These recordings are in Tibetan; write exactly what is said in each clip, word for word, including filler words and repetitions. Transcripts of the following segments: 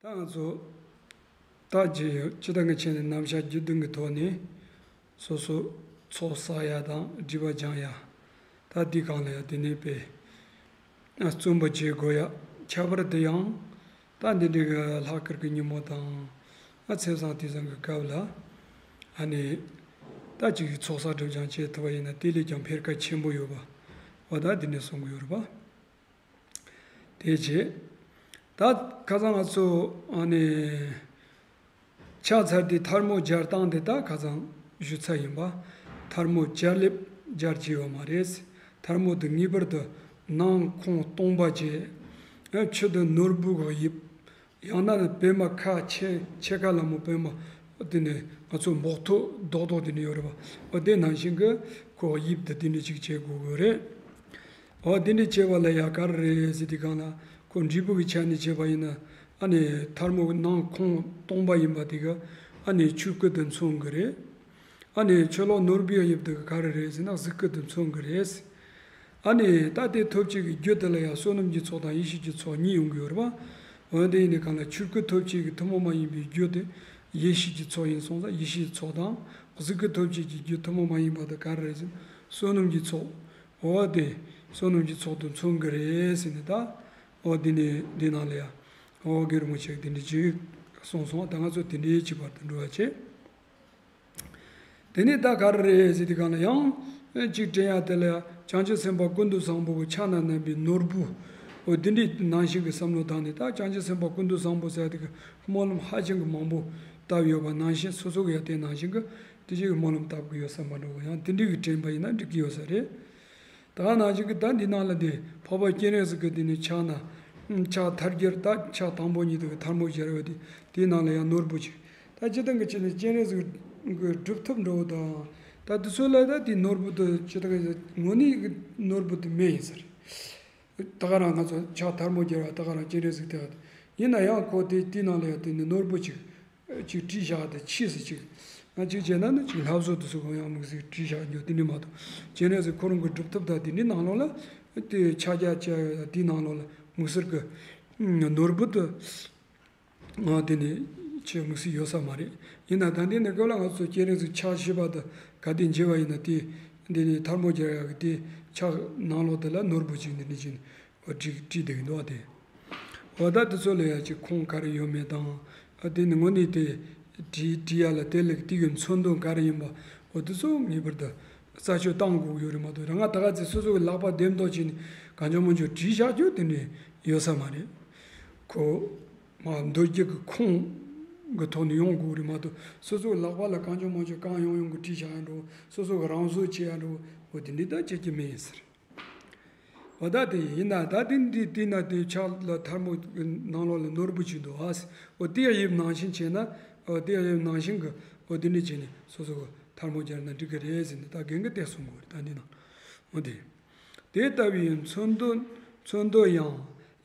ད་ང་ཚོ་ད་རྗེས་ཡོད་སྤྱི་བཏང་གི་ཆེད་ནས་རྣམ་གཞག་བརྒྱུད་འདོན་གྱི་ཐོག་ནས་སོ་སོ་ཚོགས་བསགས་ཡ་དང་སྒྲིབ་པ་སྦྱང་ཡ། ད་འདི་གང་ལ་ཡ་དེ་ནས་པས་བརྩོན་པ་བྱེད་དགོས་ཡ། ཁྱད་པར་དུ་ཡང་ད་འདི་འདྲའི་གི་ལྷག་དཀར་གྱི་ཉིན་མོ་དང་ཨ་ཚེས་བཟང་དུས་བཟང་གི་སྐབས་ལ་ཨ་ནི་ད་ཅིག་ཚོགས་བསགས་སྒྲིབ་སྦྱང་བྱེད་ཐུབ་པ་ཡིན་ན་དེ་ལས་ཀྱང་འཕེལ་ཁ་ཆེན་པོ་ཡོད་པ་འོ་ད་འདི་ནས་གསུང་གི་ཡོད་རེད་པ། དེ་རྗེས་ད་ཁ་སང་ང་ཚོ་ཨ་ནི་ཕྱག་འཚལ་ཏེ་ཐལ་མོ་སྦྱར་སྟངས་དེ་ད་ཁ་སང་ཞུ་ཚར་ཡིན་པ། ཐལ་མོ་སྦྱར་ལེབ་སྦྱར་གྱི་ཡོད་མ་རེད། ཐལ་མོ་དེ་ངེས་པར་དུ་ནང་ཁོང་སྟོང་པ་བྱས། ཕྱི་དུ་ནོར་བུ་གི་དབྱིབས། ཡང་ན་པད་མ་ཁ་ཕྱེད་ཕྱེད་ཀ་ལ་མོ་པད་མ་དེ་ནས་ང་ཚོ་འབོག་ཐོ་རྡོག་རྡོག་དེ་ནས་ཡོད་རེད་པ། འོ་དེ་ནང་བཞིན་གྱི་ཁོ་དབྱིབས་དེ་དེ་འདྲ་ཅིག་བྱེད་དགོས་ཀྱི་རེད། འོ་དེ་འདྲ་བྱེད་པ་ལ་ཡ་ག་རེ་རེད་ཟེར་དུས་སྒང་ལ་ཁོ་འབྲས་བུ་གི་ཆ་ནས་བྱས་པ་ཡིན་ན་ཨ་ནི་ཐལ་མོ་གི་ནང་ཁོང་སྟོང་པ་ཡིན་པ་དེ་ག་ཨ་ནི་ཆོས་སྐུ་དེ་མཚོན་གྱི་རེད། ཨ་ནི་ཕྱི་ལོགས་ནོར་བུའི་དབྱིབས་དེ་ག་ག་རེ་རེད་ཟེར་ན་གཟུགས་སྐུ་དེ་མཚོན་གྱི་རེད། ཨ་ནི་ད་དེ་ཐོབ་བྱེད་ཀྱི་རྒྱུ་དེ་ལ་ཡང་བསོད་ནམས་ཀྱི་ཚོགས་དང་ཡེ་ཤེས་ཀྱི་ཚོགས་གཉིས་ཡོང་གི་ཡོད་རེད་པ། འོན་ཏེ་ཡིན་ནའི་གང་ལ་ཆོས་སྐུ་ཐོབ་བྱེད་ཀྱི་ཐུན་མོང་མ་ཡིན་པའི་རྒྱུ་དེ་ཡེ་ཤེས་ཀྱི་ཚོགས་ཡིན་སོང་ཙང་ཡེ་ཤེས་ཀྱི་ཚོགས་དང་གཟུགས་སྐུ་ཐོབ་བྱེད་ཀྱི་རྒྱུ་ཐུན་མོང་མ་ཡིན་པ་དེ་ག་རེ་རེད་ཟེར་ན་བསོད་ནམས་ཀྱི་ཚོགས། འོ་དེ་བསོད་ནམས་ཀྱི་ཚོགས་དེ་མཚོན་གྱི་རེད་ཟེར་ནས་ད། འོ་འདི་ནས་འདི་ནང་ལ་ཡང་། འོ་རྒན་རིན་པོ་ཆེས་འདི་འདྲ་ཅིག་གསུངས་སོང་། ད་ང་ཚོ་དེ་འདྲའི་བྱེད་པར་དུ་འགྲོ་བ་བྱེད། དེ་ནས་ད་ག་རེ་རེད་ཟེར་དུས་སྒང་ལ་ཡང་གཅིག་དྲན་ཡ་དེ་ལ་ཡང་བྱང་ཆུབ་སེམས་དཔའ་ཀུན་ཏུ་བཟང་པོ་གི་ཕྱག་ན་བསྣམས་པའི་ནོར་བུ། འོ་འདི་འདྲའི་ནང་བཞིན་གྱི་བསམ་བློ་བཏང་ནས་ད་བྱང་ཆུབ་སེམས་དཔའ་ཀུན་ཏུ་བཟང་པོ་ཟེར་དེ་གི་སྨོན་ལམ་ཧ་ཅང་གི་མང་པོ་བཏབ་ཡོད་པ་ནང་བཞིན་སོ་སོ་གི་ཡ་དེ་ནང་བཞིན་གྱི་དེ་ཅིག་གི་སྨོན་ལམ་བཏབ་གི་ཡོད་ས་མ་འགྲོ་གི། ཡང་དེ་འདྲའི་གི་དྲན་པ་ཡིན་ན་འགྲིག་གི་ཡོད་ས་རེད། ད་ག་ནང་བཞིན་གྱི་ད་འདི་ནང་ལ་དེ་འཕགས་པ་སྤྱན་རས་གཟིགས་ཀྱི་དེ་ནས་ཕྱག་ན་ཕྱག་ཐལ་སྦྱར་ད་ཕྱག་དང་པོ་ཉིད་དུ་གི་ཐལ་མོ་སྦྱར་བ་དེ་དེའི་ནང་ལ་ཡང་ནོར་བུ་ཅིག་ད་སྤྱིར་བཏང་གི་ཆ་ནས་སྤྱན་རས་གཟིགས་ཀྱི་སྒྲུབ་ཐབས་འདྲ་བོ་དང་ད་དེ་ཚོ་ལ་ད་དེ་ནོར་བུ་དེ་སྤྱིར་བཏང་གི་དངོས་གནས་ཀྱི་ནོར་བུ་དེ་མེད་ཡིན་ས་རེད། ད་ག་རང་ང་ཚོ་ཕྱག་ཐལ་མོ་སྦྱར་བ་ད་ག་རང་སྤྱན་རས་གཟིགས་དེ་ཡིན་ན་ཡང་ཁོ་དེ་དེའི་ནང་ལ་ཡང་དེ་ནས་ནོར་བུ་ཅིག་ཅིག་བྲིས་བཞག་དེ་ཕྱིས་སུ་ཅིག་ང་ཅིག་བྱས་ན་ནི་ཅིག་ལྷ་བཟོ་དེ་ཚོ་གང་ཡང་དམིགས་བསལ་བྲིས་བཞག་རྒྱུ་དེ་འདྲ་མ་གཏོགས་སྤྱན་རས་གཟིགས་ཁོ་རང་གི་སྒྲུབ་ཐབས་དང་དེ་འདྲའི་ནང་ལོགས་ལ་དེ་ཕྱག་རྒྱ་བཅའ་ཡོད་དེའི་ནང་ལོགས་ལ་དམིགས་བསལ་གྱི་ནོར་བུ་དེ་ང་དེ་ནས་ཆེས་དམིགས་བསལ་ཡོད་ས་མ་རེད། ཡིན་ན་ད་འདི་ནས་སྐབས་ལ་ང་ཚོ་སྤྱན་རས་གཟིགས་ཕྱག་བཞི་པ་དེ་ག་དེ་མཇལ་བ་ཡིན་ན་དེ་འདི་ནས་ཐལ་མོ་སྦྱར་ཡག་གི་དེ་ཕྱག་ནང་ལོགས་དེ་ལ་ནོར་བུ་ཅིག་འདི་འདྲ་ཅིག་བྲིས་བྲིས་བསྡད་ཀྱི་འདུག་བ་དེ། འོ་ད་དེ་ཚོ་ལ་ཡ་ཅིག་ཁུངས་ག་རེ་ཡོད་མེད་དང་། ཨ་དེ་ནི་དངོས་གནས་དེ་བྲིས་བྲིས་ཡ་ལ་དེ་ལ་དེ་གི་མཚོན་དོན་ག་རེ་ཡིན་པ་འོ་དེ་ཚོ་ངེས་པར་དུ་རྩད་གཅོད་བཏང་དགོས་ཀྱི་ཡོད་རེད་མ་གཏོགས་རང་ང་ད་ག་ཚོད་སོ་སོ་གི་ལག་པ་བདེ་མདོག་བྱས་ནས་གང་བྱུང་མང་བྱུང་བྲིས་བཞག་རྒྱུ་དེ་འདྲ་ཡོད་ས་མ་རེད། ཁོ་མ་མདོ་རྒྱུད་ཀྱི་ཁུངས་གི་ཐོག་ནས་ཡོང་དགོས་རེད་མ་གཏོགས་སོ་སོ་གི་ལག་པ་ལ་གང་བྱུང་མང་བྱུང་གང་ཡོང་ཡོང་གི་བྲིས་བཞག་ཡ་འགྲོ་སོ་སོ་གི་རང་བཟོ་བྱེད་ཡ་འགྲོ་འོ་དེ་འདྲ་ད་བྱེད་ཀྱི་མེད་ཡིན་ཟེར། འོ་ད་དེ་ཡིན་ན་ད་དེ་འདི་དེ་ན་དེ་ཕྱག་ལ་ཐལ་མོ་ནང་ལོགས་ལ་ནོར་བུ་ཅིག་འདུག་ཨ། འོ་དེ་དབྱིབས་ནང་བཞིན་བྱས་ན་འོ་དེ་དབྱིབས་ནང་བཞིན་གྱི་འོ་དེ་འདྲ་བྱས་ནས་སོ་སོ་གི་ཐལ་མོ་སྦྱར་ན་འགྲིག་གི་རེད་ཟེར་ནས་ད་རྒན་གྱིས་དེ་གསུང་གི་ཡོད་རེད་ད་འདི་ན། འོ་དེ། དེ་ལྟ་བུའི་མཚོན་དོན་མཚོན་དོན་ཡང་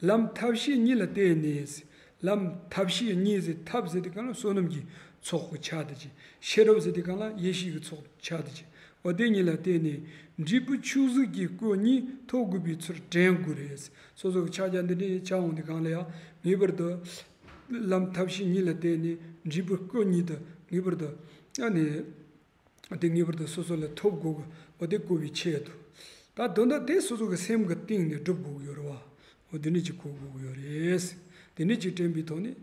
ལམ་ཐབས་ཤེས་གཉིས་ལ་བརྟེན་ནས། ལམ་ཐབས་ཤེས་གཉིས་ཟེར་ཐབས་ཟེར་དུས་སྒང་ལ་བསོད་ནམས་ཀྱི་ཚོགས་ཀྱི་ཆ་དེ་ཅིག་ཤེས་རབ་ཟེར་དུས་སྒང་ལ་ཡེ་ཤེས་ཀྱི་ཚོགས་ཆ་དེ་ཅིག་འོ་དེ་གཉིས་ལ་བརྟེན་ནས་འབྲས་བུ་ཆོས་གཟུགས་ཀྱི་སྐུ་གཉིས་ཐོབ་དགོས་པའི་ཚུལ་དྲན་དགོས་རེད། སོ་སོ་གི་ཕྱག་རྒྱ་འདི་འདྲའི་ཕྱག་འོང་དུས་སྒང་ལ་ཡང་ངེས་པར་དུ་ལམ་ཐབས་ཤེས་གཉིས་ལ་བརྟེན་ནས་འབྲས་བུ་སྐུ་གཉིས་དེ་ངེས་པར་དུ་ཨ་ནི་དེ་ངེས་པར་དུ་སོ་སོ་ལ་ཐོབ་དགོས་གི་འོ་དེ་གོ་བའི་ཆེད་དུ། ད་དོན་དག་དེ་སོ་སོ་གི་སེམས་ཀྱི་གཏིང་ནས་སྒྲུབ་དགོས་ཀྱི་ཡོད་རེད་བ། འོ་དེ་འདྲ་ཅིག་གོ་དགོས་ཀྱི་ཡོད་རེད། དེ་འདྲ་ཅིག་དྲན་པའི་ཐོག་ནས་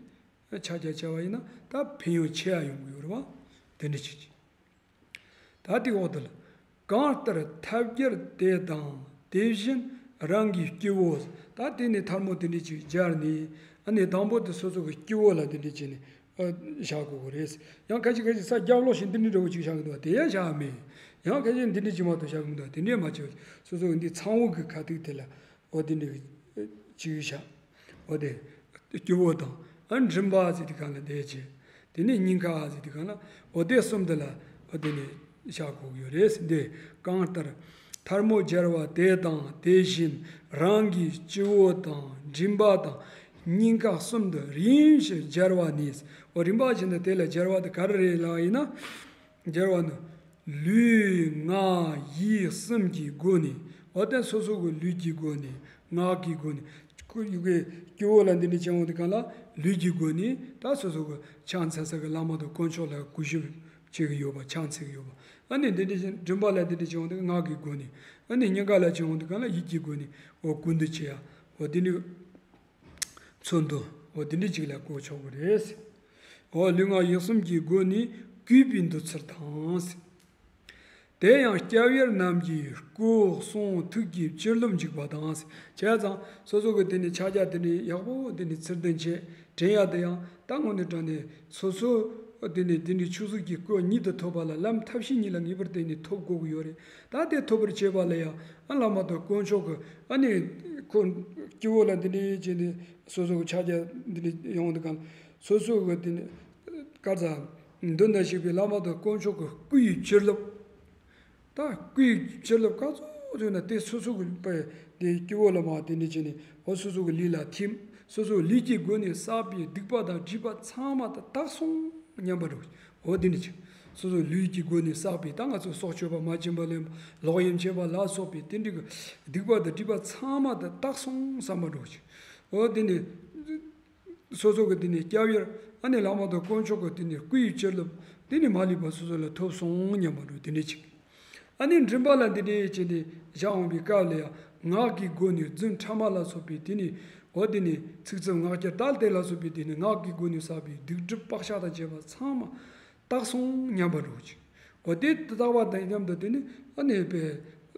ཕྱག་རྒྱ་བྱ་བ་ཡིན་ན་ད་ཕན་ཡོན་ཆེ་ཡ་ཡོང་གི་ཡོད་རེད་བ། དེ་འདྲ་ཅིག་ཅིག་ད་དེ་འོག་ཏུ་ལ། གང་ལྟར་ཐབས་རྒྱལ་དེ་དང་དེ་བཞིན་རང་གི་སྤྱི་བོ། ད་དེ་ནས་ཐལ་མོ་དེ་འདྲ་ཅིག་སྦྱར་ནས་ཨ་ནི་དང་པོ་དེ་སོ་སོ་གི་སྤྱི་བོ་ལ་དེ་འདྲ་བྱས་ནས་ཨ་བཞག་དགོས་ཀྱི་རེད། ཡང་ཁ་ཅིག་ཁ་ཅིག་ས་རྒྱབ་ལོགས་ཤིག་འདི་འདྲ་འདྲ་བོ་ཅིག་བཞག་གི་འདུག་དེ་ཡང་བཞག་མེད། ཡང་ཁ་ཅིག་འདི་འདྲ་ཅིག་མ་གཏོགས་བཞག་གི་མི་འདུག་དེ་འདྲས་མ་བྱས་སོ་སོ་གི་འདི་ཚངས་བུག་གི་ཁ་ཐུག་དེ་ལ། འོ་དེ་འདྲ་ཅིག་བཞག་འོ་དེ་སྤྱི་བོ་དང་ཨ་མགྲིན་པ་ཟེར་དུས་སྒང་ལ་དེ་བྱས། དེ་ནས་སྙིང་ག་ཟེར་དུས་སྒང་ལ་འོ་དེ་གསུམ་དེ་ལ་འོ་དེ་ནས་བཞག་དགོས་ཀྱི་ཡོད་རེད་ཟེར་འདི། གང་ལྟར་ཐལ་མོ་སྦྱར་བ་དེ་དང་དེ་བཞིན་རང་གི་སྤྱི་བོ་དང་མགྲིན་པ་དང་སྙིང་ག་གསུམ་དུ་རིམ་བཞིན་སྦྱར་བ་ནི། འོ་རིམ་པ་བཞིན་དུ་དེ་ལ་སྦྱར་བ་དེ་ག་རེ་རེད་ལབ་ཡིན་ན། སྦྱར་བ་ནི། ལུས་ངག་ཡིད་གསུམ་གྱི་སྒོ་ནས་འོ་དེ་སོ་སོ་གི་ལུས་ཀྱི་སྒོ་ནས་ངག་གི་སྒོ་ནས་ ཡུལ་གྱི་སྐྱེ་བོ་ལ་འདི་འདྲ་བྱུང་བ་དེ་གང་ལ་ལུས་ཀྱི་སྒོ་ནས་ད་སོ་སོ་གི་ཕྱག་འཚལ་ས་གི་བླ་མ་དང་དཀོན་མཆོག་ལ་གུས་ཞབས་བྱེད་ཀྱི་ཡོད་པ་ཕྱག་འཚལ་གྱི་ཡོད་པ། ཨ་ནི་འདི་འདྲ་བཞིན་མགྲིན་པ་ལ་འདི་འདྲ་བྱུང་བ་དེ་ངག་གི་སྒོ་ནས། ཨ་ནི་སྙིང་ག་ལ་བྱུང་བ་དེ་གང་ལ་ཡིད་ཀྱི་སྒོ་ནས་འོ་སྐུ་འདུ་བྱེད་ཡ་འོ་འདི་འདྲ། མཚོན་དོན། འོ་དེ་འདྲ་ཅིག་ལ་གོ་ཆོག་གི་རེད། འོ་ལུས་ངག་ཡིད་གསུམ་གྱི་སྒོ་ནས་གུས་པའི་འདུད་ཚུལ་དང་། དེ་ཡང་སྐྱབས་ཡུལ་རྣམས་ཀྱི་སྐུ་གསུང་ཐུགས་ཀྱི་བྱིན་རླབས་འཇུག་པ་དང་། བྱས་ཙང་སོ་སོ་གི་དེ་ནས་ཕྱག་རྒྱ་དེ་ནས་ཡག་པོ་དེ་ནས་ཚུར་ལྡན་བྱས་དྲན་ཡ་དེ་ཡང་ད་དངོས་གནས་དྲང་གནས་སོ་སོ་དེ་ནས་དེ་འདྲའི་ཆོས་གཟུགས་ཀྱི་སྐུ་ཉིད་དུ་ཐོབ་པ་ལ་ལམ་ཐབས་ཤེས་གཉིས་ལ་ངེས་པར་བརྟེན་ནས་ཐོབ་དགོས་ཀྱི་ཡོད་རེད། ད་དེ་ཐོབ་པར་བྱེད་པ་ལ་ཡང་ཨ་བླ་མ་དང་དཀོན་མཆོག་གི་ཨ་ནི་ཁོ་སྐྱེ་བོ་ལ་འདི་འདྲའི་བྱས་ནས་སོ་སོ་གི་ཕྱག་རྒྱ་འདི་འདྲའི་ཡོང་འདི་གང་སོ་སོ་གི་དེ་ནི་དཀར་ཟ་མདུན་ན་བཞུགས་པའི་བླ་མ་དང་དཀོན་མཆོག་གི་སྐུ་ཡི་བྱིན་རླབས། ད་སྐུའི་བྱིན་རླབས་ག་ཚོད་ཡོད་ན་དེ་སོ་སོ་གི་པའི་དེ་སྐྱེ་བོ་ལ་མ་དེ་འདྲ་བྱས་ནས་འོ་སོ་སོ་གི་ལུས་ལ་ཐིམ། སོ་སོ་ལུས་ཀྱི་སྒོ་ནས་བསགས་པའི་སྡིག་པ་དང་སྒྲིབ་པ་ཚང་མ་ད་དག་སོང་སྙམ་པ་འགྲོ། འོ་དེ་འདྲ་བྱས། སོ་སོ་ལུས་ཀྱི་སྒོ་ནས་བསགས་པའི་ད་ང་ཚོ་སྲོག་གཅོད་པ་མ་བྱིན་པ་ལེན་པ་ལོག་གཡེམ་བྱེད་པ་ལ་སོགས་པའི་དེ་འདྲ་གི་སྡིག་པ་དང་སྒྲིབ་པ་ཚང་མ་ད་དག་སོང་བསམ་པ་འགྲོ་བྱས། འོ་དེ་ནས། སོ་སོ་གི་དེ་ནས་སྐྱབས་ཡུལ་ཨ་ནི་བླ་མ་དང་དཀོན་མཆོག་གི་དེ་ནས་སྐུ་ཡི་བྱིན་རླབས་དེ་ནི་མ་ལུས་པ་སོ་སོ་ལ་ཐོབ་སོང་སྙམ་པ་འགྲོ་དེ་འདྲ་ཅིག་ཨ་ནི་མགྲིན་པ་ལ་འདི་འདྲའི་བྱས་ནས་བཞག་འོང་བའི་སྐབས་ལ་ཡང་ངག་གི་སྒོ་ནས་རྫུན་ཕྲ་མ་ལ་སོགས་པའི་དེ་ནི་འོ་དེ་ནི་ཚིག་རྩུབ་ངག་འཁྱལ་དག་དེ་ལ་སོགས་པའི་དེ་ནི་ངག་གི་སྒོ་ནས་བསགས་པའི་སྡིག་སྒྲིབ་བག་ཆགས་དང་བཅས་པ་ཚང་མ། དག་སོང་སྙམ་པ་འགྲོ་ཅིག་འོ་དེ་དག་པ་དང་མཉམ་དུ་དེ་ནི་ཨ་ནི་པའི་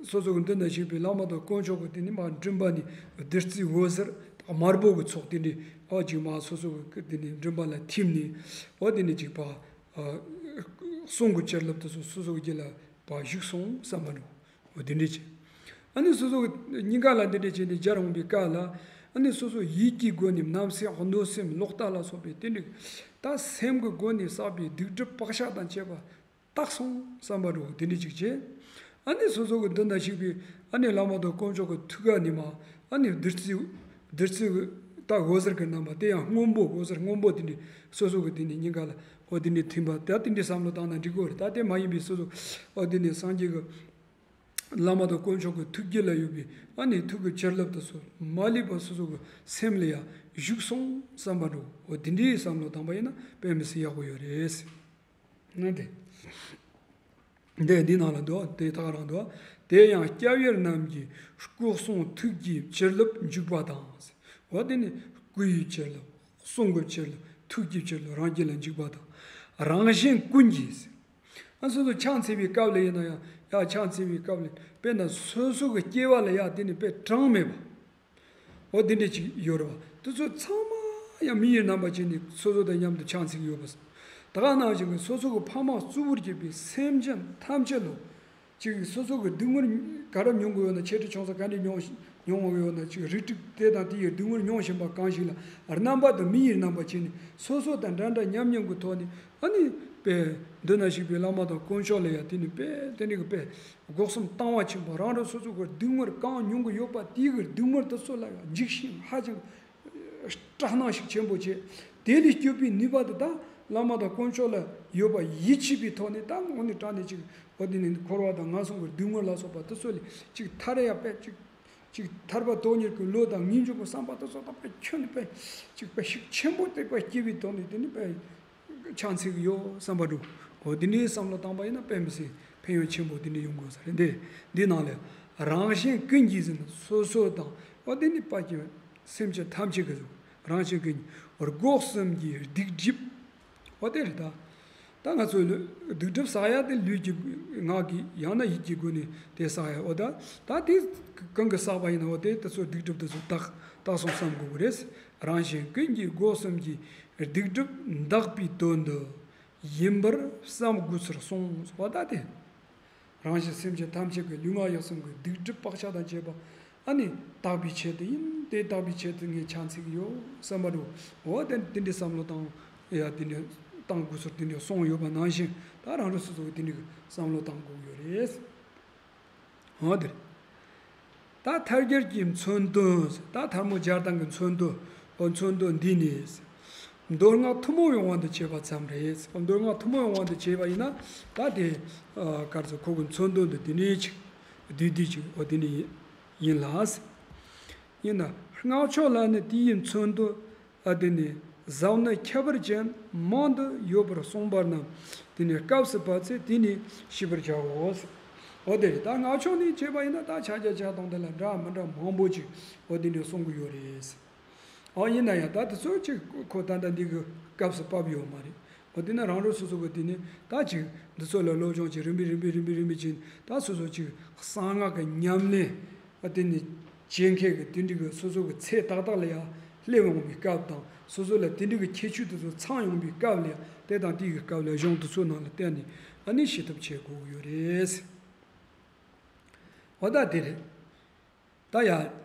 སོ་སོ་གི་མདུན་ན་བཞུགས་པའི་བླ་མ་དང་དཀོན་མཆོག་གི་དེ་ནི་མ་མགྲིན་པ་ནི་བདུད་རྩིའི་འོད་ཟེར་དམར་པོ་གི་ཚོགས་དེ་འདྲའི་ཨ་ཅིག་མ་སོ་སོ་གི་དེ་ནི་མགྲིན་པ་ལ་ཐིམ་ནས་འོ་དེ་ནི་ཅིག་པ་གསུང་གི་བྱིན་རླབས་དེ་ཚོ་སོ་སོ་གི་རྒྱུད་ལ་པ་ཞུགས་སོང་བསམ་པ་འགྲོ། འོ་དེ་འདྲ་བྱས། ཨ་ནི་སོ་སོ་གི་སྙིང་ག་ལ་འདི་འདྲ་བྱས་ནས་སྦྱར་འོང་བའི་སྐབས་ལ་ཨ་ནི་སོ་སོ་ཡིད་ཀྱི་སྒོ་ནས་བརྣབ་སེམས་གནོད་སེམས་ལོག་ལྟ་ལ་སོགས་པའི་དེ་འདྲ་ད་སེམས་ཀྱི་སྒོ་ནས་བསགས་པའི་སྡིག་སྒྲིབ་བག་ཆགས་དང་བཅས་པ་དག་སོང་བསམ་པ་འདྲ་བོ་དེ་འདྲ་ཅིག་བྱས། ཨ་ནི་སོ་སོ་གི་མདུན་ན་བཞུགས་པའི་ཨ་ནི་བླ་མ་དང་དཀོན་མཆོག་གི་ཐུགས་ཀ་ནས་མ་ཨ་ནི་བདུད་རྩི་བདུད་རྩི་ད་འོད་ཟེར་གྱི་རྣམ་པ་དེ་ཡང་སྔོན་པོ་འོད་ཟེར་སྔོན་པོ་དེ་འདྲ་སོ་སོ་གི་དེ་ནས་སྙིང་ག་ལ་འོ་དེ་འདྲ་ཐིམ་པ་ད་དེ་འདྲ་བསམ་བློ་བཏང་ན་འགྲིག་གི་རེད། ད་དེ་མ་ཡིན་པའི་སོ་སོ་འོ་དེ་ནས་སངས་རྒྱས་ཀྱི་བླ་མ་དང་དཀོན་མཆོག་གི་ཐུགས་རྒྱུད་ལ་ཡོད་པའི་ཨ་ནི་ཐུགས་ཀྱི་བྱིན་རླབས་དེ་ཚོ་མ་ལུས་པ་སོ་སོ་གི་སེམས་ལ་ཡང་བཞུགས་སོང་བསམ་པ་འདྲ་བོ་འོ་དེ་འདྲའི་བསམ་བློ་བཏང་པ་ཡིན་ན་དཔེ་མི་སྲིད་ཡག་པོ་ཡོད་རེད། ན་དེ། འདི་འདི་ནང་ལ་འདུག་དེ་དག་རང་འདུག་དེ་ཡང་སྐྱབས་ཡུལ་རྣམས་ཀྱི་སྐུ་གསུང་ཐུགས་ཀྱི་བྱིན་རླབས་འཇུག་པ་དང་། འོ་དེ་ནི་སྐུ་ཡི་བྱིན་རླབས་གསུང་གི་བྱིན་རླབས་ཐུགས་ཀྱི་བྱིན་རླབས་རང་རྒྱུད་ལ་འཇུག་པ་དང་། རང་གཞན་ཀུན་གྱིས། ཨ་སོ་སོ་ཕྱག་འཚལ་བའི་སྐབས་ལ་ཡིན་ན་ཡང་ཡ་ཕྱག་འཚལ་བའི་སྐབས་ལ་དཔེར་ན་སོ་སོ་གི་སྐྱེ་བ་ལ་ཡ་དེ་ནི་དཔེ་གྲངས་མེད་པ། འོ་དེ་འདྲ་ཅིག་ཡོད་རེད་བ། དེ་ཚོ་ཚང་མ་ཡང་མི་ཡི་རྣམ་པ་ཅན་ནི་སོ་སོ་དང་མཉམ་དུ་ཕྱག་འཚལ་གྱི་ཡོད་པ། ད་ག་ནང་བཞིན་གྱི་སོ་སོ་གི་ཕ་མ་གཙོ་བོར་གྱུར་པའི་སེམས་ཅན་ཐམས་ཅད་ལོ། ཅིག་སོ་སོ་གི་སྡུག་བསྔལ་ག་རེ་མྱོང་གི་ཡོད་ན་ཆེ་འབྲིང་ཆུང་ས་ག་འདྲ་མྱོང་མྱོང་བ་ཡོད་ན་ཅིག་རིགས་དྲུག་དེ་དང་དེ་ཡི་སྡུག་བསྔལ་མྱོང་བཞིན་པ་གང་ཞིག་ལ་རྣམ་པ་དང་མི་ཡི་རྣམ་པ་ཅན་ནི་སོ་སོ་དང་འདྲ་འདྲ་མཉམ་མཉམ་གྱི་ཐོག་ནས་ཨ་ནི་དཔེ་མདུན་ན་བཞུགས་པའི་བླ་མ་དང་དཀོན་མཆོག་ལ་ཡང་དེ་ནི་དཔེ་དེ་འདྲ་གི་དཔེ། སྒོ་གསུམ་དང་བ་ཆེན་པོ་རང་རང་སོ་སོ་གི་སྡུག་བསྔལ་གང་མྱོང་གི་ཡོད་པ་དེའི་གི་སྡུག་བསྔལ་དེ་ཚོ་ལ་འཇིགས་ཤིང་ཧ་ཅང་སྐྲག་སྣང་ཤུགས་ཆེན་པོ་བྱས། དེ་ལས་སྐྱོབ་པའི་ནུས་པ་དེ་དག་བླ་མ་དང་དཀོན་མཆོག་ལ་ཡོད་པ་ཡིད་ཆེས་པའི་ཐོག་ནས་ད་དངོས་གནས་དྲང་གནས་ཅིག་འོ་དེ་ནས་འཁོར་བ་དང་ངན་སོང་གི་སྡུག་བསྔལ་ལ་སོགས་པ་དེ་ཚོ་ལས་ཅིག་ཐར་ཡ་དཔེ་ཅིག་ཅིག་ཐར་པ་དོན་གཉེར་གྱི་བློ་དང་ངེས་འབྱུང་གི་བསམ་པ་དེ་ཚོ་དག་པའི་ཁྱོན་ནས་དཔེ་ཅིག་དཔེ་ཤུགས་ཆེན་པོ་དེ་དཔེ་སྐྱེ་བའི་ཐོག་ནས་དེ་ནི་དཔེ། ཕྱག་འཚལ་གྱི་ཡོད་བསམ་པ་འདྲ། འོ་དེ་འདྲའི་བསམ་བློ་བཏང་པ་ཡིན་ན་དཔེ་མི་སྲིད་ཕན་ཡོན་ཆེན་པོ་དེ་འདྲ་ཡོང་དགོས་ས་རེད་འདི། འདི་ནང་ལས་རང་གཞན་ཀུན་གྱིས་ཟེར་ན་སོ་སོ་དང་འོ་དེ་ནི་དཔའ་སྐྱེ་སེམས་ཅན་ཐམས་ཅད་ཀྱི་རང་གཞན་ཀུན་གྱི་སྒོ་གསུམ་གྱི་སྡིག་སྒྲིབ། འོ་དེ་རེད་ད། ད་ང་ཚོས་ལུ་སྡིག་སྒྲིབ་བསགས་ཡ་དེ་ལུས་ཀྱི་ངག་གི་ཡང་ན་ཡིད་ཀྱི་སྒོ་ནས་དེ་བསགས་ཡ་འོ་ད་ད་དེ་གང་གི་བསགས་པ་ཡིན་ན་འོ་དེ་དེ་ཚོ་སྡིག་སྒྲིབ་དེ་ཚོ་དག་དག་སོང་བསམ་དགོས་ཀྱི་རེད། རང་གཞན་ཀུན་གྱི་སྒོ་གསུམ་གྱི་སྡིག་སྒྲིབ་འདག་པའི་དོན་དུ་ཡིན་པར་བསམ་དགོས་ཚུལ་གསུངས་པ་ལྟ་སྟེ། རང་གཞན་སེམས་ཅན་ཐམས་ཅད་ཀྱི་ལུས་ངག་ཡིད་གསུམ་གྱི་སྡིག་སྒྲིབ་བག་ཆགས་དང་བཅས་པ་ཨ་ནི་དག་པའི་ཆེད་དུ་ཡིན། དེ་དག་པའི་ཆེད་དུ་ངས་ཕྱག་འཚལ་གྱི་ཡོད་བསམ་པ་འདྲ། འོ་དེ་དེ་འདྲའི་བསམ་བློ་བཏང་ཡ་དེ་འདྲའི་བཏང་དགོས་ཚུལ་དེ་འདྲའི་གསུངས་ཡོད་པ་ནང་བཞིན་ད་རང་རང་སོ་སོ་གི་དེ་འདྲའི་བསམ་བློ་བཏང་དགོས་ཡོད་རེད། འོ་དེ་རེད། ད་ཐལ་སྦྱར་གྱི་མཚོན་དོན། ད་ཐལ་མོ་སྦྱར་སྟངས་ཀྱི་མཚོན་དོན། འོ་མཚོན་དོན་འདི་ནི། མདོ་སྔགས་ཐུན་མོང་བའི་དབང་དུ་བྱས་པ་ཙམ་རེད། འོ་མདོ་སྔགས་ཐུན་མོང་བའི་དབང་དུ་བྱས་པ་ཡིན་ན་ད་དེ་ག་རེ་ཟེར་ཁོ་གི་མཚོན་དོན་འདི་འདི་ནས་ཅིག་བསྡུས་བསྡུས་ཅིག་འོ་འདི་ནས་ཡིན་ལ། ཡིན་ན་སྔགས་ཕྱོགས་ལ་ནི་དེ་ཡི་མཚོན་དུ། ཨ་དེ་ནི་ཟབ་ནི་ཁྱད་པར་ཅན་མང་དུ་ཡོད་པར་གསུངས་པ་རྣམས་དེ་ནི་སྐབས་སུ་བབ་ཚེ་དེ་ནི་ཤེས་པར་བྱའོ། འོ་དེ་རེད། ད་སྔགས་ཕྱོགས་ནས་བྱས་པ་ཡིན་ན་ད་ཕྱག་རྒྱ་བྱ་སྟངས་དེ་ལ་འདྲ་མི་འདྲ་མང་པོ་ཅིག་འོ་དེ་ནི་གསུང་གི་ཡོད་རེད། ཨོ་ཡིན་ན་ཡང་ད་དེ་ཚོ་ཅིག་ཁོ་ད་ལྟ་འདི་གི་སྐབས་སུ་བབས་ཡོད་མ་རེད། ཨོ་དེ་ན་རང་རང་སོ་སོ་གི་དེ་ནི་ད་ཅིག་འདི་ཚོ་ལ་སློབ་སྦྱོང་ཅིག་རིམ་པས་རིམ་པས་རིམ་པས་རིམ་པས་ཅིག་ད་སོ་སོ་ཅིག་གསང་སྔགས་ཀྱི་ཉམས་ལེན་ཨ་དེ་ནི་བྱེད་མཁན་གྱི་དེ་འདྲ་གི་སོ་སོ་གི་ཚེ་ཏག་ཏག་ལ་ཡང་སླེབས་ཡོང་བའི་སྐབས་དང་སོ་སོ་ལ་དེ་འདྲ་གི་ཁྱད་ཆོས་དེ་ཚོ་ཚང་ཡོང་བའི་སྐབས་ལ་ཡང་དེ་དང་དེ་གི་སྐབས་ལ་གཞུང་དེ་ཚོ་ནང་ལ་བལྟས་ནས་ཨ་ནི་ཤེས་ཐབས་བྱེད་དགོས་ཀྱི་ཡོད་རེད། འོ་ད་དེ་རེད། ད་ཡ།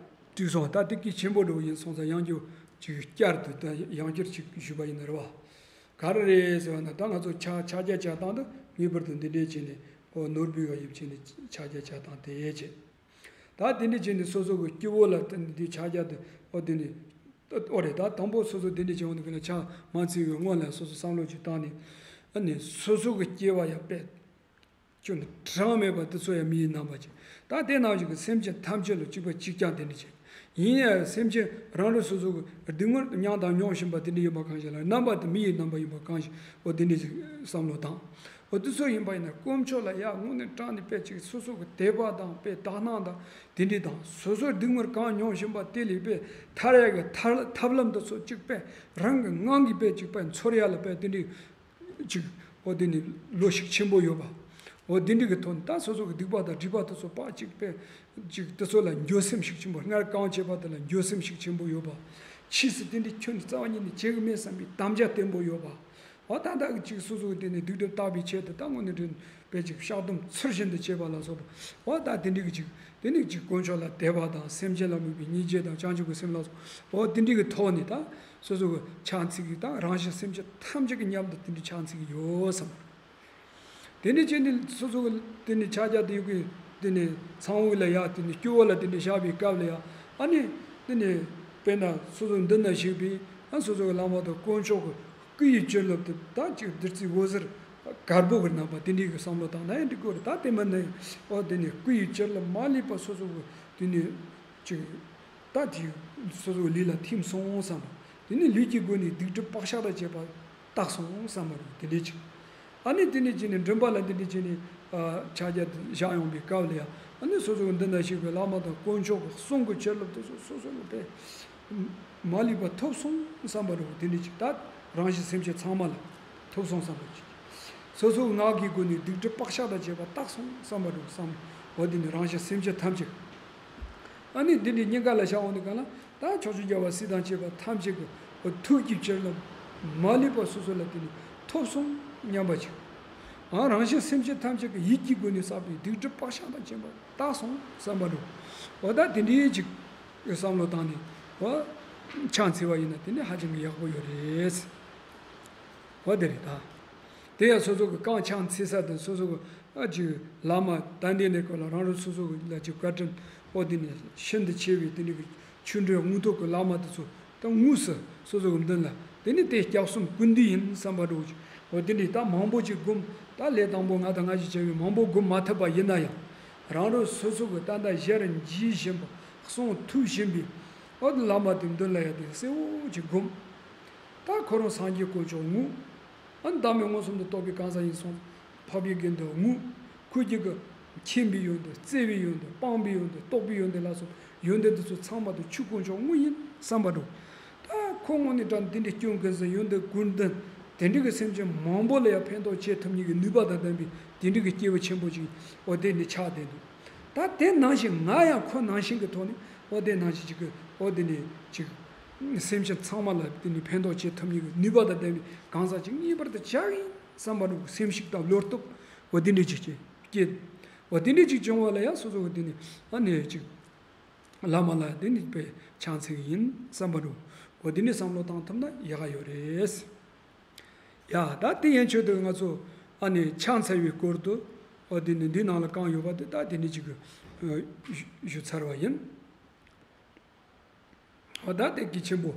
དྲིས་སོང་། ད་དེ་གི་ཆེན་པོ་འགྲོ་ཡིན་སོང་ཙང་ཡང་རྒྱུ་ཅིག་བསྐྱར་དུ་ད་ཡང་བསྐྱར་ཅིག་ཞུས་པ་ཡིན་ན་རེད་བ། ག་རེ་རེད་ཟེར་བ་ན་ད་ང་ཚོ་ཕྱག་ཕྱག་རྒྱ་བྱ་སྟངས་དུ་ངེས་པར་དུ་འདི་འདྲས་བྱས་ནས་ཨོ་ནོར་བུའི་བ་ཡིབ་བྱས་ནས་ཕྱག་རྒྱ་བྱ་སྟངས་དེ་བྱས། ད་དེ་འདྲས་བྱས་ནས་སོ་སོ་གི་སྐྱེ་བོ་ལ་དེ་འདི་ཕྱག་རྒྱ་དུ་ཨོ་དེ་ནས་ཨོ་རེད། ད་དང་པོ་སོ་སོ་དེ་འདྲས་བྱས་འོང་དུས་ཀྱི་ལ་ཕྱག་མ་འཚལ་བའི་སྔོན་ལ་སོ་སོ་བསམ་བློ་ཅིག་བཏང་ནས་ཨ་ནི་སོ་སོ་གི་སྐྱེ་བ་ཡ་པས། ཁྱོད་ནི་གྲངས་མེད་པ་དེ་ཚོ་ཡང་མི་ཡི་རྣམ་པ་ཅན། ད་དེ་ནང་བཞིན་གྱི་སེམས་ཅན་ཐམས་ཅད་ལ་གཅིག་པ་གཅིག་རྐྱང་དེ་འདྲ་ཅན། ཡིན་ཡང་སེམས་ཅན་རང་རང་སོ་སོ་གི་སྡུག་བསྔལ་མྱངས་དང་མྱོང་བཞིན་པ་དེ་འདྲ་ཡིན་པ་གང་ཞིག་ལ་རྣམ་པ་དེ་མི་ཡི་རྣམ་པ་ཡིན་པ་གང་ཞིག་འོ་དེ་འདྲ་ཅིག་བསམ་བློ་བཏང་། འོ་དེ་ཚོ་ཡིན་པ་ཡིན་ན་དཀོན་མཆོག་ལ་ཡར་དངོས་གནས་དྲང་ནས་དཔེ་ཅིག་སོ་སོ་གི་དད་པ་དང་དཔེ་དག་སྣང་དང་དེ་འདྲ་དང་སོ་སོའི་སྡུག་བསྔལ་གང་མྱོང་བཞིན་པ་དེ་ལས་དཔེ་ཐར་ཡ་གི་ཐར་ཐབས་ལམ་དེ་ཚོ་གཅིག་དཔེ་རང་གི་ངང་གིས་དཔེ་གཅིག་དཔེ་ཚོར་ཡ་ལ་དཔེ་དེ་འདྲ། ཅིག་འོ་དེ་ནི་བློ་ཤུགས་ཆེན་པོ་ཡོད་པ། འོ་དེ་འདྲ་གི་ཐོག་ནས་ད་སོ་སོ་གི་སྡིག་པ་དང་སྒྲིབ་པ་དེ་ཚོ་ཕར་ཅིག་པས་ཅིག་དེ་ཚོ་ལ་འགྱོད་སེམས་ཤུགས་ཆེན་པོ། སྔར་གང་བྱས་པ་དེ་ལ་འགྱོད་སེམས་ཤུགས་ཆེན་པོ་ཡོད་པ། ཕྱིས་སུ་དེ་འདྲ་ཁྱོན་ནས་རྩ་བ་ཉིད་ནས་བྱེད་གི་མེད་བསམ་པའི་དམ་བཅའ་བརྟན་པོ་ཡོད་པ། འོ་ད་ལྟ་གི་ཅིག་སོ་སོ་གི་དེ་ནི་སྡིག་སྒྲིབ་དག་པའི་ཆེད་དུ་ད་དངོས་གནས་དྲན་པས་ཅིག་བཤགས་སྡོམ་ཚུལ་བཞིན་དུ་བྱེད་པ་ལ་སོགས་པ། འོ་ད་དེ་འདྲ་གི་ཅིག་དེ་ནི་ཅིག་དཀོན་མཆོག་ལ་དད་པ་དང་སེམས་ཅན་ལ་དམིགས་པའི་སྙིང་རྗེ་དང་བྱང་ཆུབ་ཀྱི་སེམས་ལ་སོགས། འོ་དེ་འདྲ་གི་ཐོག་ནས་ད། སོ་སོ་གི་ཕྱག་འཚལ་གྱི་དང་རང་གཞན་སེམས་ཅན་ཐམས་ཅད་ཀྱི་མཉམ་དུ་དེ་འདྲའི་ཕྱག་འཚལ་གྱི་ཡོད་བསམ། དེ་འདྲ་བྱས་ནས་སོ་སོ་གི་དེ་ནས་ཕྱག་རྒྱ་དེ་ཡོད་གི་དེ་ནས་ཚངས་དབུས་ལ་ཡ་དེ་ནས་སྐྱོ་བོ་ལ་དེ་འདྲ་བཞག་པའི་སྐབས་ལ་ཡ་ཨ་ནི་དེ་ནས་དཔེར་ན་སོ་སོ་མདུན་ན་བཞུགས་པའི་ཨ་སོ་སོ་གི་བླ་མ་དང་དཀོན་མཆོག་གི་སྐུ་ཡི་བྱིན་རླབས་དེ་ད་ཅིག་བདུད་རྩི་འོད་ཟེར་དཀར་པོ་གི་རྣམ་པ་དེ་འདྲའི་གི་བསམ་བློ་བཏང་ན་ཡང་འགྲིག་གི་རེད། ད་དེ་མིན་ན་ཨོ་དེ་ནས་སྐུ་ཡི་བྱིན་རླབས་མ་ལུས་པ་སོ་སོ་གི་དེ་ནས་ཅིག་ད་དེ་སོ་སོའི་ལུས་ལ་ཐིམ་སོང་བསམ་པ། དེ་ནས་ལུས་ཀྱི་སྒོ་ནས་སྡིག་སྒྲིབ་བག་ཆགས་དང་བཅས་པ་དག་སོང་བསམ་པ་རེད། དེ་འདྲས་ཅིག་ཨ་ནི་དེ་ནས་ཅི་ནས་མགྲིན་པ་ལ་དེ་འདྲས་ཅི་ནས་ཕྱག་རྒྱ་དེ་བཞག་ཡོང་པའི་སྐབས་ལ་ཡང་ཨ་ནི་སོ་སོའི་མདུན་ན་བཞུགས་པའི་བླ་མ་དང་དཀོན་མཆོག་གི་གསུང་གི་བྱིན་རླབས་དེ་ཚོ་སོ་སོ་ལ་དཔེ་མ་ལུས་པ་ཐོབ་སོང་བསམ་པ་རེད། དེ་འདྲས་ཅིག་ད་རང་གཞན་སེམས་ཅན་ཚང་མ་ལ་ཐོབ་སོང་བསམ་པ་ཅིག་སོ་སོའི་ངག་གི་སྒོ་ནས་སྡིག་སྒྲིབ་བག་ཆགས་དང་བཅས་པ་དག་སོང་བསམ་པ་རེད་བསམ། འོ་དེ་ནས་རང་གཞན་སེམས་ཅན་ཐམས་ཅད། ཨ་ནི་འདི་འདྲའི་སྙིང་ག་ལ་བཞག་འོང་དུས་གང་ལ་ད་ཕྱོགས་བཅུའི་རྒྱལ་བ་སྲས་དང་བཅས་པ་ཐམས་ཅད་ཀྱི་ཐུགས་ཀྱི་བྱིན་རླབས་མ་ལུས་པ་སོ་སོ་ལ་དེ་ནི་ཐོབ་སོང་སྙམ་པ་ཅིག་ཨ་རང་གཞན་སེམས་ཅན་ཐམས་ཅད་ཀྱི་ཡིད་ཀྱི་སྒོ་ནས་བསགས་པའི་སྡིག་སྒྲིབ་བག་ཆགས་དང་བཅས་པ་དག་སོང་བསམ་པ་འདྲ། འོ་ད་དེ་འདྲའི་ཅིག་བསམ་བློ་བཏང་ནས་འོ་ཕྱག་འཚལ་བ་ཡིན་ན་དེ་ནི་ཧ་ཅང་གི་ཡག་པོ་ཡོད་རེད། འོ་དེ་རེད་ད། དེ་ཡང་སོ་སོ་གི་རྐང་ཕྱག་འཚལ་ས་དང་སོ་སོ་གི་ཨ་ཅིག་བླ་མ་ད་འདི་ནས་ཀོ་ལ་རང་རང་སོ་སོ་གི་ལ་ཅིག་བཀའ་དྲིན་ཨོ་དེ་ནས་ཤིན་ཏུ་ཆེ་བའི་དེ་འདྲ་གི་ཆོས་འབྲེལ་དངོས་ཐོག་གི་བླ་མ་དེ་ཚོ་ད་དངོས་སུ་སོ་སོ་གི་མདུན་ལ་དེ་ནས་དེ་སྐྱབས་གསུམ་སྐུ་མདུན་ཡིན་བསམ་པ་འདྲ་བོ་ཅིག་ཨོ་དེ་འདྲའི་ད་མང་པོ་ཅིག་སྒོམ་ད་ལས་དང་པོ་ང་དང་ང་ཞིག་བྱས་པའི་མང་པོ་སྒོམ་མ་ཐུབ་པ་ཡིན་ན་ཡང་རང་རང་སོ་སོ་གི་ད་ལྟ་ཞལ་འཇིགས་བཞིན་པ་གསུང་ཐོས་བཞིན་པའི་ཨོ་དེ་བླ་མ་དེ་མདུན་ལ་ཡང་དེ་གསལ་བོ་ཅིག་སྒོམ། ད་ཁོ་རང་སངས་རྒྱས་དཀོན་མཆོག་དངོས། ཨ་ནི་བདག་མེད་མངོན་སུམ་དུ་རྟོགས་པའི་གང་ཟག་ཡིན་སོང་། འཕགས་པའི་དགེ་འདུན་དངོས། ཁོ་རྒྱུད་ཀྱི་མཁྱེན་པའི་ཡོན་ཏན་བརྩེ་བའི་ཡོན་ཏན་སྤངས་པའི་ཡོན་ཏན་རྟོགས་པའི་ཡོན་ཏན་ལ་སོགས་ཡོན་ཏན་དེ་ཚོ་ཚང་མ་དེ་ཆོས་དཀོན་མཆོག་དངོས་ཡིན་བསམ་པ་འདྲ། ད་ཁོ་དངོས་གནས་དྲང་དེ་འདྲའི་སྐྱོན་ཀུན་ཟད་ཡོན་ཏན་ཀུན་ལྡན་དེ་འདྲ་གི་སེམས་ཅན་མང་པོ་ལ་ཡང་ཕན་ཐོགས་བྱེད་ཐུབ་མཁན་གྱི་ནུས་པ་དང་ལྡན་པའི་དེ་འདྲ་གི་སྐྱེས་བུ་ཆེན་པོ་ཅིག་འོ་དེ་ནི་ཆགས་བསྡད་འདུག་ད་དེ་ནང་བཞིན་ང་ཡང་ཁོ་ནང་བཞིན་གྱི་ཐོག་ནས་འོ་དེ་ནང་བཞིན་ཅིག་གི་འོ་དེ་ནི་ཅིག་སེམས་ཅན་ཚང་མ་ལ་དེ་ནི་ཕན་ཐོགས་བྱེད་ཐུབ་མཁན་གྱི་ནུས་པ་དང་ལྡན་པའི་གང་ཟག་ཅིག་ངེས་པར་དུ་ཆགས་ཡིན་བསམ་པ་འདྲ་བོ་སེམས་ཤུགས་དང་བློ་སྟོབས་འོ་དེ་འདྲ་ཅིག་སྐྱེ། འོ་དེ་འདྲ་ཅིག་བྱུང་བ་ལ་ཡང་སོ་སོ་གི་དེ་ནི་ཨ་ནི་ཅིག་བླ་མ་ལ་དེ་ནི་དཔེ་ཕྱག་འཚལ་གི་ཡིན་བསམ་པ་འདྲ་བོ་འོ་དེ་ནི་བསམ་བློ་བཏང་ཐུབ་ན་ཡག་ག་ཡོད་རེད། ཡ་ད་དེ་ཡན་ཆོད་དུ་ང་ཚོ་ཨ་ནི་ཕྱག་འཚལ་བའི་སྐོར་དུ་འོ་དེ་ནི་འདི་ནང་ལ་གང་ཡོད་པ་དེ་ད་དེ་ནི་ཅིག་ཞུ་ཚར་བ་ཡིན། འོ་ད་དེ་གལ་ཆེན་པོ།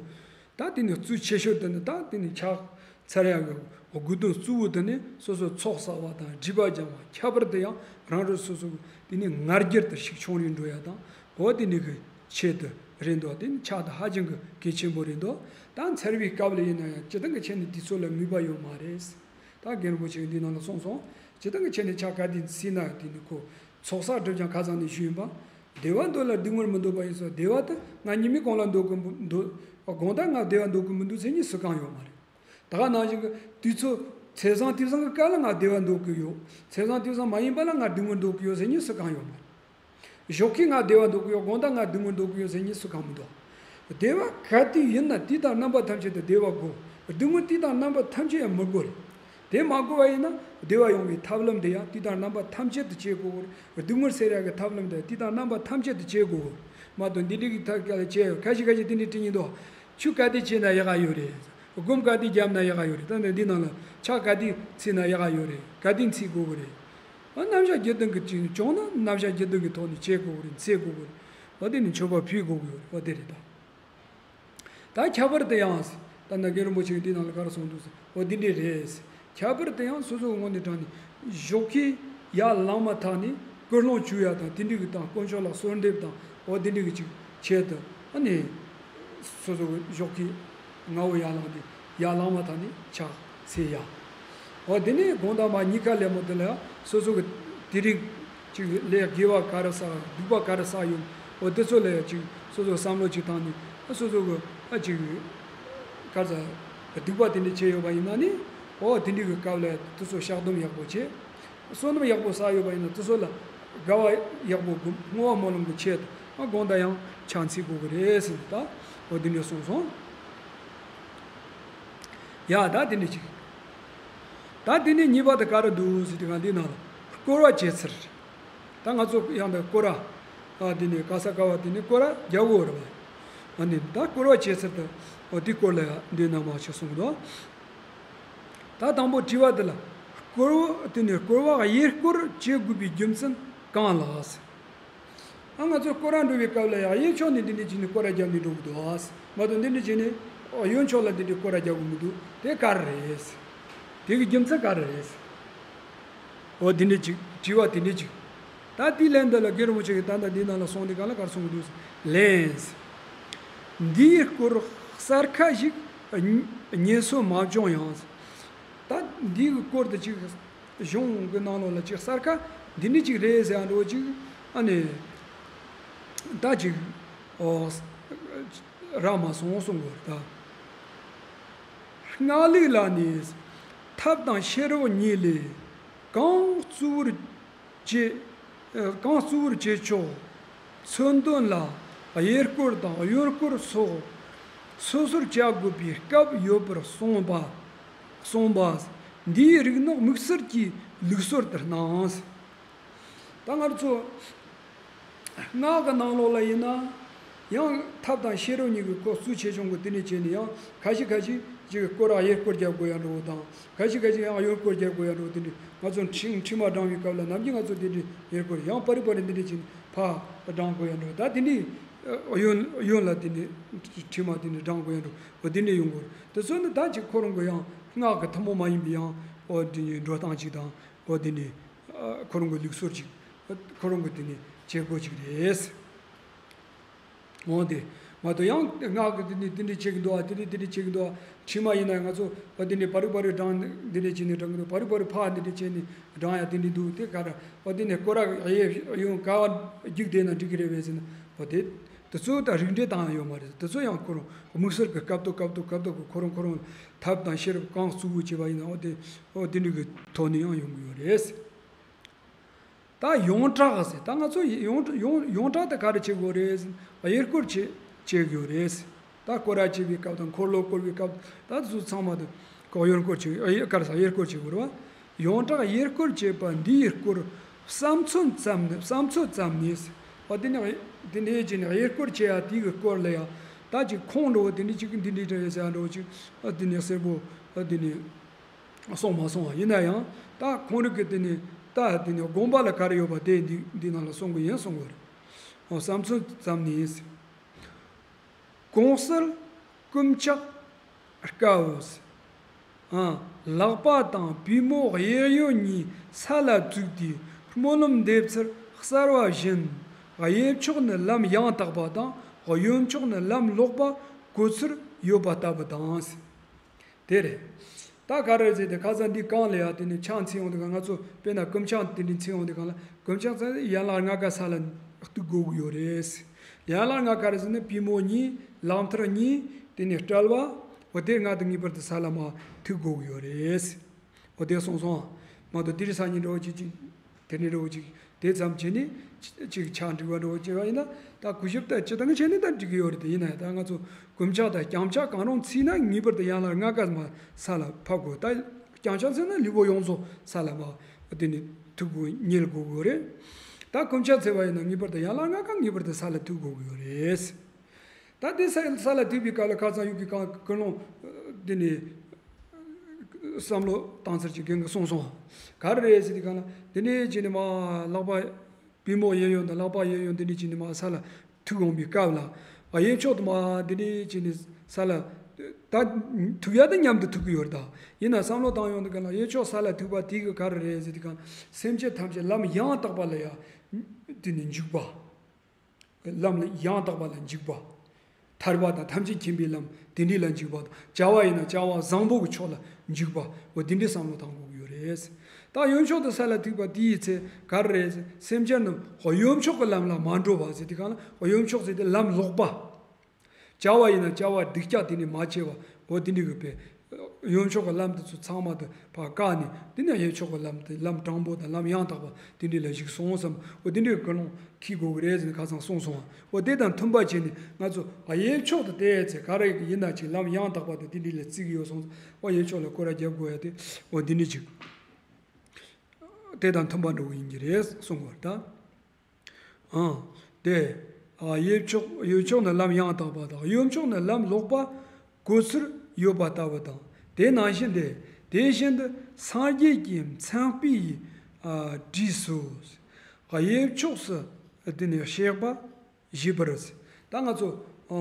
ད་དེ་ནི་གཙོ་ཆེ་ཤོས་དེ་ནི་ད་དེ་ནི་ཕྱག་འཚལ་ཡག་གི་དགོས་དོན་གཙོ་བོ་དེ་ནི་སོ་སོ་ཚོགས་བསགས་པ་དང་སྒྲིབ་པ་སྦྱང་བ་ཁྱད་པར་དུ་ཡང་རང་རང་སོ་སོ་དེ་ནི་ང་རྒྱལ་དུ་ཞིག་ཆུང་རིང་འགྲོ་ཡ་དང་འོ་དེ་ནི་གི་ཆེད་དུ་ རེད་འདུག་དེ་ནི་ཕྱག་དེ་ཧ་ཅང་གི་གལ་ཆེན་པོ་རེད་འདུག་ད་འཚལ་བའི་སྐབས་ལ་ཡིན་ན་ཡང་སྤྱིར་བཏང་གི་ཆ་ནས་དུས་ཚོད་ལ་ངེས་པ་ཡོད་མ་རེད། ད་རྒན་རིན་པོ་ཆེ་གིས་འདི་ནང་ལ་གསུངས་སོང་། སྤྱིར་བཏང་གི་ཆ་ནས་ཕྱག་ག་དུས་འཚལ་ན་དེ་ནི་ཁོ་ཚོགས་བསགས་སྒྲིབ་སྦྱང་ཁ་སང་ནས་ཞུས་ཡིན་པ། བདེ་བ་འདོད་ལ་སྡུག་བསྔལ་མི་འདོད་པ་ཡིན་ཙང་བདེ་བ་དེ་ང་ཉི་མའི་གོང་ལ་འདོད་གི་མི་འདུག་དགོང་དག་ང་བདེ་བ་འདོད་གི་མི་འདུག་ཟེར་མཁན་སུ་གང་ཡོད་མ་རེད། ད་ག་ནང་བཞིན་གྱི་དུས་ཚོད་མཚན་བཟང་དུས་བཟང་གི་སྐབས་ལ་ང་བདེ་བ་འདོད་ཀྱི་ཡོད། མཚན་བཟང་དུས་བཟང་མ་ཡིན་པ་ལ་ང་སྡུག་བསྔལ་འདོད་ཀྱི་ཡོད་ཟེར་མཁན་སུ་གང་ཡོད་མ་རེད། ཞོགས་ཀས་ང་བདེ་བ་འདོད་ཀྱི་ཡོད། དགོང་དག་ང་སྡུག་བསྔལ་འདོད་ཀྱི་ཡོད་ཟེར་མཁན་སུ་གང་མི་འདུག་བདེ་བ་ག་དུས་ཡིན་ན་དུས་དང་རྣམ་པ་ཐམས་ཅད་དུ་བདེ་བ་དགོས། སྡུག་བསྔལ་དུས་དང་རྣམ་པ་ཐམས་ཅད་ཡང་མི་དགོས་རེད། དེ་མ་དགོས་པ་ཡིན་ན་བདེ་བ་ཡོང་བའི་ཐབས་ལམ་དེ་ཡང་དུས་དང་རྣམ་པ་ཐམས་ཅད་དུ་བྱེད་དགོས། སྡུག་བསྔལ་སེལ་ཡག་གི་ཐབས་ལམ་དེ་དུས་དང་རྣམ་པ་ཐམས་ཅད་དུ་བྱེད་དགོས། མ་གཏོགས་འདི་འདྲ་གི་ཐབས་ག་ལ་བྱེད་ཡོད། ཁ་ཤས་ཁ་ཤས་དེ་འདྲ་དྲིས་མཁན་འདུག་ཆོས་ག་དུས་བྱས་ན་ཡག་ག་ཡོད་རེད། སྒོམ་ག་དུས་བརྒྱབ་ན་ཡག་ག་ཡོད་རེད། ད་ནི་འདི་ནང་ལ་ཕྱག་ག་དུས་འཚལ་ན་ཡག་ག་ཡོད་རེད། ག་དུས་འཚལ་དགོས་ཀྱི་རེད། ཨ་རྣམ་གཞག་བརྒྱད་སྟོང་གི་ཅིག་བྱུང་ན་རྣམ་གཞག་བརྒྱད་སྟོང་གི་ཐོག་ནས་བྱེད་དགོས་ཀྱི་རེད། འཚལ་དགོས་ཀྱི་རེད། འོ་དེ་ནི་མཆོད་པ་ཕུལ་དགོས་ཀྱི་རེད། འོ་དེ་རེད་ད། ད་ཁྱད་པར་དུ་ཡང་ཟེར། ད་ནི་རྒན་རིན་པོ་ཆེ་གིས་འདི་ནང་ལ་ག་རེ་གསུངས་འདུག་ཟེར། འོ་འདི་འདྲས་རེད་ཟེར། ཁྱད་པར་དུ་ཡང་སོ་སོའི་ངོས་ནས་དྲངས་ནས་ཞོགས་ཀས་ཡར་ལངས་མ་ཐག་ནས་སྐུ་རླུང་བཅུག་ཡ་དང་དེ་འདྲས་ཀྱི་དང་དཀོན་མཆོག་ལ་གསོལ་འདེབས་དང་འོ་དེ་འདྲས་ཀྱི་ཅིག་ཆེད་དུ་ཨ་ནི་སོ་སོ་གི་ཞོགས་ཀས་སྔ་བོ་ཡར་ལངས་ཏེ་ཡར་ལངས་མ་ཐག་ནས་ཕྱག་འཚལ་ཡ། འོ་དེ་ནས་དགོང་དག་མ་གཉིས་ཀ་ལས་མོ་དེ་ལ་ཡང་སོ་སོ་གི་དེ་རིང་ཅིག་ལས་དགེ་བ་ག་རེ་བསགས། སྡིག་པ་ག་རེ་བསགས་ཡོད། འོ་དེ་ཚོ་ལ་ཡང་ཅིག་སོ་སོ་བསམ་བློ་ཅིག་བཏང་ནས་སོ་སོ་གི་ཨ་ཅིག་ག་རེ་ཟ་སྡིག་པ་དེ་འདྲ་བྱས་ཡོད་པ་ཡིན་ན་ནི་འོ་དེ་འདྲ་གི་སྐབས་ལ་དེ་ཚོ་བཤགས་སྡོམ་ཡག་པོ་བྱེད། བསོད་ནམས་ཡག་པོ་བསགས་ཡོད་པ་ཡིན་ན་དེ་ཚོ་ལ་དགའ་བ་ཡག་པོ་སྒོམ། བསྔོ་བ་སྨོན་ལམ་གྱི་ཆེད་དུ་ཨ་དགོང་དག་ཡང་ཕྱག་འཚལ་དགོས་ཀྱི་རེད་ཟེར་ནས་ད་འོ་དེ་འདྲ་གསུངས་སོང་། ཡ་ད་དེ་འདྲ་ཅིག་ད་དེ་ནས་གཉིས་པ་དེ་ག་རེ་འདུག་ཟེར་དུས་ང་འདི་ནང་ལ་སྐོར་བ་བྱེད་ཚུལ། ད་ང་ཚོ་ཡང་དེ་སྐོར་ར། ཨ་དེ་ནས་ག་ས་ག་བ་དེ་ནས་སྐོར་ར་རྒྱག་དགོས་རེད་བ། ཨ་ནི་ད་སྐོར་བ་བྱེད་ཚུལ་དེ་འོ་དེ་སྐོར་ལ་ཡང་འདི་ནང་མ་ཞིག་གསུངས་འདུག་ད་དང་པོ་དྲི་བ་དེ་ལ་སྐོར་བ་དེ་ནས་སྐོར་བ་གཡས་སྐོར་བྱེད་དགོས་པའི་རྒྱུ་མཚན་གང་ལགས། ཨ་ང་ཚོ་སྐོར་ར་འགྲོ་བའི་སྐབས་ལ་ཡང་གཡས་ཕྱོགས་ནས་འདི་འདྲ་བྱས་ནས་སྐོར་ར་བརྒྱབ་ནས་འགྲོ་གི་འདུག་ཨ། མ་གཏོགས་འདི་འདྲ་བྱས་ནས་གཡོན་ཕྱོགས་ལ་འདི་འདྲ་སྐོར་ར་རྒྱག་དགོས་མི་འདུག་དེ་ག་རེ་རེད། དེ་གི་རྒྱུ་མཚན་ག་རེ་རེད། འོ་འདི་འདྲ་ཅིག་དྲི་བ་དེ་འདྲ་ཅིག་ད་དེའི་ལན་འདི་ལ་རྒན་རིན་པོ་ཆེ་གིས་ད་ལྟ་འདི་ནང་ལ་གསུངས་དེ་ག་ལ་ག་རེ་གསུངས་འདུག་ལན། འདིའི་སྐོར་གསར་ཁ་ཞིག་ཉན་སྲོལ་མ་བྱུང་ཡང་། ད་འདིའི་སྐོར་དེ་ཅིག་གཞུང་གི་ནང་ལོགས་ལ་ཅིག་གསར་ཁ་འདི་འདྲ་ཅིག་རེད་ཟེར་ཡ་འགྲོ་ཅིག་ཨ་ནི་ད་ཅིག་ཨོ་རག་མ་སོང་གསུང་གི་ཡོད་རེད་ད། སྔགས་ལུགས་ལ་ནི་ཐབས་དང་ཤེས་རབ་གཉིས་ལས་གང་གཙོ་བོར་བྱེད། གང་གཙོ་བོར་བྱེད་ཆོག་མཚོན་དོན་ལ་གཡས་སྐོར་དང་གཡོན་སྐོར་སོགས་སོ་སོར་བྱ་དགོས་པའི་སྐབས་ཡོད་པར་གསུངས་པ། གསུངས་པ། འདིའི་རིགས་ནི་དམིགས་བསལ་གྱི་ལུགས་སྲོལ་དུ་སྣང་། ད་ང་ཚོ་སྔགས་ཀྱི་ནང་ལོགས་ལ་ཡིན་ན་ཡང་ཐབས་དང་ཤེས་རབ་གཉིས་ཀྱི་ཁོ་གཙོ་ཆེ་ཆུང་གི་དེ་ནས་བྱས་ནས་ཡང་ཁ་ཤས་ཁ་ཤས་ཅིག་སྐོར་ར་གཡས་སྐོར་རྒྱག་དགོས་ཡ་འགྲོ་བ་དང་། ཁ་ཤས་ཁ་ཤས་ཡང་གཡོན་སྐོར་རྒྱག་དགོས་ཡ་འགྲོ་བ། དེ་འདྲ་ང་ཚོ་ཁྲི་ཁྲི་མ་བགྲང་བའི་སྐབས་ལ་ནམ་རྒྱུན་ང་ཚོ་དེ་འདྲ་གཡས་སྐོར་ཡང་པར་རིས་པར་རིས་འདི་འདྲ་བྱས་ནས་ཕར་བགྲང་དགོས་ཡ་འགྲོ་བ། ད་དེ་འདྲའི་གཡོན་གཡོན་ལ་དེ་འདྲའི་ཁྲི་མ་དེ་འདྲ་བགྲང་དགོས་ཡ་འགྲོ་བ་དེ་འདྲ་ཡོང་གི་ཡོད་རེད། དེ་ཚོ་ནི་ད་ཅིག་ཁོ་རང་གི་ཡང་སྔགས་ཀྱི་ཐུན་མོང་མ་ཡིན་པའི་ཡང་འོ་དེ་འདྲའི་འགྲོ་སྟངས་ཅིག་དང་འོ་དེ་འདྲའི་ཁོ་རང་གི་ལུགས་སྲོལ་ཅིག་ཁོ་རང་གི་དེ་འདྲའི་བྱེད་སྒོ་ཅིག་རེད། འོང་དེ། མ་གཏོགས་ཡང་སྔགས་ཀྱི་དེ་འདྲ་དེ་འདྲ་བྱེད་ཀྱི་འདུག་ཨ། དེ་འདྲ་དེ་འདྲ་བྱེད་ཀྱི་འདུག་ཨ། ཁྲི་མ་ཡིན་ན་ང་ཚོ་ཨ་དེ་འདྲ་པར་རིས་པར་རིས་བགྲང་འདི་འདྲ་བྱས་ནས་བགྲང་གི་འདུག་པར་རིས་པར་རིས་ཕར་འདི་འདྲ་བྱས་ནས་བགྲང་ཡ་དེ་འདྲ་འདུག་དེ་ག་རེ་ཨ་དེ་ནས་སྐོར་ར་གཡས་གཡོན་ག་བ་རྒྱུག་བསྡད་ན་འགྲིག་གི་རེད་པས་ཟེར་ན་ཨ་དེ་དེ་ཚོ་ད་རིགས་འགྲེ་བཏང་ཡ་ཡོད་མ་རེད། དེ་ཚོ་ཡང་ཁོ་རང་དམིགས་བསལ་གྱི་སྐབས་ཐོག་སྐབས་ཐོག་སྐབས་ཐོག་གི་ཁོ་རང་ཁོ་རང་ཐབས་དང་ཤེས་རབ་གང་གཙོ་བོ་བྱས་པ་ཡིན་ན་ཨ་དེ་ཨ་དེ་འདྲ་གི་ཐོག་ནས་ཡང་ཡོང་གི་ཡོད་རེད། ད་ཡོངས་གྲགས་ཟེར། ད་ང་ཚོ་ཡོངས་ཡོངས་ཡོངས་གྲགས་དེ་ག་རེ་བྱེད་དགོས་རེད་ཟེར་ན། གཡས་སྐོར་བྱེད་བྱེད་དགོས་རེད་ཟེར། ད་སྐོར་ར་བྱེད་པའི་སྐབས་དང་འཁོར་ལོ་བསྐོར་བའི་སྐབས་ད་དེ་ཚོ་ཚང་མ་དེ་གཡོན་སྐོར་བྱེད་ཨ་ག་རེ་ཟ་གཡས་སྐོར་བྱེད་དགོས་རེད་བ། ཡོངས་གྲགས་གཡས་སྐོར་བྱེད་པ་འདིའི་སྐོར་བསམ་ཚོད་ཙམ་ནི་བསམ་ཚོད་ཙམ་ནི་ཟེར། བ་དེ་ནས་དེ་ནས་བྱས་ནས་གཡས་སྐོར་བྱེད་ཡ་དེའི་སྐོར་ལ་ཡ་ད་ཅིག་ཁུངས་འགྲོ་བ་དེ་འདྲ་ཅིག་འདི་འདྲ་རེད་ཟེར་ཡ་འགྲོ་བ་ཅིག་ཨ་དེ་ནས་གསལ་པོ་ཨ་དེ་ནས། སོང་མ་སོང་བ་ཡིན་ན་ཡང་ད་ཁོང་རིགས་ཀྱི་དེ་ནི་ད་དེ་ནི་དགོངས་པ་ལ་ག་རེ་ཡོད་པ་དེ་འདི་འདི་ནང་ལ་གསུང་གི་ཡིན་གསུང་གི་རེད། འོ་བསམ་ཚུལ་ཙམ་ནི་ཡིན། གོང་གསལ་སྐུ་ཕྱག་དཀའ་བོ་ཟེར། ཨ་ལག་པ་དང་པུས་མོ་གཡས་གཡོན་གཉིས་ས་ལ་བཙུགས་ཏེ་སྨོན་ལམ་འདེབས་ཚུལ་གསལ་བ་བཞིན་གཡས་ཕྱོགས་ནི་ལམ་ཡང་དག་པ་དང་ གཡོན་ཕྱོགས་ནི་ལམ་ལོག་པ་གོ་ཚུལ་ཡོད་པ་ལྟ་བུ་དང་། དེ་རེད། ད་ག་རེ་ཟེར་ཏེ་ཁ་སང་འདི་གང་ལ་ཡ་དེ་ནི་ཕྱག་འཚལ་ཡོང་དུས་ང་ཚོ་དཔེར་ན་སྐུ་ཕྱག་དེ་འདྲ་འཚལ་ཡོང་དུས་གང་ལ་སྐུ་ཕྱག་འཚལ་ཡན་ལག་ལྔ་ཀ་ས་ལ་གཏུག་དགོས་ཀྱི་ཡོད་རེད། ཡན་ལག་ལྔ་ཀ་རེད་ཟེར་ན་པུས་མོ་གཉིས། ལག་མཐིལ་གཉིས། དེ་ནས་དཔྲལ་བ། འོ་དེ་ལྔ་དེ་ངེས་པར་དུ་ས་ལ་མར་ཐུག་དགོས་ཀྱི་ཡོད་རེད། འོ་དེ་སོང་སོང་། མ་གཏོགས་དེ་རིང་སང་ཉིན་འདྲ་བོ་ཅིག་ཅིག་དེ་ནས་འདྲ་བོ་ཅིག་དེ་ཙམ་བྱས་ནས་ཅིག་ཕྱག་འགྲིག་པ་འདྲ་བོ་བྱས་པ་ཡིན་ན། ད་གུས་ཞབས་ད་ཅི་ལྟར་བྱས་ནས་ད་འགྲིག་གི་ཡོད་རེད། དེ་ཡིན་ན་ཡང་ད་ང་ཚོ་སྐུ་ཕྱག་དང་རྐྱང་ཕྱག་གང་རུང་འཚལ་ན་ངེས་པར་དུ་ཡན་ལག་ལྔ་ཀ་མར་ས་ལ་ཕབ་དགོས། ད་རྐྱང་ཕྱག་འཚལ་ན་ལུས་པོ་ཡོངས་རྫོགས་ས་ལ་མར་དེ་ནས་ཐུག་དགོས་ཉལ་དགོས་ཀྱི་ཡོད་རེད། ད་སྐུ་ཕྱག་འཚལ་བ་ཡིན་ན་ངེས་པར་དུ་ཡན་ལག་ལྔ་ཀ་ངེས་པར་དུ་ས་ལ་ཐུག་དགོས་ཀྱི་ཡོད་རེད། ད་དེ་ས་ས་ལ་ཐུག་པའི་སྐབས་ལ་ཁ་སང་ཡུལ་གྱི་ཀུན་སློང་དེ་ནས་བསམ་བློ་བཏང་ཚར་གྱི་རྒན་གྱིས་གསུངས་སོང་། ག་རེ་རེད་ཟེར་དུས་གང་ལ་དེ་ནས་ཅི་ནས་མར་ལག་པ་པུས་མོ་གཡས་གཡོན་དང་ལག་པ་གཡས་གཡོན་དེ་འདྲ་ཅི་ནས་མར་ས་ལ་ཐུག་འོང་པའི་སྐབས་ལ་གཡས་ཕྱོགས་དུ་མར་དེ་འདྲ་ཅི་ནས་ས་ལ་ད་ཐུག་ཡ་དང་མཉམ་དུ་ཐུག་གི་ཡོད་རེད། ད་ཡིན་ན་བསམ་བློ་བཏང་ཡོང་དུས་གང་ལ་གཡས་ཕྱོགས་ས་ལ་ཐུག་པ་དེ་གི་ག་རེ་རེད་ཟེར་དུས་གང་སེམས་ཅན་ཐམས་ཅད་ལམ་ཡང་དག་པ་ལ་ཡ་དེ་ནས་འཇུག་པ། ལམ་ཡང་དག་པ་ལ་འཇུག་པ། ཐར་པ་དང་ཐམས་ཅད་མཁྱེན་པའི་ལམ་དེ་འདྲ་ལ་འཇུག་པ་དང་། བྱ་བ་ཡིན་ན་བྱ་བ་བཟང་པོ་གི་ཕྱོགས་ལ་འཇུག་པ། འོ་དེ་འདྲའི་བསམ་བློ་བཏང་དགོས་ཀྱི་ཡོད་རེད། ད་གཡོན་ཕྱོགས་དུ་ས་ལ་ཐུག་པ་དེའི་ཚེ་ག་རེ་རེད། སེམས་ཅན་རྣམས་གཡོན་ཕྱོགས་ཀྱི་ལམ་ལ་མ་འགྲོ་བ་ཟེར་དུས་གང་ལ་གཡོན་ཕྱོགས་ཟེར་ཏེ་ལམ་ལོག་པ། བྱ་བ་ཡིན་ན་བྱ་བ་སྡུག་ཅག་དེ་ནས་མ་བྱས་པ། འོ་དེ་འདྲ་གི་དཔེ། གཡོན་ཕྱོགས་ཀྱི་ལམ་དེ་ཚོ་ཚང་མ་དེ་ཕར་བཀག་ནས་དེ་ནས་གཡས་ཕྱོགས་ཀྱི་ལམ་དེ་ལམ་དྲང་པོ་དང་ལམ་ཡང་དག་པ་དེ་འདྲ་ལ་གཞིགས་སོང་བསམ། འོ་དེ་འདྲའི་ཀུན་སློང་འཁྱེར་དགོས་ཀྱི་རེད་ཟེར་ནས་ཁ་སང་གསུངས་སོང་བ། འོ་དེ་དང་མཐུན་པ་བྱས་ནས་ང་ཚོ་གཡས་ཕྱོགས་དེ་བལྟས་ཚེ་ག་རེ་ཡིན་ན་ཅིག་ལམ་ཡང་དག་པ་དེ་དེ་འདྲ་ལ་བརྩི་གི་ཡོད་སོང་། འོ་གཡས་ཕྱོགས་ལ་སྐོར་ར་རྒྱབ་དགོས་ཡ་དེ་འོ་དེ་འདྲ་ཅིག་དེ་དང་མཐུན་པ་འགྲོ་གི་ཡིན་གྱི་རེད་གསུང་དགོས་རེད་ད། ཨང་། དེ། ཨ། གཡས་ཕྱོགས་གཡོན་ཕྱོགས་ནི་ལམ་ཡང་དག་པ་དང་གཡོན་ཕྱོགས་ནི་ལམ་ལོག་པ་གོ་ཚུལ་ཡོད་པ་ལྟ་བུ་དང་། དེ་ནང་བཞིན་ཏེ། དེ་བཞིན་དུ་སངས་རྒྱས་ཀྱི་མཚན་དཔེ་ཡིས། ཨ། བྲིས་སོ། གཡས་ཕྱོགས་སུ་དེ་ནས་གཤེགས་པ་བཞི་པར། ད་ང་ཚོ། ཨ།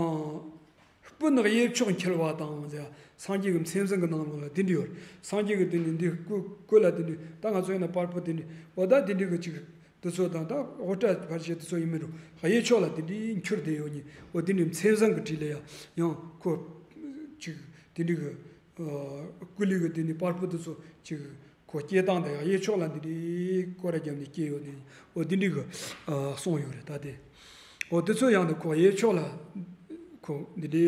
སྤུ་ནག་གཡས་ཕྱོགས་འཁྱིལ་བ་དང་ཟེར། སངས་རྒྱས་ཀྱི་མཚན་བཟང་གི་ནང་ལོགས་ལ་དེ་འདྲ་ཡོད་རེད། སངས་རྒྱས་ཀྱི་དེ་ནི་འདི་སྐུ་སྐུ་ལ་དེ་འདྲ། ད་ང་ཚོ་ཡིན་ན་པར་པོ་དེ་འདྲ། འོ་ད་དེ་འདྲ་གི་ཅིག་དེ་ཚོ་དང་ད་འོ་སྐྲ་ཕར་བྱེད་དེ་ཚོ་ཡིན་མིན་འགྲོ། གཡས་ཕྱོགས་ལ་དེ་འདྲའི་འཁྱུར་བསྡད་ཡོད་ནི། འོ་དེ་འདྲའི་མཚན་བཟང་གི་བྲིས་ལ་ཡང་ཡང་ཁོ་ཅིག་དེ་འདྲ་གི། ཨ། སྐུ་ལུས་ཀྱི་དེ་ནི་པར་པོ་དེ་ཚོ་ཅིག་ཁོ་སྐྱེ་སྟངས་དང་ཡང་གཡས་ཕྱོགས་ལ་འདི་འདྲའི་སྐོར་ར་བརྒྱབ་ནས་སྐྱེ་ཡོད་ནི། འོ་འདི་འདྲའི་གི། ཨ། གསུངས་ཡོད་རེད་ད་དེ། འོ་དེ་ཚོ་ཡང་ནི་ཁོ་གཡས་ཕྱོགས་ལ་ཁོ་འདི་འདྲའི་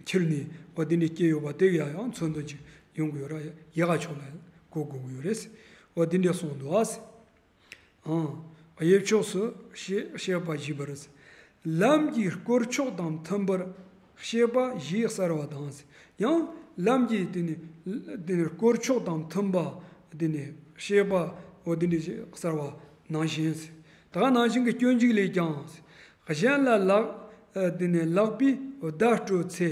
འཁྱེར་ནས་འོ་འདི་འདྲའི་སྐྱེ་ཡོད་པ་དེ་ཡང་ཡང་མཚོན་དོན་ཅིག་ཡོང་གི་ཡོད་ར། ཡ་ག་ཕྱོགས་ལ་གོ་དགོས་ཀྱི་ཡོད་རེད། འོ་འདི་འདྲའི་གསུངས་འདུག་ཨ། ཨང་། གཡས་ཕྱོགས་སུ་གཤེགས་གཤེགས་པ་བཞི་པར། ལམ་གྱི་སྐོར་ཕྱོགས་དང་མཐུན་པར་གཤེགས་པ་བཞི་གསལ་བ་དང་། ཡང་ལམ་གྱི་དེ་ནི་དེ་ནི་སྐོར་ཕྱོགས་དང་མཐུན་པ་དེ་ནི་གཤེགས་པ་འོ་དེ་འདྲ་གསལ་བ་ནང་བཞིན། ད་ག་ནང་བཞིན་གྱི་སྤྱོད་འཇུག་ལས་ཀྱང་། གཞན་ལ་ལག་དེ་ནི་ལག་པས་བརྡ་སྤྲོད་ཚེ་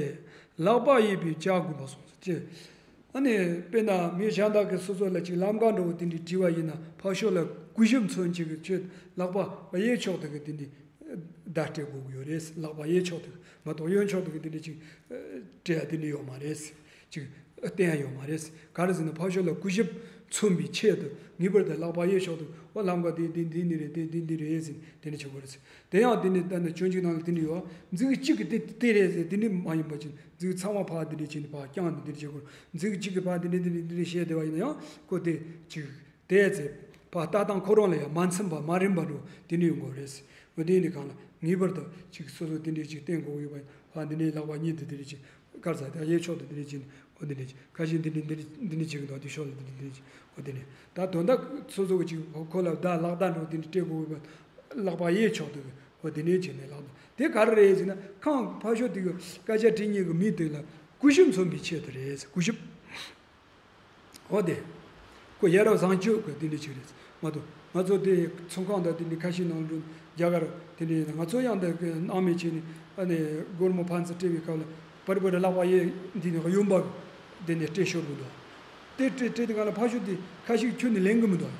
ལག་པ་གཡས་པས་བྱ་དགོས་པ་གསུངས་ཀྱི། ཨ་ནི་དཔེར་ན་མི་གཞན་དག་གིས་སོ་སོ་ལ་ཅིག་ལམ་ཀ་འདྲ་བོ་དེ་འདྲའི་བྲིས་པ་ཡིན་ན་ཕར་ཕྱོགས་ལ་གུས་ཞབས་མཚོན་བྱེད་ཀྱི་ཆེད་ལག་པ་གཡས་ཕྱོགས་དེ་གི་དེ་འདྲའི་བརྡ་སྤྲད་དགོས་ཀྱི་ཡོད་རེད། ལག་པ་གཡས་ཕྱོགས་དེ་མ་གཏོགས་གཡོན་ཕྱོགས་དེ་གི་དེ་འདྲའི་ཅིག་སྤྲད་ཡ་དེ་འདྲ་ཡོད་མ་རེད། ཅིག་བསྟན་ཡ་ཡོད་མ་རེད། ག་རེ་ཟེར་ན་ཕར་ཕྱོགས་ལ་གུས་ཞབས་མཚོན་པའི་ཆེད་དུ་ངེས་པར་དུ་ལག་པ་གཡས་ཕྱོགས་དེ་འོ་ལམ་ཀ་དེ་དེ་འདི་འདི་རེད། དེ་འདི་འདི་རེད་ཟེར་དེ་འདྲ་བྱེད་དགོས་རེད། དེ་ཡང་དེ་ནི་ད་ནི་སྤྱོད་འཇུག་ནང་ལ་དེ་འདྲ་ཡོད། མཛུབ་གཅིག་གིས་དེ་དེ་རེད་ཟེར་དེ་འདྲ་མ་ཡིན་པ་ཅིག་མཛུབ་ཚང་མ་ཕར་དེ་འདྲ་བྱས་ནས་ཕར་བརྐྱངས་ནས་དེ་འདྲ་བྱེད་དགོས། མཛུབ་གཅིག་གིས་ཕར་དེ་འདྲ་དེ་འདྲ་དེ་འདྲ་བྱས་བསྡད་པ་ཡིན་ན་ཡང་ཁོ་དེ་ཅིག་དེ་ཚེ་ཕར་ལྟ་སྟངས་ཁོ་རང་ལ་ཡང་མ་འཚམ་པ་མ་རན་པ་འགྲོ་དེ་འདྲ་ཡོང་གི་རེད། འོ་དེ་ཡིན་དུས་གང་ལ་ངེས་པར་དུ་ཅིག་སོ་སོ་དེ་འདྲ་ཅིག་བསྟེན་དགོས་ཡོད་པ་ཡིན། ཕར་འདི་ནས་ལག་པ་གཉིས་དེ་དེ་འདྲ་ཅིག་དཀར་ཟ་དེ་གཡས་ཕྱོགས་དེ་དེ་འདྲ་ཅིག་འོ་དེ་འདྲ་ཅིག་ཁ་ཤས་འདི་འདྲ་འདི་འདྲ་འདི་འདྲ་ཅིག་འདུག་དེ་ཕྱོགས་ལ་འདི་འདྲ་འདི་འདྲ་ཅིག་འོ་དེ་འདྲ། ད་དོན་དག་སོ་སོ་གི་ཅིག་ཁོ་ལ་བརྡ་ལག་བརྡ་འགྲོ་དེ་འདྲ་སྤྲད་དགོས་པ། ལག་པ་གཡས་ཕྱོགས་དེ་གི་འོ་དེ་འདྲ་བྱས་ནས་ལག་བརྡ་དེ་ག་རེ་རེད་ཟེར་ན་ཁང་ཕར་ཕྱོགས་དེ་གི་སྐད་ཆ་དྲི་མཁན་གི་མི་དེ་ལ་གུས་ཞབས་མཚོན་པའི་ཆེད་དུ་རེད། གུས་ཞབས། འོ་དེ། ཁོ་ཡ་རབས་བཟང་སྤྱོད་ཀྱི་དེ་འདྲ་ཅིག་རེད་མ་གཏོགས། ང་ཚོ་དེ་ཚོང་ཁང་དང་དེ་འདྲ་ཁ་ཤས་ནང་ལ་རྒྱ་གར་དེ་འདྲ་ཡིན་ན་ང་ཚོ་ཡང་འདི་སྣང་མེད་བྱས་ནས་ཨ་ནི་སྒོར་མོ་ཕན་ཚུན་སྤྲད་པའི་སྐབས་ལ་པར་པར་ལག་པ་གཡས་འདི་ནས་གཡོན་པ་དེ་ནས་སྤྲད་ཤོར་གི་འདུག་དེ་སྤྲད་སྤྲད་དེ་ག་ལ་ཕར་ཕྱོགས་དེ་ཁ་ཤས་ཁྱོན་ནས་ལེན་གི་མི་འདུག་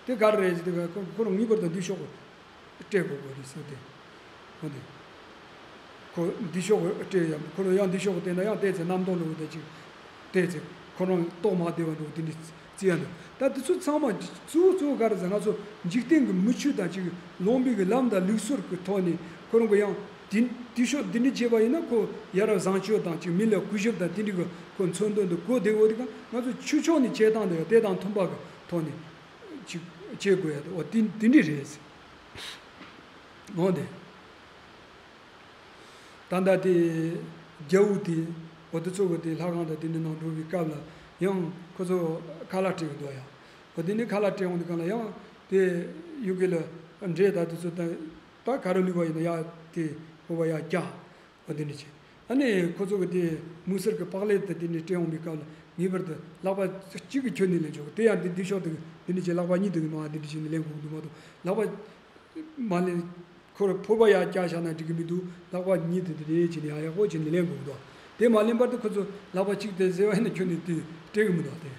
དེ་ག་རེ་རེད་ཟེར་དུས་ཁོ་རང་ངེས་པར་དུ་འདི་ཤོག་གོ་སྤྲད་དགོས་དགོས་རེད་ཟེར་ཏེ། འོ་དེ། ཁོ་འདི་ཤོག་གོ་སྤྲད་ཡ་ཁོ་རང་ཡང་འདི་ཤོག་གོ་བལྟས་ན་ཡང་བལྟས་ཚེ་གནམ་སྟོང་ལོག་དེ་ཅིག་བལྟས་ཚེ་ཁོ་རང་ལྟོགས་མ་བདེ་བ་འགྲོ་དེ་འདྲ་བརྩི་ཡ་འདུག་ད་དེ་ཚོ་ཚང་མ་གཙོ་བོ་གཙོ་བོ་ག་རེ་ཟེར་ང་ཚོ་འཇིག་རྟེན་གྱི་མི་ཆོས་དང་ཅིག་ལུང་པའི་གི་ལམ་དང་ལུགས་སྲོལ་གྱི་ཐོག་ནས་ཁོ་རང་གི་ཡང་། དེ་དེ་ཤོག་འདི་འདྲ་བྱས་པ་ཡིན་ན་ཁོ་ཡ་རབས་བཟང་སྤྱོད་དང་ཅིག་མི་ལ་གུས་ཞབས་དང་དེ་འདྲ་གི་ཁོ་མཚོན་དོན་དུ་གོ་བདེ་བོ་དེ་ག་ང་ཚོ་ཆོས་ཕྱོགས་ནས་བྱེད་སྟངས་དེ་དེ་དང་མཐུན་པ་གི་ཐོག་ནས་ཅིག་བྱེད་དགོས་ཡ་དེ་འོ་དེ་དེ་འདྲ་རེད། འོ་དེ། ད་ལྟ་དེ་རྒྱལ་པོ་དེ་འོ་དེ་ཚོ་གི་དེ་ལྷ་ཁང་དང་དེ་འདྲ་ནང་འགྲོ་བའི་སྐབས་ལ་ཡང་ཁོ་ཚོ་ཁ་ལག་སྤྲད་གི་འདུག་ཡ། འོ་དེ་ནས་ཁ་ལག་སྤྲད་འོང་དུས་གང་ལ་ཡང་དེ་ཡུལ་གི་ལ་འདྲེ་དང་དེ་ཚོ་དང་ད་ག་རེ་ལུས་པ་ཡིན་ན་ཡ་དེ་ཕོར་པ་ཡ་རྒྱག་འོ་དེ་འདྲ་བྱས། ཨ་ནི་ཁོ་ཚོ་གི་དེ་མུ་སེར་གི་པགས་ལེབ་དེ་དེ་འདྲ་སྤྲད་འོང་བའི་སྐབས་ལ་ངེས་པར་དུ་ལག་པ་གཅིག་གི་ཁྱོན་ནས་ལེན་ཆོག་གི་དེ་ཡང་དེ་དེ་ཤོག་དེ་དེ་འདྲ་བྱས་ལག་པ་གཉིས་དེ་གི་མ་དེ་འདྲ་བྱས་ནས་ལེན་དགོས་གི་འདུག་མ་གཏོགས་ལག་པ། མ་ལེན། ཁོ་ར་ཕོར་པ་ཡར་བཀྱགས་བཞག་ན་འགྲིག་གི་མི་འདུག་ལག་པ་གཉིས་དེ་དེ་རེད་བྱས་ནས་ཡག་ཡག་པོ་བྱས་ནས་ལེན་དགོས་འདུག་དེ་མ་ལེན་བར་དུ་ཁོ་ཚོ་ལག་པ་གཅིག་དེ་བཟེ་བ་ཡིན་ན་ཁྱོན་ནས་དེ་སྤྲད་གི་མི་འདུག་དེ།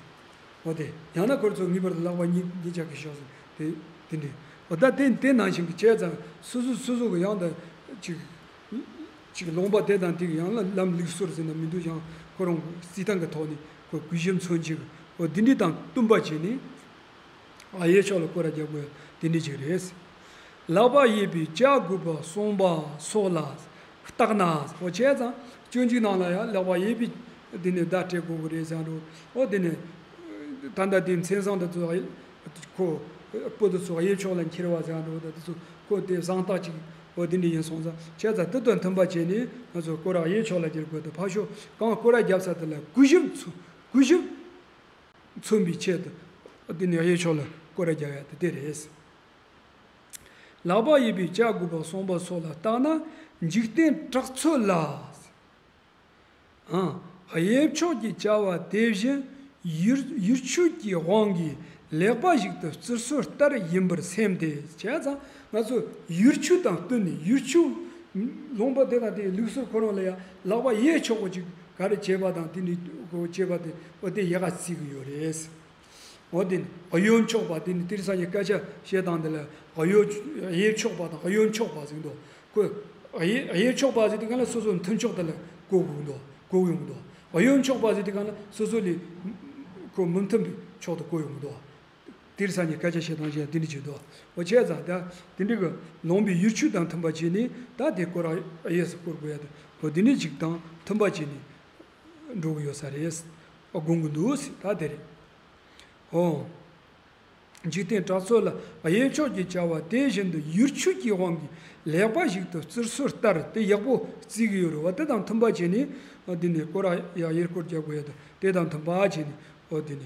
འོ་དེ། ཡང་ན་ཁོ་ཚོ་ངེས་པར་དུ་ལག་པ་གཉིས་གཉིས་ཆག་གི་ཤོག་ཟེར་དེ་དེ་འདྲས། འོ་ད་དེ་དེ་ནང་བཞིན་གྱི་བྱས་ཙང་སོ་སོ་སོ་སོ་གི་ཡང་ད་ཅིག་ཅིག་ལུང་པ་དེ་དང་དེ་གི་ཡང་ལ་ལམ་ལུགས་སྲོལ་ཟེར་ན་མི་འདུག་ཡང་ཁོ་རང་རྩིས་ཐང་གི་ཐོག་ནས་ཁོ་གུས་ཞབས་མཚོན་བྱེད་ཀྱི་འོ་དེ་འདྲས་དང་བསྟུན་པ་བྱས་ནས། ཨ་ཡེ་ཕྱོགས་ལ་སྐོར་ར་རྒྱག་དགོས་དེ་འདྲ་ཅིག་རེད། ལག་པ་གཡས་པས་བྱ་རྒོད་པ་གསོན་པ་སོགས་ལ་བརྟགས་ན། འོ་བྱས་ཙང་སྤྱོད་འཇུག་ནང་ལ་ཡང་ལག་པ་གཡས་པས་འདི་ནས་བརྡ་སྤྲད་དགོས་ཀྱི་རེད་ཟེར་འགྲོ། འོ་དེ་ནས་ད་ལྟ་དེ་མཚན་བཟང་དེ་ཚོ་ཁོ་སྤུ་དེ་ཚོ་གཡས་ཕྱོགས་ལ་འཁྱེར་བ་ཟེར་འགྲོ། ད་དེ་ཚོ་ཁོ་དེ་བཟང་རྟགས་ཅིག་འོ་དེ་འདྲ་ཡིན་སོང་ཙང་བྱས་ཙང་དེ་དང་མཐུན་པ་བྱས་ནས་ང་ཚོ་སྐོར་ར་གཡས་ཕྱོགས་ལ་འཁྱེར་དགོས་ཏེ་ཕར་ཕྱོགས་གང་སྐོར་ར་བརྒྱབ་ས་དེ་ལ་གུས་ཞབས་ཚུ་གུས་ཞབས། མཚོན་པའི་ཆེད་དུ། འདི་ནི་གཡས་ཕྱོགས་ལ་སྐོར་ར་རྒྱག་ཡ་དེ་དེ་རེད། ལག་པ་གཡས་པས་བྱ་རྒོད་པ་གསོན་པ་སོགས་ལ་བརྟགས་ན་འཇིག་རྟེན་གྲགས་ཚོད་ལ། ཨང་། གཡས་ཕྱོགས་ཀྱི་བྱ་བ་དེ་བཞིན་ཡུལ་ཡུལ་ཆོས་ཀྱི་དབང་གིས་ལེགས་པ་ཞིག་ཏུ་བརྩི་སྲོལ་ལྟར་ཡིན་པར་སེམས་ཏེ། བྱས་ཙང་ང་ཚོ་ཡུལ་ཆོས་དང་བསྟུན་ནས་ཡུལ་ཆོས་ལུང་པ་དེ་དང་དེའི་ལུགས་སྲོལ་ཁོ་རང་ལ་ཡང་ལག་པ་གཡས་ཕྱོགས་པོ་ཅིག་ག་རེ་བྱས་པ་དང་དེ་ནི་གོ་བྱས་པ་དེ་འོ་དེ་ཡག་ག་བརྩི་གི་ཡོད་རེད། འོ་དེ་ནི་གཡོན་ཕྱོགས་པ་དེ་ནི་ཏིར་ས་ཉི་སྐད་ཆ་བཤད་སྟངས་དེ་ལ་གཡོན་གཡས་ཕྱོགས་པ་དང་གཡོན་ཕྱོགས་པ་ཟེར་གི་འདུག་ཁོས་གཡས་གཡས་ཕྱོགས་པ་ཟེར་དུས་གང་ལ་སོ་སོའི་མཐུན་ཕྱོགས་དེ་ལ་གོ་དགོས་འདུག་གོ་ཡོང་གི་འདུག་གཡོན་ཕྱོགས་པ་ཟེར་དུས་གང་ལ་སོ་སོ་ལས་ཁོ་མི་མཐུན་པའི་ཕྱོགས་དུ་གོ་ཡོང་གི་འདུག་ཏིར་ས་ཉི་སྐད་ཆ་བཤད་སྟངས་བཤད་དེ་འདྲ་བྱེད་དོ། འོ་བྱས་ཙང་ད་དེ་འདྲ་གི་ལུང་པའི་ཡུལ་ཆོས་དང་མཐུན་པ་བྱས་ནས་ད་དེ་སྐོར་ར་གཡས་སུ་སྐོར་དགོས་ཡ་དེ་འོ་དེ་འདྲ་ཅིག་དང་མཐུན་པ་བྱས་ནས་འགྲོ་གི་ཡོད་ས་རེད། འོ་དགོངས་ཀྱི་འདུག་ཟེར་ད་དེ་རེད། འོ། འཇིག་རྟེན་གྲགས་ཚོད་ལ་གཡས་ཕྱོགས་ཀྱི་བྱ་བ་དེ་བཞིན་དུ་ཡུལ་ཆོས་ཀྱི་དབང་གིས་ལེགས་པ་ཞིག་ཏུ་བརྩི་སྲོལ་ལྟར་དེ་ཡག་པོ་བརྩི་གི་ཡོད་རེད་བ། དེ་དང་མཐུན་པ་བྱས་ནས་འོ་དེ་ནས་སྐོར་ར་ཡ་གཡས་སྐོར་རྒྱག་དགོས་ཡ་དེ་དེ་དང་མཐུན་པ་བྱས་ནས་འོ་དེ་ནས།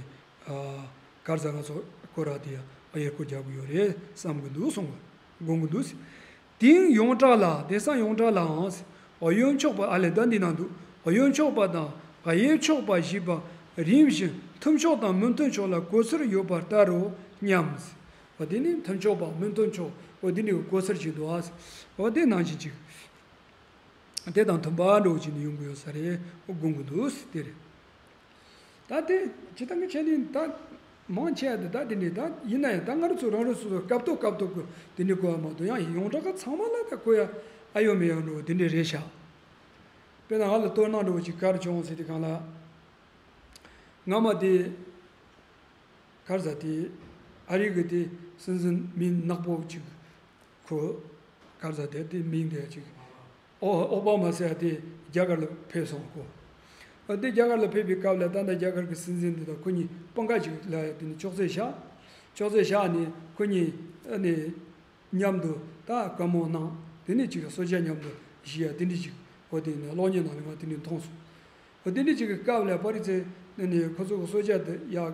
གར་ས་ང་ཚོ་སྐོར་ར་དེ་ཡང་གཡས་སྐོར་རྒྱག་གི་ཡོད་རེད་བསམ་གི་འདུག་གསུང་གི་དགོངས་གི་འདུག་དེང་ཡོངས་གྲགས་ལ་དེང་སང་ཡོངས་གྲགས་ལའང་གཡོན་ཕྱོགས་པ་ཨ་ལས་ད་འདི་ན་འདུག་གཡོན་ཕྱོགས་པ་དང་གཡས་ཕྱོགས་པ་ཞེས་པ་རིམ་བཞིན་མཐུན་ཕྱོགས་དང་མི་མཐུན་ཕྱོགས་ལ་གོ་ཚུལ་ཡོད་པ་ལྟར་རོ་སྙམ། འོ་དེ་ནི་མཐུན་ཕྱོགས་པ་མི་མཐུན་ཕྱོགས་འོ་དེ་ནི་གོ་ཚུལ་ཅིག་འདུག་ཨ། འོ་དེ་ནང་བཞིན་ཅིག་དེ་དང་མཐུན་པ་འགྲོ་བཞིན་ཡོང་གི་ཡོད་ས་རེད། དགོངས་ཀྱི་འདུག་ཟེར་དེ་རེད། ད་དེ་ཇི་ལྟར་གི་བྱས་ནས་ད་མང་ཆེ་བ་དེ་ད་དེ་འདྲས་ད་ཡིན་ན་ཡང་ད་ང་རང་ཚོ་རང་རང་སོ་སོ་སྐབས་ཐོག་སྐབས་ཐོག་གི་དེ་འདྲས་གོ་བ་མ་གཏོགས་ཡང་ཡོངས་གྲགས་ཀ་ཚང་མ་ལ་ད་གོ་ཡ་ཨ་ཡོད་མེད་ཡོད་འགྲོ་དེ་འདྲས་རེད་ཤག་དཔེར་ན་ང་ལ་ལྟོས་ན་འགྲོ་ཅིག་གར་བྱུང་ཟེར་དེ་གང་ལ་སྔ་མ་དེ། གར་ས་དེ་ཨ་རི་གི་དེ་སྲིད་འཛིན་མི་ནག་པོ་ཅིག་ཁོ་གར་ས་དེ་དེ་མིང་དེ་ཅིག་ཨོ་ཨོ་བྷ་མ་ཟེར་ཡ་དེ་རྒྱ་གར་ལ་ཕེབས་སོང་ཁོ། ཨ་དེ་རྒྱ་གར་ལ་ཕེབས་པའི་སྐབས་ལ་ད་ལྟ་རྒྱ་གར་གི་སྲིད་འཛིན་དེ་དང་ཁོ་གཉིས་སྤུན་ཀ་ཅིག་ལ་དེ་ནི་ཅོག་ཙེ་བཞག་ཅོག་ཙེ་བཞག་ནས་ཁོ་གཉིས་ཨ་ནི་མཉམ་དུ་ད་བཀའ་མོལ་གནང་དེ་ནི་ཅིག་གསོལ་ཇ་མཉམ་དུ་བཞེས་ཡ་དེ་འདྲ་ཅིག་ཨོ་དེ་ནི་གློག་བརྙན་ནང་ལ་ང་དེ་འདྲ་མཐོང་སོང་། འོ་དེ་འདྲ་ཅིག་གི་སྐབས་ལ་པ་རི་ཙེ་ནས་ཁོ་ཚོ་གི་གསོལ་ཇ་དེ་ཡར་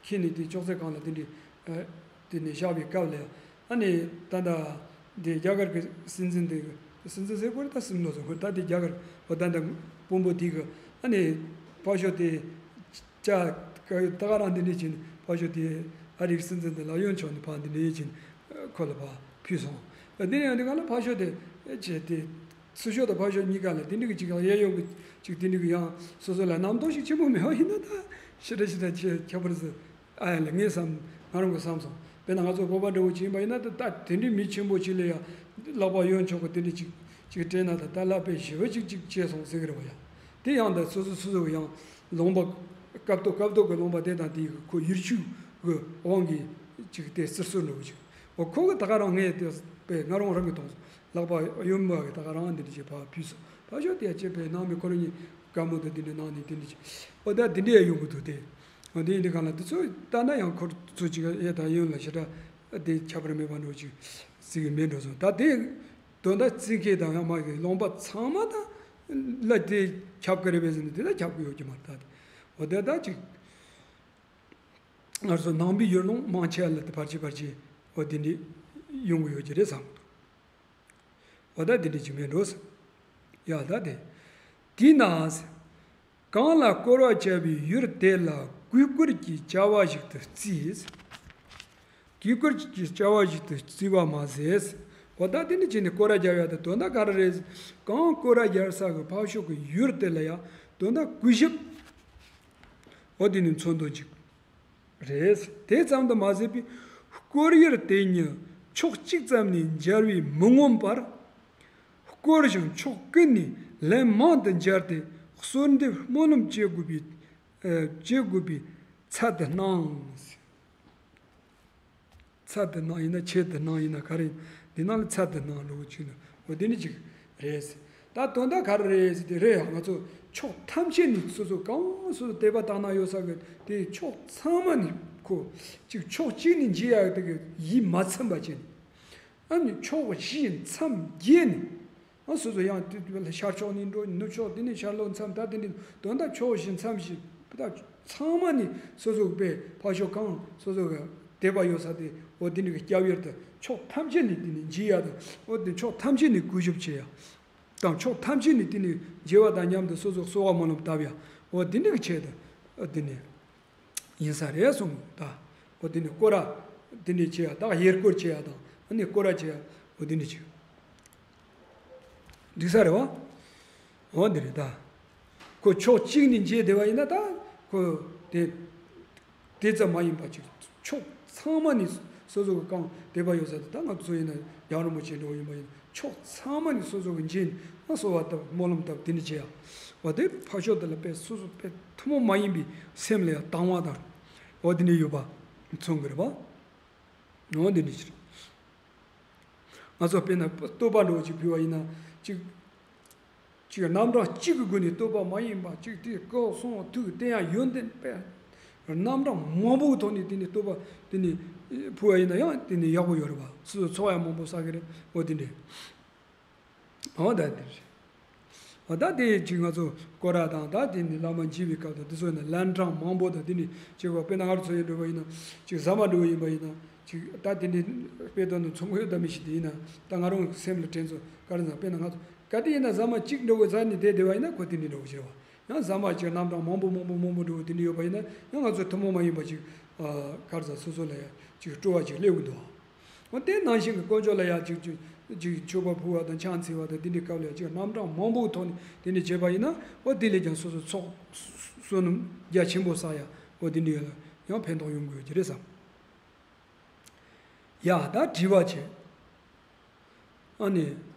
ཁྱེར་ནས་དེ་ཅོག་ཙེ་སྒང་ལ་དེ་འདྲ་དེ་ནས་བཞག་པའི་སྐབས་ལ་ཨ་ནི་ད་ལྟ་དེ་རྒྱ་གར་གི་སྲིད་འཛིན་དེ་སྲིད་འཛིན་ཟེར་དགོས་རེད་ད་སྲིད་འཛིན་ལོ་ཟེར་དགོས་རེད་ད་དེ་རྒྱ་གར་འོ་ད་ལྟ་དཔོན་པོ་དེ་གི་ཨ་ནི་ཕར་ཕྱོགས་དེ་ཅ་ད་ག་རང་དེ་འདྲ་བྱས་ནས་ཕར་ཕྱོགས་དེ་ཨ་རིའི་སྲིད་འཛིན་དེ་ལ་གཡོན་ཕྱོགས་ནས་ཕར་དེ་འདྲ་བྱས་ནས་ཁོ་ལ་ཕར་ཕུལ་སོང་། དེ་ནས་ཡང་དེ་ག་ལ་ཕར་ཕྱོགས་དེ་བྱས་དེ། ཚུར་ཕྱོགས་དང་ཕར་ཕྱོགས་གཉིས་ཀ་ལ་དེ་འདྲ་གི་ཅིག་གཡས་གཡོན་གྱི་ཅིག་དེ་འདྲ་གི་ཡང་སོ་སོ་ལ་རྣམ་རྟོག་ཞིག་ཆེན་པོ་མེད་པ་ཡིན་ན་ད་ཞེ་དྲག་ཞེ་དྲག་ཆེ་ཁྱད་པར་ཟེར་ཨ་ཡ་ལ་ངས་བསམ་ང་རང་གིས་བསམ་སོང་། དཔེར་ན་ང་ཚོ་བོད་པ་འདྲ་བོ་ཅིག་ཡིན་པ་ཡིན་ན་ད་ད་དེ་འདྲའི་མི་ཆེན་པོ་ཅིག་ལ་ཡང་ལག་པ་གཡོན་ཕྱོགས་ཀྱི་དེ་འདྲ་ཅིག་ཅིག་སྤྲད་ན་ད་ད་ལག་པས་ཞེ་པོ་ཅིག་ཅིག་བྱས་སོང་ཟེར་གི་རེད་བ་ཡ། དེ་ཡང་ད་སོ་སོ་སོ་སོ་གི་ཡང་ལུང་པ་སྐབས་ཐོག་སྐབས་ཐོག་གི་ལུང་པ་དེ་དང་དེ་གི་ཁོ་ཡུལ་ཆོས་གི་དབང་གིས་ཅིག་དེ་བརྩི་སྲོལ་འདྲ་བོ་ཅིག་འོ་ཁོ་གི་ད་ག་རང་ངས་དེ་དཔེ་ང་རང་རང་གིས་མཐོང་སོང་། ལག་པ་གཡོན་མ་གི་ད་ག་རང་འདི་འདྲ་ཅིག་ཕར་ཕུལ་སོང་། ཕར་ཕྱོགས་དེ་ཡ་ཅེ་པའི་ནང་མི་ཁོ་རང་གཉིས་དགའ་མོ་དང་འདི་འདྲ་གནང་ནས་འདི་འདྲ་ཅིག་ཨོ་ད་འདི་འདྲ་ཡ་ཡོང་གི་འདུག་སྟེ། ཨོ་འདི་ཡིན་དུས་གང་ལ་འདི་ཚོ་ལྟ་ན་ཡང་ཁོ་ཚོ་ཅིག་ཨེ་ད་ཡོན་ལ་ཞེ་དྲག་དེ་ཁྱད་པར་མེད་པ་འགྲོ་ཅིག་ཟིག་གི་མེད་འགྲོ་སོང་། ད་དེ་དོན་དག་རྩིས་མཁན་དང་ཡང་མ་གི་ལུང་པ་ཚང་མ་ད་ལ་དེ་ཁྱབ་ཀྱི་རེད་པས་ཟེར་ན་དེ་ད་ཁྱབ་ཀྱི་ཡོད་ཀྱི་མ་རེད། ད་དེ་ཨོ་དེ་ད་ཅིག་ང་ཚོ་ནང་པའི་ཡུལ་ལུང་མང་ཆེ་བ་ལ་དེ་ཕར་ཕྱིན་ཕར་ཕྱིན་ཨོ་དེ་འདྲ་ཡོང་གི་ཡོད་ཀྱི་རེད་བསམ་གི་འདུག་ཨོ་ད་དེ་འདྲ་ཅིག་མེད་འགྲོ་ཟེར། ཡ་ད་དེ། དེས་ན། གང་ལ་བསྐོར་བ་བྱ་བའི་ཡུལ་དེ་ལ་གུས་བཀུར་གྱི་བྱ་བ་ཞིག་ཏུ་བརྩིས། གུས་བཀུར་གྱི་བྱ་བ་ཞིག་ཏུ་བརྩི་བ་མ་ཟད། འོ་ད་དེ་ནི་ཅི་ནི་བསྐོར་བ་རྒྱབ་ཡ་དེ་དོན་དག་ག་རེ་རེད། གང་བསྐོར་བ་རྒྱབ་ས་གི་ཕར་ཕྱོགས་ཀྱི་ཡུལ་དེ་ལ་ཡང་དོན་དག་གུས་ཞབས། འོ་དེ་ནི་མཚོན་དོན་ཅིག་རེད། དེ་ཙམ་དུ་མ་ཟད་པའི་བསྐོར་ཡུལ་དེ་ཉིད་ཕྱོགས་གཅིག་ཙམ་ནས་འབྱར་བས་མི་ངོམས་པར། བསྐོར་ཞིང་ཕྱོགས་ཀུན་ནས་ལན་མང་དུ་འབྱར་ཏེ་གསོལ་འདེབས་སྨོན་ལམ་བྱེད་དགོས་པའི་ཨ་བྱེད་དགོས་པའི་ཚད་དུ་སྣང་། ཚད་དུ་སྣང་ཡིན་ན་ཆེད་དུ་སྣང་ཡིན་ན་ག་རེ་ཡིན། འདི་ནང་ལ་ཚད་དུ་སྣང་འགྲོ་གི་ཅིག་ནི་འོ་འདི་ནི་ཅིག་རེད། ད་དོན་དག་ག་རེ་རེད་ཟེར་དེ་རེད་ཡ། ང་ཚོ་ཕྱོགས་ཐམས་ཅད་ནས་སོ་སོ་གང་སོ་སོ་དད་པ་དག་སྣང་ཡོད་ས་གི་དེ་ཕྱོགས་ཚང་མ་ནས་ཁོ་ཅིག་ཕྱོགས་གཅིག་ནས་འབྱེར་ཡ་གི་དེ་གི་ཡིད་མ་ཚིམ་པ་བྱས་ནས། ཨ་ནི་ཕྱོགས་བཞི་མཚམས་བརྒྱད་ནས། ཨ་སོ་སོ་ཡང་དེ་ཤར་ཕྱོགས་ནས་འགྲོ། ནུབ་ཕྱོགས་དེ་ནས་ཤར་ལྷོ་མཚམས། ད་དེ་ནས་དོན་དག་ཕྱོགས་བཞི་མཚམས་བཞི་ད་ཚང་མ་ནས་སོ་སོ་གི་དཔེ་ཕར་ཕྱོགས་གང་སོ་སོ་གི་དད་པ་ཡོད་ས་དེ་འོ་དེ་ནས་གི་སྐྱབས་ཡུལ་དུ་ཕྱོགས་ཐམས་ཅད་ནས་དེ་ནས་འབྱེར་ཡ་དང་། འོ་དེ་ཕྱོགས་ཐམས་ཅད་ནས་གུས་ཞབས་བྱེད་ཡ་དང་། ཕྱོགས་ཐམས་ཅད་ནས་དེ་ནས་འབྱེར་བ་དང་མཉམ་དུ་སོ་སོ་གསོལ་བ་སྨོན་ལམ་བཏབ་ཡ་འོ་དེ་འདྲ་གི་ཆེད་དུ་འོ་དེ་ནས། ཡིན་ས་རེད་གསུངས། ད་འོ་དེ་ནི་སྐོར་ར་དེ་འདྲ་བྱེད་ཡ། ད་གཡས་སྐོར་བྱེད་ཡ་དང་ཨ་ནི་སྐོར་ར་བྱེད་ཡ་འོ་དེ་འདྲ་བྱེད། འགྲིག་ས་རེད་བ། འོ་འདི་རེད་ད། ཁོ་ཕྱོགས་གཅིག་ནས་འབྱེར་བསྡད་པ་ཡིན་ན་ད་ཁོ་དེ་དེ་ཙམ་མ་ཡིན་པ་ཅིག་ཕྱོགས་ཚང་མ་ནས་སོ་སོ་གི་གང་དད་པ་ཡོད་ས་དེ། ད་ང་ཚོ་ཡིན་ན་རྒྱལ་བ་རིན་པོ་ཆེ་འདྲ་བོ་ཡིན་པ་ཡིན་ན། ཕྱོགས་ཚང་མ་ནས་སོ་སོ་གི་འབྱེར་ནས་གསོལ་བ་བཏབ་སྨོན་ལམ་བཏབ་དེ་འདྲ་བྱེད་ཡ། འོ་དེ་ཕར་ཕྱོགས་དེ་ལ་དཔེ་སོ་སོ་དཔེ་ཐུན་མོང་མ་ཡིན་པའི་སེམས་ལ་ཡང་དང་བ་དང་། འོ་དེ་འདྲ་ཡོད་པ་མཚོན་གི་རེད་པ། འོ་དེ་འདྲ་ཞིག་ང་ཚོ་དཔེར་ན་བསྟོད་པ་འདྲ་བོ་ཅིག་ཕུལ་བ་ཡིན་ན་ཅིག་ཅིག་རྣམ་གྲངས་གཅིག་གི་སྒོ་ནས་བསྟོད་པ་མ་ཡིན་པ་ཅིག་དེ་སྐུ་གསུང་ཐུགས་དེ་ཡང་ཡོན་ཏན་དཔེ་རྣམ་གྲངས་མང་པོའི་ཐོག་ནས་དེ་ནས་བསྟོད་པ་དེ་ནས་ཕུལ་བ་ཡིན་ན་ཡང་དེ་ནས་ཡག་པོ་ཡོད་རེད་པ། སོ་སོ་ཚོགས་ཡང་མང་པོ་བསགས་གི་རེད། འོ་དེ་འདྲ། འོ་ད་དེ་རེད། འོ་ད་དེ་ཅིག་ང་ཚོ་སྐོར་ར་དང་ད་དེ་ནི་བླ་མ་མཇལ་བའི་སྐབས་དང་དེ་ཚོ་ཡིན་ན་ལན་གྲངས་མང་པོ་དང་དེ་ནི་ཅིག་གོ། དཔེར་ན་ང་རང་ཚོ་ཡིན་འགྲོ་བ་ཡིན་ན་ཅིག་ཟ་མ་འགྲོ་བ་ཡིན་པ་ཡིན་ན་ཅིག་ད་དེ་འདྲའི་དཔེ་དོན་དུ་ཚོང་ཁང་ད་མི་ཞིག་དེ་ཡིན་ན་ད་ང་རང་སེམས་ལ་དྲན་ཚོ་ག་རེ་ཟ། དཔེར་ན་ང་ཚོ་ག་དེ་ཡིན་ན་ཟ་མ་གཅིག་འགྲོ་བའི་ཟ་ནི་དེ་བདེ་བ་ཡིན་ན་ཁོ་དེ་འདྲའི་འགྲོ་བ་ཞིག་རེད་བ། ཡང་ཟ་མ་ཅིག་རྣམ་གྲངས་མང་པོ་མང་པོ་མང་པོ་འགྲོ་བ་དེ་འདྲའི་ཡོད་པ་ཡིན་ན་ཡང་ང་ཚོ་ཐུན་མོང་མ་ཡིན་པ་ཅིག་ག་རེ་ཟ་སོ་སོ་ལ་ཡང་ཅིག་སྤྲོ་བ་ཅིག་སླེབས་ཀྱི་འདུག་བ། འོ་དེ་ནང་བཞིན་གྱི་དཀོན་མཆོག་ལ་ཡང་ཅིག་ཅིག་ཅིག་མཆོད་པ་ཕུལ་བ་དང་ཕྱག་འཚལ་བ་དང་དེ་འདྲའི་སྐབས་ལ་ཡང་ཅིག་རྣམ་གྲངས་མང་པོའི་ཐོག་ནས་དེ་འདྲ་བྱས་པ་ཡིན་ན་འོ་དེ་ལས་ཀྱང་སོ་སོ་ཚོགས་བསོད་ནམས་རྒྱ་ཆེན་པོ་བསགས་ཡ་འོ་དེ་འདྲའི་ཡང་ཕན་ཐོགས་ཡོང་དགོས་ཀྱི་རེད་བསམ། ཡ་ད་དྲི་བ་བྱས། ཨ་ནི།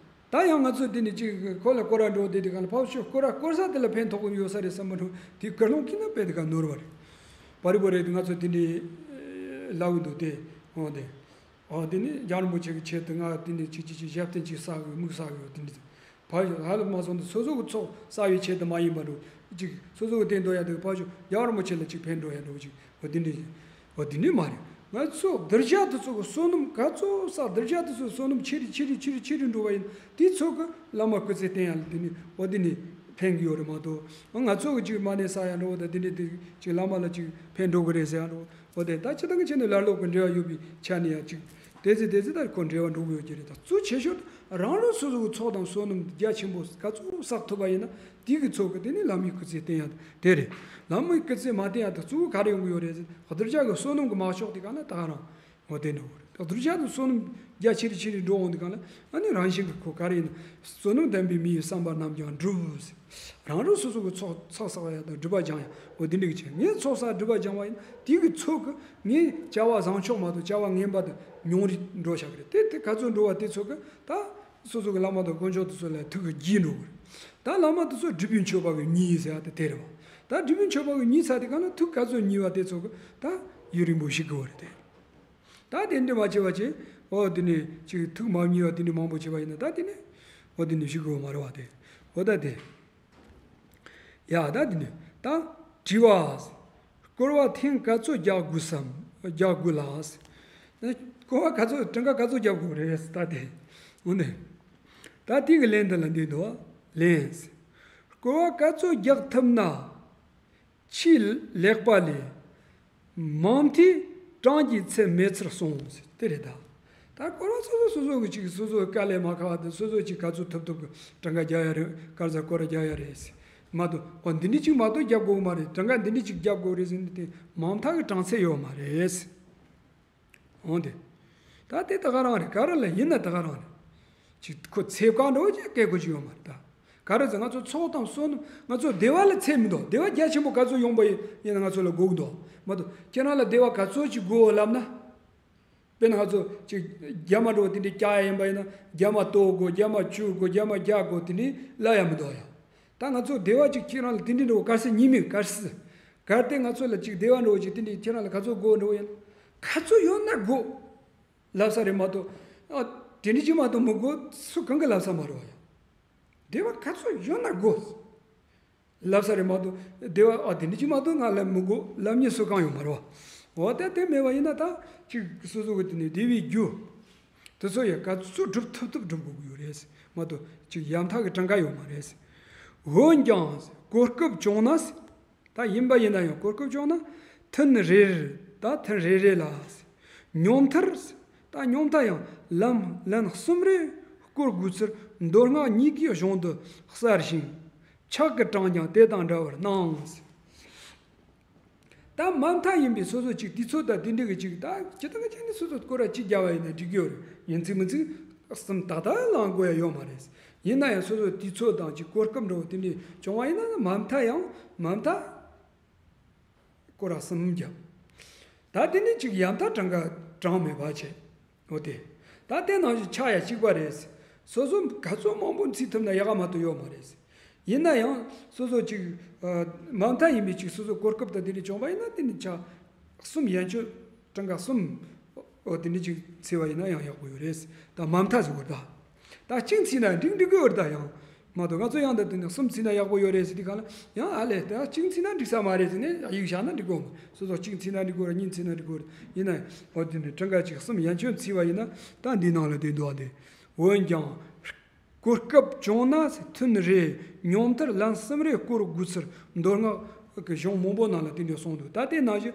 ད་ཡང་ང་ཚོ་དེ་ནས་ཅིག་ཁོ་ལ་སྐོར་ར་འགྲོ་དེ་དེ་ག་ལ་ཕར་ཕྱོགས་སྐོར་ར་སྐོར་ས་དེ་ལ་ཕན་ཐོགས་ཀྱི་ཡོད་ས་རེད་བསམ་པ་འགྲོ་དེ་ཀར་ལོང་གིས་ན་དཔེ་དེ་ག་ནོར་བ་རེད། བ་རི་བ་རེད་ང་ཚོ་དེ་འདྲའི་ལབ་ཀྱི་འདུག་སྟེ། འོ་དེ། འོ་དེ་ནི་རྒྱལ་བ་རིན་པོ་ཆེ་གི་ཆེད་དུ་ང་དེ་ནས་ཅིག་ཅིག་ཅིག་ཞབས་བརྟན་ཅིག་བསགས་ཡོད་དམིགས་བསགས་ཡོད་དེ་འདྲ། ཕ་ཡུལ་ཧ་ལམ་མ་སོང་དུ་སོ་སོ་གི་ཚོགས་བསགས་པའི་ཆེད་དུ་མ་ཡིན་པ་འགྲོ། ཅིག་སོ་སོ་གི་སྟེང་དུ་ཡ་དེ་ཕ་ཞོ་རྒྱལ་བ་རིན་པོ་ཆེ་ལ་ཅིག་ཕན་འགྲོ་ཡ་འགྲོ་ཅིག་འོ་དེ་འདྲ་ཡིན། འོ་དེ་འདྲ་མ་རེད། ང་ཚོ་གདུལ་བྱ་དེ་ཚོ་གི་བསོད་ནམས་ག་ཚོད་བསགས་གདུལ་བྱ་དེ་ཚོའི་བསོད་ནམས་ཆེ་རུ་ཆེ་རུ་ཆེ་རུ་ཆེ་རུ་འགྲོ་བ་ཡིན་དེ་ཚོ་གི་བླ་མ་སྐུ་ཚེ་བརྟན་ཡ་ལ་དེ་ནི་འོ་དེ་ནི་ཕན་གི་ཡོད་རེད་མ་གཏོགས་ང་ཚོ་གི་ཅིག་མ་ཎི་བསགས་ཡ་འགྲོ་བ་དང་དེ་འདྲ་དེ་ཅིག་བླ་མ་ལ་ཅིག་ཕན་འགྲོ་གི་རེད་ཟེར་ཡ་འགྲོ། འོ་དེ་ད་ཅི་ལྟར་གི་ཆེ་ནས་ལར་ལོག་གི་འབྲེལ་བ་ཡོད་པའི་ཆ་ནས་ཡ་ཅིག་དེ་ཚེ་དེ་ཚེ་ད་ཁོ་འབྲེལ་བ་འགྲོ་གི་ཡོད་ཀྱི་རེད། ད་གཙོ་ཆེ་ཤོས་རང་རང་སོ་སོ་གི་ཚོགས་དང་བསོད་ནམས་རྒྱ་ཆེན་པོ་ག་ཚོད་བསགས་ཐུབ་པ་ཡིན་ན་དེ་གི་ཚོགས་གི་དེ་ནི་ལམ་ཡིག་སྐུལ་ཚེ་བསྟན་ཡ་དེ་རེད། ལམ་ཡིག་སྐུལ་ཚེ་མ་བསྟན་ཡ་ད་གཙོ་བོ་ག་རེ་ཡོང་གི་ཡོད་རེད་ཟེར་གདུལ་བྱ་གི་བསོད་ནམས་གི་མ་ཤོག་དེ་ག་ན་ད་ག་རང་འོ་དེ་འགྲོ་གི་རེད། གདུལ་བྱ་དང་བསོད་ནམས་རྒྱ་ཆེ་རུ་ཆེ་རུ་འགྲོ་འོང་དེ་ག་ན་ཨ་ནི་རང་བཞིན་གི་ཁོ་ག་རེ་ཡིན་ན་བསོད་ནམས་ལྡན་པའི་མི་ཡི་བསམ་པ་རྣམས་ཀྱང་འགྲུབ་ཟེར། རང་རང་སོ་སོ་གི་ཚོགས་ཚོགས་བསགས་ཡ་དང་སྒྲིབ་པ་སྦྱང་ཡ་འོ་དེ་འདྲ་གི་བྱས་ངས་ཚོགས་བསགས་སྒྲིབ་པ་སྦྱང་བ་ཡིན་དེ་གི་ཚོགས་གི་ངས་བྱ་བ་བཟང་ཕྱོགས་མ་གཏོགས་བྱ་བ་ངན་པ་དང་ཉུང་རུ་འགྲོ་བཞག་གི་རེད། དེ་དེ་ག་ཚོད་འགྲོ་བ་དེ་ཚོ་གི་ད་སོ་སོ་གི་བླ་མ་དང་དཀོན་མཆོག་དེ་ཚོ་ལ་ཐུགས་ཀྱི་དགྱེས་འགྲོ་གི་རེད། ད་བླ་མ་དེ་ཚོ་སྒྲུབ་པའི་མཆོད་པ་གི་ཉིད་ཟེར་ཡ་དེ་དེ་རེད་བ། ད་སྒྲུབ་པའི་མཆོད་པ་གི་ཉིད་ཚ་དེ་ག་ན་ཐུགས་ག་ཚོད་ཉེ་བ་དེ་ཚོ་གི་ད་ཡུན་རིང་པོ་ཞིག་གི་བ་རེད་དེ། ད་དེ་འདྲ་མ་བྱས་པ་བྱས་ ཨོ་དེ་ནས་ཅིག་ཐུགས་མ་མཉེས་པ་དེ་འདྲ་མང་པོ་བྱས་པ་ཡིན་ན་ད་དེ་ནས་ཨོ་དེ་ནས་ཞུ་དགོས་མ་རེད་བ་དེ། ཨོ་ད་དེ། ཡ་ད་དེ་ནས་ད་དྲི་བ། སྐོར་བ་ཐེངས་ག་ཚོད་རྒྱག་དགོས་སམ། རྒྱག་དགོས་ལགས། སྐོར་བ་ག་ཚོད་གྲངས་ཀ་ག་ཚོད་རྒྱག་དགོས་རེད་ད་དེ། འོ་ནས། ད་དེ་གི་ལན་འདི་ལ་འདི་འདུག་ལན། སྐོར་བ་ག་ཚོད་རྒྱག་ཐུབ་ན། ཆེས་ལེགས་པ་ལས། མང་མཐའི་གྲངས་ཀྱི་ཚད་མེད་ཚུལ་གསུངས། དེ་རེད་ད། ད་སྐོར་བ་སོ་སོ་སོ་སོ་གི་ཅིག་སོ་སོ་དཀའ་ལས་མ་ཁག་པ་དེ་སོ་སོ་ཅིག་ག་ཚོད་ཐུབ་ཐུབ་གི་གྲངས་ཀ་རྒྱག་ཡ་རེད། ག་ཚོད་སྐོར་ར་རྒྱག་ཡ་རེད་ཟེར། མ་གཏོགས་ཨོ་འདི་འདྲ་ཅིག་མ་གཏོགས་རྒྱག་དགོས་མ་རེད། གྲངས་ཀ་འདི་འདྲ་ཅིག་རྒྱག་དགོས་རེད་ཟེར་ནས་དེ་མང་མཐའ་གི་གྲངས་ཚད་ཡོད་མ་རེད། འོང་དེ། ད་དེ་ད་ག་རང་རེད། ག་རེ་ལ་ཡིན་ན་ད་ག་རང་རེད། ཅིག་ཁོ་ཚེ་བཀག་འགྲོ་ཅིག་སྐད་གོ་ཅིག་ཡོད་མ་རེད་ད། ག་རེ་ཟེར་ང་ཚོ་ཚོགས་དང་བསོད་ནམས་ང་ཚོ་བདེ་བ་ལ་ཚད་མི་འདུག་བདེ་བ་རྒྱ་ཆེན་པོ་ག་ཚོད་ཡོང་པ་ཡིན་ཡིན་ན་ང་ཚོ་ལ་དགོས་ཀྱི་འདུག་མ་གཏོགས་ཁྱེད་རང་ལ་བདེ་བ་ག་ཚོད་ཅིག་དགོས་ལབ་ན། དཔེར་ན་ང་ཚོ་ཅིག་རྒྱ་མ་འགྲོ་དེ་འདྲའི་སྐྱག་ཡིན་པ་ཡིན་ན་རྒྱ་མ་གཏོར་དགོས། རྒྱ་མ་བཅུག་དགོས། རྒྱ་མ་རྒྱག་དགོས། དེ་འདྲའི་ལབ་ཡ་མི་འདུག་ཡ། ད་ང་ཚོ་བདེ་བ་ཅིག་ཁྱེད་རང་ལ་དེ་འདྲའི་འགྲོ་གར་སེ་ཉི་མའི་གར་སེ། གལ་ཏེ་ང་ཚོ་ལ་ཅིག་བདེ་བ་འགྲོ་ཅིག་དེ་འདྲའི་ཁྱེད་རང་ལ་ག་ཚོད་དགོས་འགྲོ་ཡིན། ག་ཚོད་ཡོད་ན་དགོས། ལབ་ས་རེད་མ་གཏོགས། ཨ། དེ་འདྲའི་ཅིག་མ་གཏོགས་མི་དགོས་སུ་གང་གི་ལབ་ས་མ་རེད་བ་ཡ། བདེ་བ་ག་ཚོད་ཡོད་ན་དགོས། ལབ་ས་རེད་མ་གཏོགས་བདེ་བ་ཨ་དེ་འདྲ་ཅིག་མ་གཏོགས་ང་ལ་མི་དགོས་ལབ་མཁན་སུ་གང་ཡོད་མ་རེད་བ། འོ་ད་དེ་མེད་པ་ཡིན་ན་ད་ཅིག་སོ་སོ་གི་དེ་ནས་བདེ་བའི་རྒྱུ། དེ་ཚོ་ཡང་ག་ཚོད་སྒྲུབ་ཐུབ་ཐུབ་སྒྲུབ་དགོས་ཀྱི་ཡོད་རེད། མ་གཏོགས་ཅིག་ཡ་མཐའ་གི་གྲངས་ཀ་ཡོད་མ་རེད། འོན་ཀྱང་གོ་སྐབས་བྱུང་ན། ད་ཡིན་པ་ཡིན་ན་ཡང་གོ་སྐབས་བྱུང་ན་ཐུན་རེ་རེར་ད་ཐུན་རེ་རེ་ལ། ཉུང་མཐར། ད་ཉུང་མཐའ་ཡང་ལན་ལན་གསུམ་རེ་སྐོར་དགོས་ཚུལ་མདོ་སྔགས་གཉིས་ཀའི་གཞུང་དུ་གསལ་ཞིང་། ཕྱག་གི་གྲངས་ཀྱང་དེ་དང་འདྲ་བར་སྣང་། ད་མ་མཐའ་ཡིན་པའི་སོ་སོ་ཅིག་དུས་ཚོད་དང་དེ་འདྲ་གི་ཅིག་ད་ཇི་ལྟ་བ་ཅན་ནི་སོ་སོ་སྐོར་ར་གཅིག་རྒྱབ་པ་ཡིན་ན་འགྲིག་གི་ཡོད་རེད། ཡིན་ཚིག་མིན་ཚིག་གསུམ་ཏག་ཏག་ལངས་དགོས་ཡ་ཡོད་མ་རེད། ཡིན་ན་ཡང་སོ་སོ་དུས་ཚོད་དང་ཅིག་གོ་སྐབས་འདྲ་བོ་དེ་འདྲ་བྱུང་བ་ཡིན་ན་མ་མཐའ་ཡང་མ་མཐའ་སྐོར་ར་གསུམ་རྒྱབ། ད་དེ་ནི་ཅིག་ཡ་མཐའ་གྲངས་ཀ་གྲངས་མེད་པ་བྱས། འོ་དེ། ད་དེ་ནང་བཞིན་ཕྱག་ཡ་གཅིག་པ་རེད། སོ་སོ་ག་ཚོད་མང་པོ་འཚོལ་ཐུབ་ན་ཡག་ག་མ་གཏོགས་ཡོད་མ་རེད། ཡིན་ན་ཡང་སོ་སོ་ཅིག་ཨ། མ་མཐའ་ཡིན་པའི་ཅིག་སོ་སོ་གོ་སྐབས་དང་དེ་འདྲ་བྱུང་བ་ཡིན་ན་དེ་ནི་ཕྱག་གསུམ་ཡན་ཆོད་གྲངས་ཀ་གསུམ། འོ་དེ་འདྲ་ཅིག་འཚོལ་བ་ཡིན་ན་ཡང་ཡག་པོ་ཡོད་རེད། ད་མ་མཐའ་ཟེར་བ་ད། ད་གཅིག་འཚོལ་ན་འགྲིག་འགྲིག་གི་ཡོད་རེད་ད་ཡང་། མ་གཏོགས་ང་ཚོ་ཡང་ད་དེ་ནས་གསུམ་འཚོལ་ན་ཡག་པོ་ཡོད་རེད་ཟེར་དུས་གང་ལ་ཡང་ཨ་ལས་ད་གཅིག་འཚོལ་ན་འགྲིག་ས་མ་རེད་ཟེར་ནས་ཡིག་བཞག་ན་འགྲིག་གོ་མ། སོ་སོ་གཅིག་འཚོལ་ན་འགྲིག་གོ་རེད། གཉིས་འཚོལ་ན་འགྲིག་གོ་རེད། ཡིན་ན་ཡང་འོ་དེ་ནས་གྲངས་ཀ་གཅིག་གསུམ་ཡན་ཆོད་འཚོལ་བ་ཡིན་ན་ད་འདི་ནང་ལ་བསྡད་འདུག་ཨ་དེ། འོན་ཀྱང་། གོ་སྐབས་བྱུང་ན་ཐུན་རེ་ཉུང་མཐར་ལན་གསུམ་རེ་སྐོར་དགོས་ཚུལ་མདོ་སྔགས་ཀྱི་གཞུང་མང་པོ་ནང་ལ་དེ་འདྲ་གསུངས་འདུག་ད་དེ་ནང་བཞིན་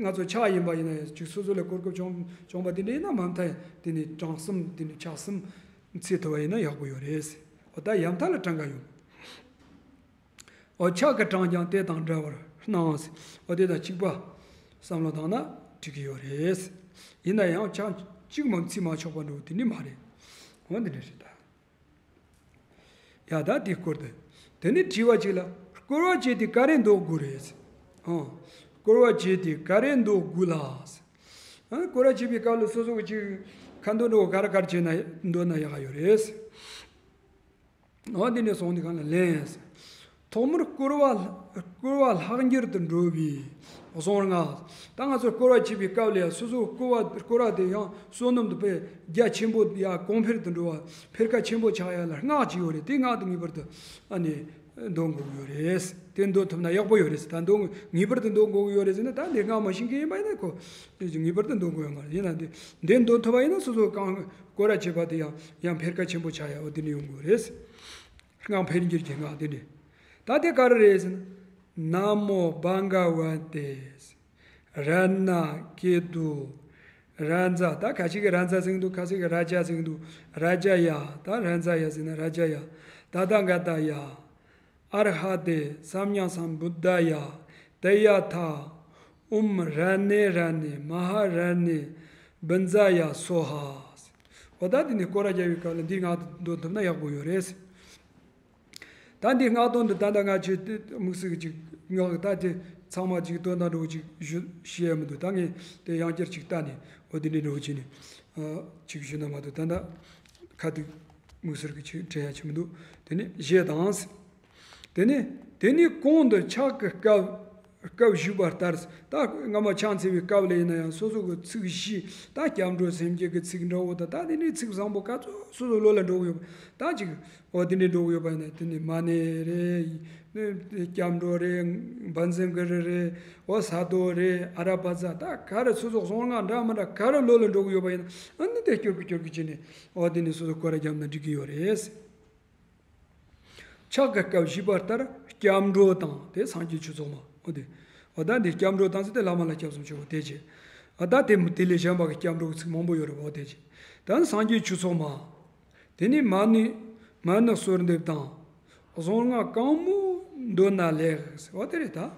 ང་ཚོ་ཕྱག་ཡིན་པ་ཡིན་ན་ཡང་ཅིག་སོ་སོ་ལ་གོ་སྐབས་བྱུང་བྱུང་བ་དེ་འདྲ་ཡིན་ན་མ་མཐའ་ཡང་དེ་ནས་གྲངས་གསུམ་དེ་འདྲ་ཕྱག་གསུམ་འཚོལ་ཐུབ་པ་ཡིན་ན་ཡག་པོ་ཡོད་རེད། འོ་ད་ཡ་མཐའ་ལ་གྲངས་ཀ་ཡོད། འོ་ཕྱག་གི་གྲངས་ཀྱང་དེ་དང་འདྲ་བར་སྣང་། འོ་དེ་དང་གཅིག་པ་བསམ་བློ་བཏང་ན་འགྲིག་གི་ཡོད་རེད། ཡིན་ན་ཡང་ཕྱག་གཅིག་མ་འཚོལ་མ་ཆོག་པ་འདྲ་བོ་དེ་འདྲ་མ་རེད། འོ་འདི་འདྲ་རེད་ད། ཡ་ད་དེའི་སྐོར་དུ། དེ་ནས་དྲི་བ་གཅིག་ལ་སྐོར་བ་བྱས་ཏེ་ག་རེ་འདོན་དགོས་རེད། ཨང་། སྐོར་བ་བྱས་ཏེ་ག་རེ་འདོན་དགོས་ལ། ཨང་། སྐོར་བ་བྱེད་པའི་སྐབས་ལ་སོ་སོ་གི་ཅིག་ཁ་འདོན་འདྲ་བོ་ག་རེ་ག་རེ་བྱས་ན་འདོན་ན་ཡག་ཡོད་རེད། འོ་འདི་ནས་སོང་དུས་གང་ལ་ལན། ཐོག་མར་སྐོར་བ་སྐོར་བ་ལྷག་འགྱུར་དུ་འགྲོ་བའི་གཟུངས་སྔགས། ད་ང་ཚོ་སྐོར་བ་བྱེད་པའི་སྐབས་ལ་ཡང་སོ་སོ་སྐོར་བ་སྐོར་བ་དེ་ཡང་བསོད་ནམས་དེ་དཔེ་རྒྱ་ཆེན་པོ་ཡ་གོང་འཕེལ་དུ་འགྲོ་བ་འཕེལ་ཁ་ཆེན་པོ་ཆགས་ཡ་ལ་སྔགས་ཅིག་ཡོད་རེད། དེ་སྔགས་དེ་ངེས་པར་དུ་ཨ་ནི་འདོན་དགོས་ཀྱི་ཡོད་རེད། དེ་འདོན་ཐུབ་ན་ཡག་པོ་ཡོད་རེད། ད་འདོན་ངེས་པར་དུ་འདོན་དགོས་ཀྱི་ཡོད་རེད་ཟེར་ན་ད་འདི་སྔགས་མ་ཤེས་མཁན་ཡིན་པ་ཡིན་ན་ཁོ་ངེས་པར་དུ་འདོན་དགོས་ཡོད་མ་རེད། ཡིན་ན་འདི་འདི་འདོན་ཐུབ་པ་ཡིན་ན་སོ་སོ་གང་སྐོར་བ་བྱེད་པ་དེ་ཡང་ཡང་འཕེལ་ཁ་ཆེན་པོ་ཆགས་ཡ་འོ་དེ་ནི་ཡོང་དགོས་རེད། སྔགས་འཕེལ་འགྱུར་གྱི་སྔགས་དེ་འདྲ། ད་དེ་ག་རེ་རེད་ཟེར་ན། ན་མོ་བྷ་ག་བ་ཏེ། རཏྣ་ཀེ་ཏུ་རཛ། ད་ཁ་ཅིག་གིས་རཛ་ཟེར་གྱི་འདུག་ཁ་ཅིག་གིས་ར་ཛ་ཟེར་གྱི་འདུག་ར་ཛ་ཡ། ད་རཛ་ཡ་ཟེར་ན་ར་ཛ་ཡ། ད་ད་ག་ད་ཡ། ཨར་ཧ་ཏེ་སམྱ་སམ་བུདྡྷ་ཡ། ཏདྱ་ཐཱ། ཨོཾ་རཏྣེ་རཏྣེ་མ་ཧཱ་རཏྣེ་བྷཱུ་ཛ་ཡ་སྭཱ་ཧཱ། འོ་ད་དེ་ནས་སྐོར་ར་རྒྱག་པའི་སྐབས་ལ་འདི་སྔགས་འདོན་ཐུབ་ན་ཡག་པོ་ཡོད་རེད། ད་འདི་སྔགས་འདོན་འདི་ད་ལྟ་ང་ཆོས་དེ་དམིགས་བསལ་གྱི་ཅིག་སྔགས་ད་དེ་ཚང་མ་ཅིག་འདོན་དང་འགྲོ་ཅིག་ཞུ་ཤེས་ཡ་མི་འདུག་ད་ངས་དེ་ཡང་བསྐྱར་ཅིག་བལྟས་ནས་འོ་དེ་འདྲའི་འགྲོ་བྱས་ནས་ཅིག་ཞུ་ན་མ་གཏོགས་ད་ལྟ་ཁ་ཐུག་དམིགས་བསལ་གྱི་ཅིག་དྲན་ཡ་ཅིག་མི་འདུག་དེ་ནས་བཞེས་དང་། དེ་ནས་དེ་ནས་གོང་དུ་ཕྱག་གི་སྐབས། སྐབས་ཞུས་པ་ལྟར། ད་སྔ་མ་ཕྱག་འཚལ་བའི་སྐབས་ལ་ཡིན་ན་ཡང་སོ་སོ་གི་ཚིག་བཞི། ད་སྐྱབས་འགྲོ་སེམས་བསྐྱེད་ཀྱི་ཚིག་འདྲ་བོ་དང་། ད་དེ་ནས་ཚིག་བཟང་པོ་ག་ཚོད་སོ་སོ་བློ་ལ་འགྲོ་གི་ཡོད་པ། ད་ཅིག་འོ་དེ་འདྲས་འགྲོ་གི་ཡོད་པ་ཡིན་ན། དེ་ནས་མ་ཎི་རེད། སྐྱབས་འགྲོ་རེད། བཛྲ་གུ་རུ་རེད། འོ་ས་རྡོ་རེད། ཨ་ར་པ་ཙ། ད་ག་རེ་སོ་སོ་གཟུངས་སྔགས་འདྲ་མི་འདྲ་ག་རེ་བློ་ལ་འགྲོ་གི་ཡོད་པ་ཡིན་ན། ཨ་ནི་དེ་སྐྱོར་གི་སྐྱོར་གི་བྱས་ནས། འོ་དེ་ནས་སོ་སོ་སྐོར་ར་བརྒྱབ་ན་འགྲིག་གི་ཡོད་རེད། ཕྱག་གི་སྐབས་ཞུས་པ་ལྟར་སྐྱབས་འགྲོ་དང་། དེ་སངས་རྒྱས་ཆོས་ཚོགས་མ། འོ་དེ། འོ་ད་འདི་སྐྱབས་འགྲོ་དང་ཟེར་དེ་བླ་མ་ལ་སྐྱབས་སུ་མཆིའོ་དེ་བྱས། འོ་ད་དེ་དེ་ལས་གཞན་པ་གི་སྐྱབས་འགྲོ་གི་ཚིག་མང་པོ་ཡོད་རེད། འོ་དེ་བྱས། ད་སངས་རྒྱས་ཆོས་ཚོགས་མ། དེ་ནས་མ་ཎི། མ་ཎི་གསོལ་འདེབས་དང་། གཟུངས་སྔགས་གང་མོ་འདོད་ན་ལེགས། འོ་དེ་རེད་ད།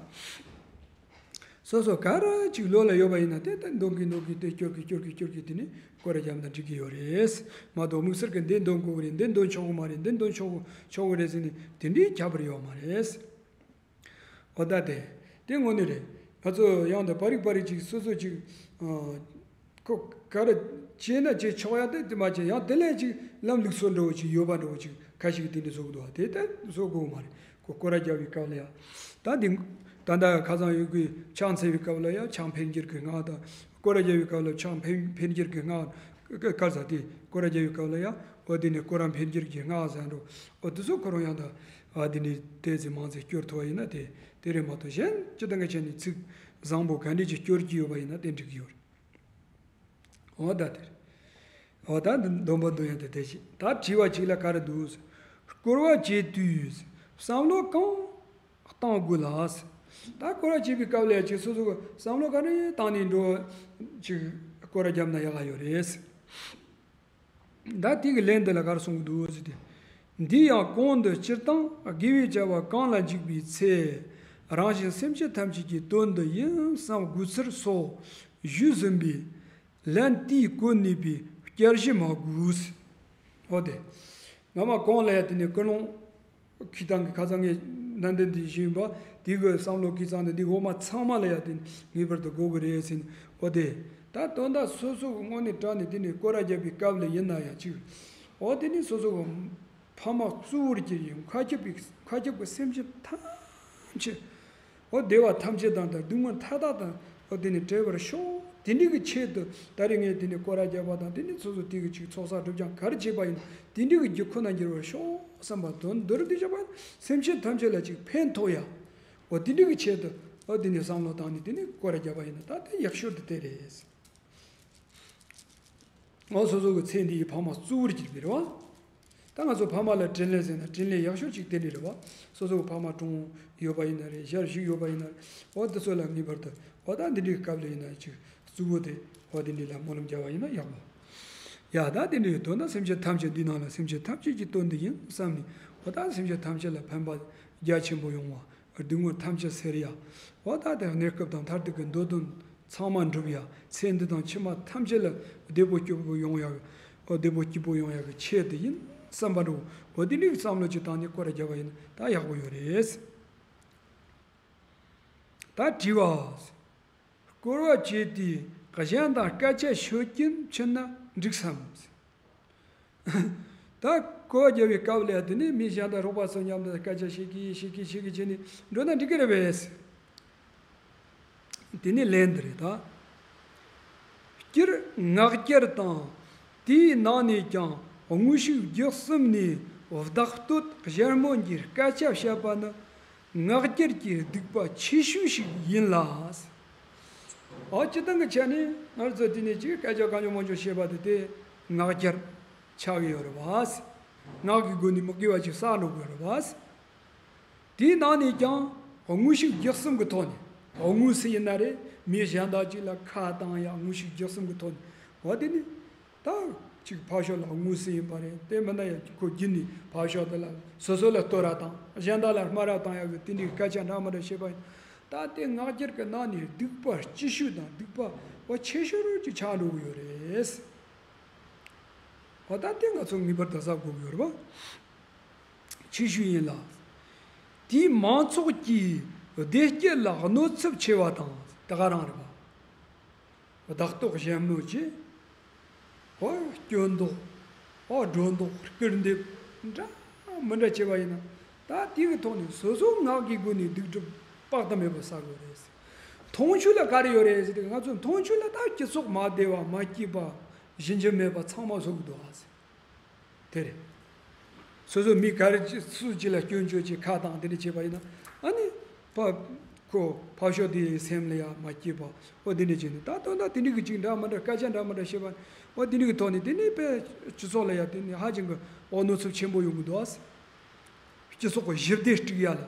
སོ་སོ་ག་རེ་ཅིག་བློ་ལ་ཡོད་པ་ཡིན་ན་དེ་ལྟར་འདོན་གྱིན་འདོན་གྱིན་དེ་སྐྱོར་གྱིན་སྐྱོར་གྱིན་སྐྱོར་གྱིན་དེ་ནས་སྐོར་ར་བརྒྱབ་ན་འགྲིག་གི་ཡོད་རེད། མ་གཏོགས་དམིགས་བསལ་གྱི་འདི་འདོན་དགོས་ཀྱི་རེད། འདི་འདོན་ཆོག་གི་མ་རེད། འདི་འདོན་ཆོག་གི་ཆོག་གི་རེད་ཟེར་ནས་དེ་འདྲའི་ཁྱད་པར་ཡོད་མ་རེད། འོ་ད་དེ་དེ་དངོས་གནས་རེད། ང་ཚོ་ཡང་དུ་པར་རིས་པར་རིས་ཅིག་སོ་སོ་ཅིག་ཨ། ཁོ་ག་རེ་བྱས་ན་བྱས་ཆོག་ཡ་དེ་དེ་མ་བྱས་ཡང་དེ་ལས་ཅིག་ལམ་ལུགས་སྲོལ་འདྲ་བོ་ཅིག་ཡོད་པ་འདྲ་བོ་ཅིག་ཁ་ཤས་ཀྱིས་དེ་འདྲ་བཟོ་གི་འདུག་བ། དེ་ལྟར་བཟོ་དགོས་མ་རེད། ཁོ་སྐོར་ར་རྒྱག་པའི་སྐབས་ལ་ཡང་། ད་འདི་ད་ལྟ་ཁ་སང་ཡོད་དགུའི་ཕྱག་འཚལ་བའི་སྐབས་ལ་ཡང་ཕྱག་འཕེལ་འགྱུར་གྱི་སྔགས་དང་། སྐོར་ར་རྒྱག་པའི་སྐབས་ལ་ཕྱག་འཕེལ་འཕེལ་འགྱུར་གྱི་སྔགས། ཀ་ཀར་ས་དེ་སྐོར་ར་རྒྱག་པའི་སྐབས་ལ་ཡང་འོ་དེ་ནས་སྐོར་ར་འཕེལ་འགྱུར་གྱི་སྔགས་ཟེར་འགྲོ། འོ་དེ་ཚོ་ཁོ་རང་ཡང་ད་ཨ་དེ་ནས་དེ་ཚེ་མང་ཚེ་སྐྱོར་ཐུབ་པ་ཡིན་ན་དེ་དེ་རེད་མ་གཏོགས་གཞན་སྤྱིར་བཏང་གི་ཆ་ནས་ཚིག་བཟང་པོ་ག་འདྲས་ཅིག་སྐྱོར་གྱི་ཡོད་པ་ཡིན་ན་དེ་འགྲིག་གི་ཡོད་རེད། འོ་ད་དེ་རེད། འོ་ད་འདི་འདོན་པ་འདོན་ཡ་དེ་དེ་བཞིན། ད་དྲི་བ་གཅིག་ལ་ག་རེ་འདུག། སྐོར་བ་བྱེད་དུས་བསམ་བློ་གང་གཏང་དགོས་ལ། ད་སྐོར་བ་བྱེད་པའི་སྐབས་ལ་ཡ་ཅིག་སོ་སོ་གི་བསམ་བློ་ག་རེ་བཏང་ནས་འགྲོ། ཅིག་སྐོར་བ་བརྒྱབ་ན་ཡག་ག་ཡོད་རེད། ད་དེ་གི་ལན་འདི་ལ་ག་རེ་གསུང་གི་འདུག་ཟེར་ཏེ། འདི་ཡང་གོང་དུ་སྤྱིར་བཏང་དགེ་བའི་བྱ་བ་གང་ལ་འཇུག་པའི་ཚེ། རང་གཞན་སེམས་ཅན་ཐམས་ཅད་ཀྱི་དོན་དུ་ཡིན་བསམ་དགོས་ཚུལ་སོགས་ཞུས་ཟིན་པས། ལན་དེའི་གོ་གནས་པའི་བསྐྱར་ཞུ་མ་དགོས། འོ་དེ། སྔ་མ་གོང་ལ་ཡ་དེ་ནས་ཀུན་སློང་། ཁྱེད་རང་གི་ཁ་སང་ངས་ནན་ཏན་དེ་ཞུས་པ། དེ་གི་བསམ་བློ་གི་ཚང་དེ་འདི་འོག་མ་ཚང་མ་ལ་ཡ་དེ་ངེས་པར་དུ་དགོས་ཀྱི་རེད་ཟེར་ནས། འོ་དེ། ད་དོན་དག་སོ་སོ་གི་དངོས་གནས་དྲང་ནས་དེ་ནས་སྐོར་ར་བརྒྱབ་པའི་སྐབས་ལ་ཡིན་ན་ཡང་ཅིག་འོ་དེ་ནས་སོ་སོ་གི་ཕ་མ་གཙོ་བོར་གྱུར་ཡང་མཁའ་ཁྱབ་པའི་མཁའ་ཁྱབ་ཀྱི་སེམས་ཅན་ཐམས་ཅད། འོ་བདེ་བ་ཐམས་ཅད་དང་དང་སྡུག་བསྔལ་མཐའ་དག་དང་། འོ་དེ་ནས་བྲལ་བར་ཤོག་དེ་འདྲའི་གི་ཆེད་དུ་ད་རེས་ངས་དེ་ནས་སྐོར་ར་བརྒྱབ་པ་དང་། དེ་ནས་སོ་སོ་དེ་གི་ཅིག་ཚོགས་བསགས་སྒྲུབ་སྦྱང་ག་རེ་བྱས་པ་ཡིན་དེ་འདྲའི་གི་རྒྱུ་ཁོ་ན་འགྱུར་བར་ཤོག་བསམ་པ་དོན་མདོར་བསྡུས་བྱས་པ་ཡིན། སེམས་ཅན་ཐམས་ཅད་ལ་ཅིག་ཕན་ཐོགས་ཡ། འོ་དེ་འདྲའི་གི་ཆེད་དུ་འོ་དེ་ནས་བསམ་བློ་བཏང་ནས་དེ་ནས་སྐོར་ར་བརྒྱབ་པ་ཡིན་ན་ད་དེ་ཡག་ཤོས་དེ་དེ་རེད། འོ་སོ་སོ་གི་ཚེ་འདིའི་ཕ་མ་གཙོ་བོར་གྱུར་པའི་རེད་བ། ད་ང་ཚོ་ཕ་མ་ལ་དྲིན་ལན་ཟེར་ན་དྲིན་ལན་ཡག་ཤོས་ཅིག་དེ་འདྲ་རེད་བ། སོ་སོ་གི་ཕ་མ་གྲོངས་ཡོད་པ་ཡིན་ན་རེད། ཞར་བཞུགས་ཡོད་པ་ཡིན་ན་རེད། འོ་དེ་ཚོ་ལ་ངེས་པར་དུ་འོ་ད་འདི་འདྲའི་སྐབས་ལ་ཡིན་ན་ཅིག་གཙོ་བོ་དེ་འོ་དེ་འདྲ་ལ་སྨོན་ལམ་རྒྱག་པ་ཡིན་ན་ཡག་པོ། ཡ་ད་དེ་འདྲའི་དོན་དག་སེམས་ཅན་ཐམས་ཅད་འདི་ནང་ལ་སེམས་ཅན་ཐམས་ཅད་ཀྱི་དོན་དུ་ཡིན་བསམ་ནས། འོ་ད་སེམས་ཅན་ཐམས་ཅད་ལ་ཕན་པ་རྒྱ་ཆེན་པོ་ཡོང་བ། སྡུག་བསྔལ་ཐམས་ཅད་སེལ་ཡ། འོ་ད་དེ་གནས་སྐབས་དང་མཐར་ཐུག་གི་འདོད་དོན་ཚང་མ་འགྲུབ་ཡ། ཚེ་འདི་དང་ཕྱི་མ་ཐམས་ཅད་ལ་བདེ་པོ་སྐྱིད་པོ་ཡོང་ཡ། འོ་བདེ་པོ་སྐྱིད་པོ་ཡོང་ཡ་གི་ཆེད་དུ་ཡིན་བསམ་པ་འགྲོ། འོ་དེ་འདྲའི་བསམ་བློ་ཅིག་བཏང་ནས་སྐོར་ར་བརྒྱབ་པ་ཡིན་ན་ད་ཡག་པོ་ཡོད་རེད། ད་དྲི་བ། སྐོར་བ་བྱས་ཏེ་གཞན་དང་སྐད་ཆ་ཤོད་ཀྱིན་ཕྱིན་ན་འགྲིག་སམ། ད་སྐོར་བ་རྒྱབ་པའི་སྐབས་ལ་དེ་ནས་མི་གཞན་དང་རོགས་པ་ཚོ་མཉམ་དུ་སྐད་ཆ་བཤད་ཀྱིན་བཤད་ཀྱིན་བཤད་ཀྱིན་བྱས་ནས་འགྲོ་ན་འགྲིག་གི་རེད་པས། དེ་ནས་ལན་འདི་རེད་ད། སྤྱིར་ངག་འཁྱལ་དང་། དེའི་ནང་ནས་ཀྱང་དངོས་ཤུགས་བརྒྱུད་གསུམ་ནས་བདག་བསྟོད་གཞན་སྨོད་ཀྱི་སྐད་ཆ་བཤད་པ་ནི་ངག་འཁྱལ་གྱི་སྡིག་པ་ཆེ་ཤོས་ཤིག་ཡིན་ལ། འོ་སྤྱིར་བཏང་གི་ཆ་ནས་ང་ཚོ་དེ་ནས་ཅིག་སྐད་ཆ་གང་བྱུང་མང་བྱུང་བཤད་པ་དེ་དེ་ངག་འཁྱལ་ཆགས་ཀྱི་ཡོད་རེད་བ། ངག་གི་སྒོ་ནས་མི་དགེ་བ་ཅིག་བསགས་འགྲོ་གི་ཡོད་རེད་བ། དེའི་ནང་ནས་ཀྱང་དངོས་ཤུགས་བརྒྱུད་གསུམ་གྱི་ཐོག་ནས། དངོས་སུ་ཡིན་ན་རེད། མི་གཞན་དག་ཅིག་ལ་ཁ་བཏང་ཡ་དངོས་ཤུགས་བརྒྱུད་གསུམ་གྱི་ཐོག་ནས། འོ་དེ་ནི། ད་ཅིག་ཕར་ཕྱོགས་ལ་དངོས་སུ་ཡིན་པ་རེད། དེ་མིན་ན་ཡང་ཁོ་རྒྱུད་ནས་ཕར་ཕྱོགས་དེ་ལ་སོ་སོ་ལ་བསྟོད་ར་བཏང་། གཞན་དག་ལ་སྨད་ར་བཏང་ཡག་གི་དེ་འདྲའི་སྐད་ཆ་འདྲ་མི་འདྲ་བཤད་པ་ཡིན། ད་དེ་ངག་འཁྱལ་གྱི་ནང་ནས་སྡིག་པ་ལྕི་ཤོས་དང་སྡིག་པ་བ་ཆེ་ཤོས་རུ་ཅིག་ཆགས་འགྲོ་གི་ཡོད་རེད། འོ་ད་དེ་ང་ཚོ་ངེས་པར་དུ་གཟབ་དགོས་ཀྱི་ཡོད་རེད་པ། ཆེ་ཤོས་ཡིན་ལ། དེས་མང་ཚོགས་ཀྱི་བདེ་སྐྱིད་ལ་གནོད་ཚབས་ཆེ་བ་དང་དེ་ག་རང་རེད་པ། བདག་བསྟོད་གཞན་སྨོད་ཀྱི། ཨོ་སྐྱོན་འདོགས། ཨོ་སྒྲོ་འདོགས་སྐུར་འདེབས་འདྲ་མི་འདྲ་བྱས་པ་ཡིན་ན། ད་དེ་གི་ཐོག་ནས་སོ་སོ་ངག་གི་སྒོ་ནས་སྡིག་སྒྲིབ་ དཔག་ཏུ་མེད་པ་བསགས་དགོས་རེད། མཐོང་ཆོས་ལ་ག་རེ་ཡོད་རེད་ཟེར་དུས། ང་ཚོ་མཐོང་ཆོས་ལ་ད་སྤྱི་ཚོགས་མ་བདེ་བ། མ་སྐྱིད་པ། ཞི་འཇགས་མེད་པ་ཚང་མ་བཟོ་གི་འདུག་ཨ། དེ་རེད། སོ་སོ་མི་ག་རེ་སུ་གཅིག་ལ་སྐྱོན་བརྗོད་བྱེད། ཁ་བཏང་། དེ་འདྲ་བྱས་པ་ཡིན་ན། ཨ་ནི་ཕ་ཁོ་ཕ་ཤོ་དེའི་སེམས་ལ་ཡ་མ་སྐྱིད་པ། འོ་དེ་འདྲ་བྱས་ནས། ད་དོན་དག་དེ་འདྲ་གི་ཅིག་འདྲ་མི་འདྲ། སྐད་ཆ་འདྲ་མི་འདྲ་བཤད་པ། འོ་དེ་འདྲ་གི་ཐོག་ནས་དེ་ནས་དཔེ་སྤྱི་ཚོགས་ལ་ཡ་དེ་ནས་ཧ་ཅང་གི་འོ་གནོད་ཚབས་ཆེན་པོ་ཡོང་གི་འདུག་ཨ། སྤྱི་ཚོགས་ཀྱི་ཞི་བདེ་སྒྲིག་ཡ་ལ།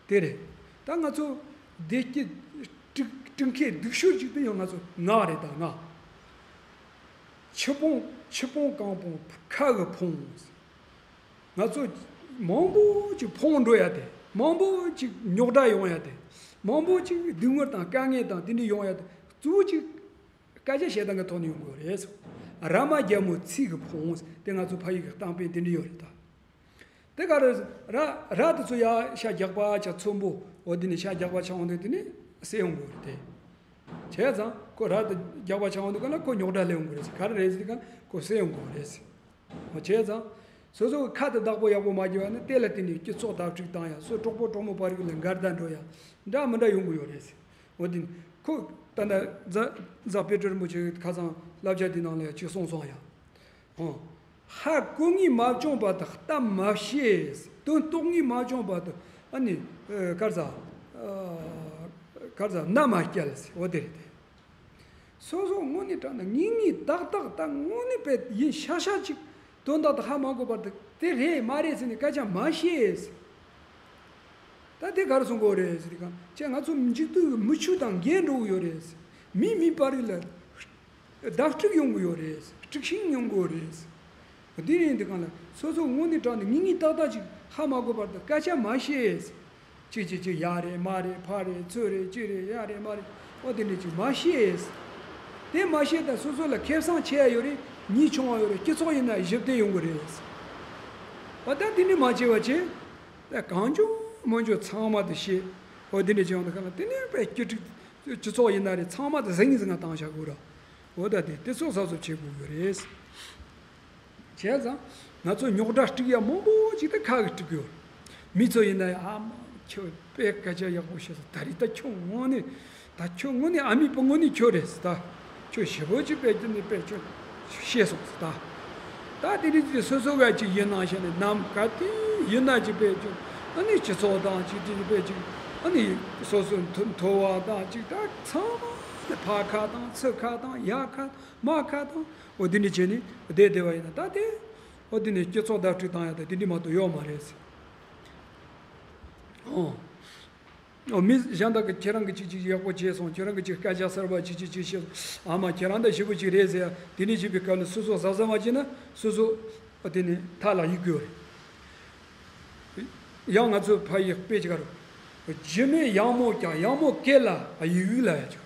དེ་རེད། ད་ང་ཚོ་བདེ་སྐྱིད་སྒྲིག་སྒྲིག་མཁན་སྒྲིག་ཤོས་ཅིག་དེ་ཡང་ང་ཚོ་ང་རེད། ད་ང་། ཆུ་ཕུང་། ཆུ་ཕུང་གང་ཕུང་ཁ་གི་ཕུང་། ང་ཚོ་མང་པོ་ཅིག་ཕུང་འགྲོ་ཡ་དེ། མང་པོ་ཅིག་རྙོག་དྲ་ཡོང་ཡ་དེ། མང་པོ་ཅིག་སྡུག་བསྔལ་དང་དཀའ་ངལ་དང་དེ་འདྲ་ཡོང་ཡ་དེ། གཙོ་བོ་ཅིག་སྐད་ཆ་བཤད་སྟངས་ཀྱི་ཐོག་ནས་ཡོང་གི་ཡོད་རེད། ར་མ་རྒྱལ་མོ་ཚིག་གི་ཕུང་། དེ་ང་ཚོ་ཕ་ཡུལ་གྱི་གཏམ་དཔེ་དེ་འདྲ་ཡོད་རེད་ད། དེ་ག་རེ། ར་ར་དེ་ཚོ་ཡ་ཤ་རྒྱགས་པ་ཆ་ཚོན་པོ། འོ་དེ་ནས་ཤ་རྒྱགས་པ་ཆ་འོང་དུས་དེ་ནས་བསད་ཡོང་དགོས་རེད་དེ། བྱས་ཙང་ཁོ་ར་དེ་རྒྱགས་པ་ཆ་འོང་དུས་ག་ལ་ཁོ་རྙོག་དྲ་སླེབས་ཡོང་དགོས་རེད། ག་རེ་རེད་ཟེར་དུས་ག་ཁོ་བསད་ཡོང་དགོས་རེད། འོ་བྱས་ཙང་སོ་སོ་གི་ཁ་དེ་བདག་པོ་ཡག་པོ་མ་བྱས་པ་ན། དེ་ལ་བརྟེན་ནས་སྤྱི་ཚོགས་བརྡབ་གཅིག་བཏང་ཡ། སོ་གྲོགས་པོ་གྲོགས་མོ་བར་གྱི་ལ་འགལ་ཟླ་འགྲོ་ཡ། འདྲ་མི་འདྲ་ཡོང་གི་ཡོད་རེད། འོ་དེ་ཁོ་ད་ལྟ་རྫ་རྫ་དཔལ་སྤྲུལ་རིན་པོ་ཆེ་ཁ་སང་བསླབ་བྱ་དེ་ནང་ལ་ཡ་ཅིག་གསུངས་སོང་ཡ། ཧོ། ཧ་གོ་ངེས་མ་བྱུང་བར་དུ་གཏམ་མ་བཤད། དོན་རྟོགས་ངེས་མ་བྱུང་བར་དུ། ཨ་ནི་ཨ་ག་རེ་ཟ། ཨ་ག་རེ་ཟ། རྣ་མ་བསྐྱལ་ཟེར། འོ་དེ་རེད་དེ། སོ་སོ་དངོས་གནས་དྲང་གནས་ངེས་ངེས་ཏག་ཏག་ད་དངོས་གནས་དཔེ་ཡིན་ཤག་ཤག་ཅིག་དོན་དག་དེ་ཧ་མ་གོ་བར་དུ། དེ་རེད་མ་རེད་ཟེར་ནས་སྐད་ཆ་མ་བཤད། ད་དེ་ག་རེ་གསུང་གི་ཡོད་རེད་ཟེར་དུས་ག་ཅེ་ང་ཚོ་མཇུག་ཏུ་མི་ཆོས་དང་འགལ་འགྲོ་གི་ཡོད་རེད། མི་མི་བར་ལ་བརྡབ་གཅིག་ཡོང་གི་ཡོད་རེད། དཀྲུག་ཤིང་ཡོང་གི་ཡོད་རེད། དེ་ཡིན་དུས་གང་ལ་སོ་སོ་དངོས་གནས་དྲང་གནས་ངེས་ངེས་ཏག་ཏག་ཅིག་ཧ་མ་གོ་བར་དུ་སྐད་ཆ་མ་བཤད། ཅིག་ཅིག་ཅིག་ཡ་རེད་མ་རེད། ཕ་རེད་ཚུར་རེད་ཅི་རེད་ཡ་རེད་མ་རེད། འོ་དེ་འདྲ་ཅིག་མ་བཤད། དེ་མ་བཤད་ད་སོ་སོ་ལ་ཁེ་བཟང་ཆེ་ཡ་ཡོད་རེད། མི་ཆུང་བ་ཡོད་རེད། སྤྱི་ཚོགས་ཡིན་ན་ཞི་བདེ་ཡོང་གི་རེད། འོ་ད་དེ་འདྲ་མ་བྱས་པ་བྱས། ད་གང་བྱུང་མང་བྱུང་ཚང་མ་དེ་བཤད། འོ་དེ་འདྲ་བྱས་ཡོང་དུས་གང་ལ་དེ་ནས་དཔེ་སྤྱི་སྤྱི་ཚོགས་ཡིན་ན་རེད། ཚང་མ་དེ་ཟིང་ཟིང་ང་བཏང་བཞག་གི་ར། འོ་ད་དེ་དེ་ཚོ་གཟབ་གཟབ་བྱེད་དགོས་ཀྱི་རེད། བྱས་ཙང་ང་ཚོ་རྙོག་དྲ་དཀྲུག་ཡ་མང་པོ་ཅིག་ད་ཁ་གིས་དཀྲུག་གི་ཡོད། མི་ཚོ་ཡིན་ན་ཡང་། ཨ་མ་ཁྱོད་དཔེ་སྐད་ཆ་ཡག་པོ་བཤད་སོང་། ད་རེས་ད་ཁྱོད་དངོས་གནས། ད་ཁྱོད་དངོས་གནས་ཨ་མའི་བུ་དངོས་གནས་ཁྱོད་རེད་ཟེར། ད་ཁྱོད་ཞེ་པོ་ཅིག་དཔེ་ཅིག་ནས་དཔེ་ཁྱོད་ཤེས་སོང་ཟེར། ད་ད་དེ་རིང་དེ་སོ་སོ་ག་ཅིག་ཡིན་ནང་བཞིན་ནས་ནམ་ག་དུས་ཡིན་ན་ཅིག་དཔེ་ཅིག་ཨ་ནི་སྤྱི་ཚོགས་དང་ཅིག་ཅིག་དཔེ་ཅིག་ཨ་ནི་སོ་སོ་མཐོ་མཐོ་བ་དང་ཅིག་ད་ཚང་མ་ཕ་ཁ་དང་ཚུར་ཁ་དང་ཡ་ཁ་མ་ཁ་དང་། འོ་དེ་འདྲ་བྱས་ནས་བསྡད་བསྡད་པ་ཡིན་ན། ད་དེ་འོ་དེ་ནས་སྤྱི་ཚོགས་བརྡབ་གཅིག་བཏང་ཡ་ད་དེ་འདྲ་མ་གཏོགས་ཡོད་མ་རེད་ཟེར། ཨོ། ཨོ། མི་གཞན་དག་གིས་ཁྱེད་རང་གིས་ཅིག་ཅིག་ཡག་པོ་བྱས་སོང་། ཁྱེད་རང་གིས་ཅིག་སྐད་ཆ་གསར་པ་ཅིག་ཅིག་ཅིག་བཤད་སོང་། ཨ་མ་ཁྱེད་རང་ད་ཞེ་པོ་ཅིག་རེད་ཟེར་ཡ་དེ་འདྲ་བྱེད་པའི་སྐབས་ལ་སོ་སོ་གཟབ་གཟབ་མ་བྱས་ན་སོ་སོ་ཨ་དེ་ནས་མཐའ་ལ་གཡུག་གི་ཡོད་རེད། ཡང་ང་ཚོ་ཕ་ཡི་དཔེ་ཅིག་ག་རུ། རྒྱུ་མེད་ཡག་མོ་རྒྱག། ཡག་མོ་སྐེ་ལ་གཡུག་གཡུག་ལབ་ཡ་ཅིག་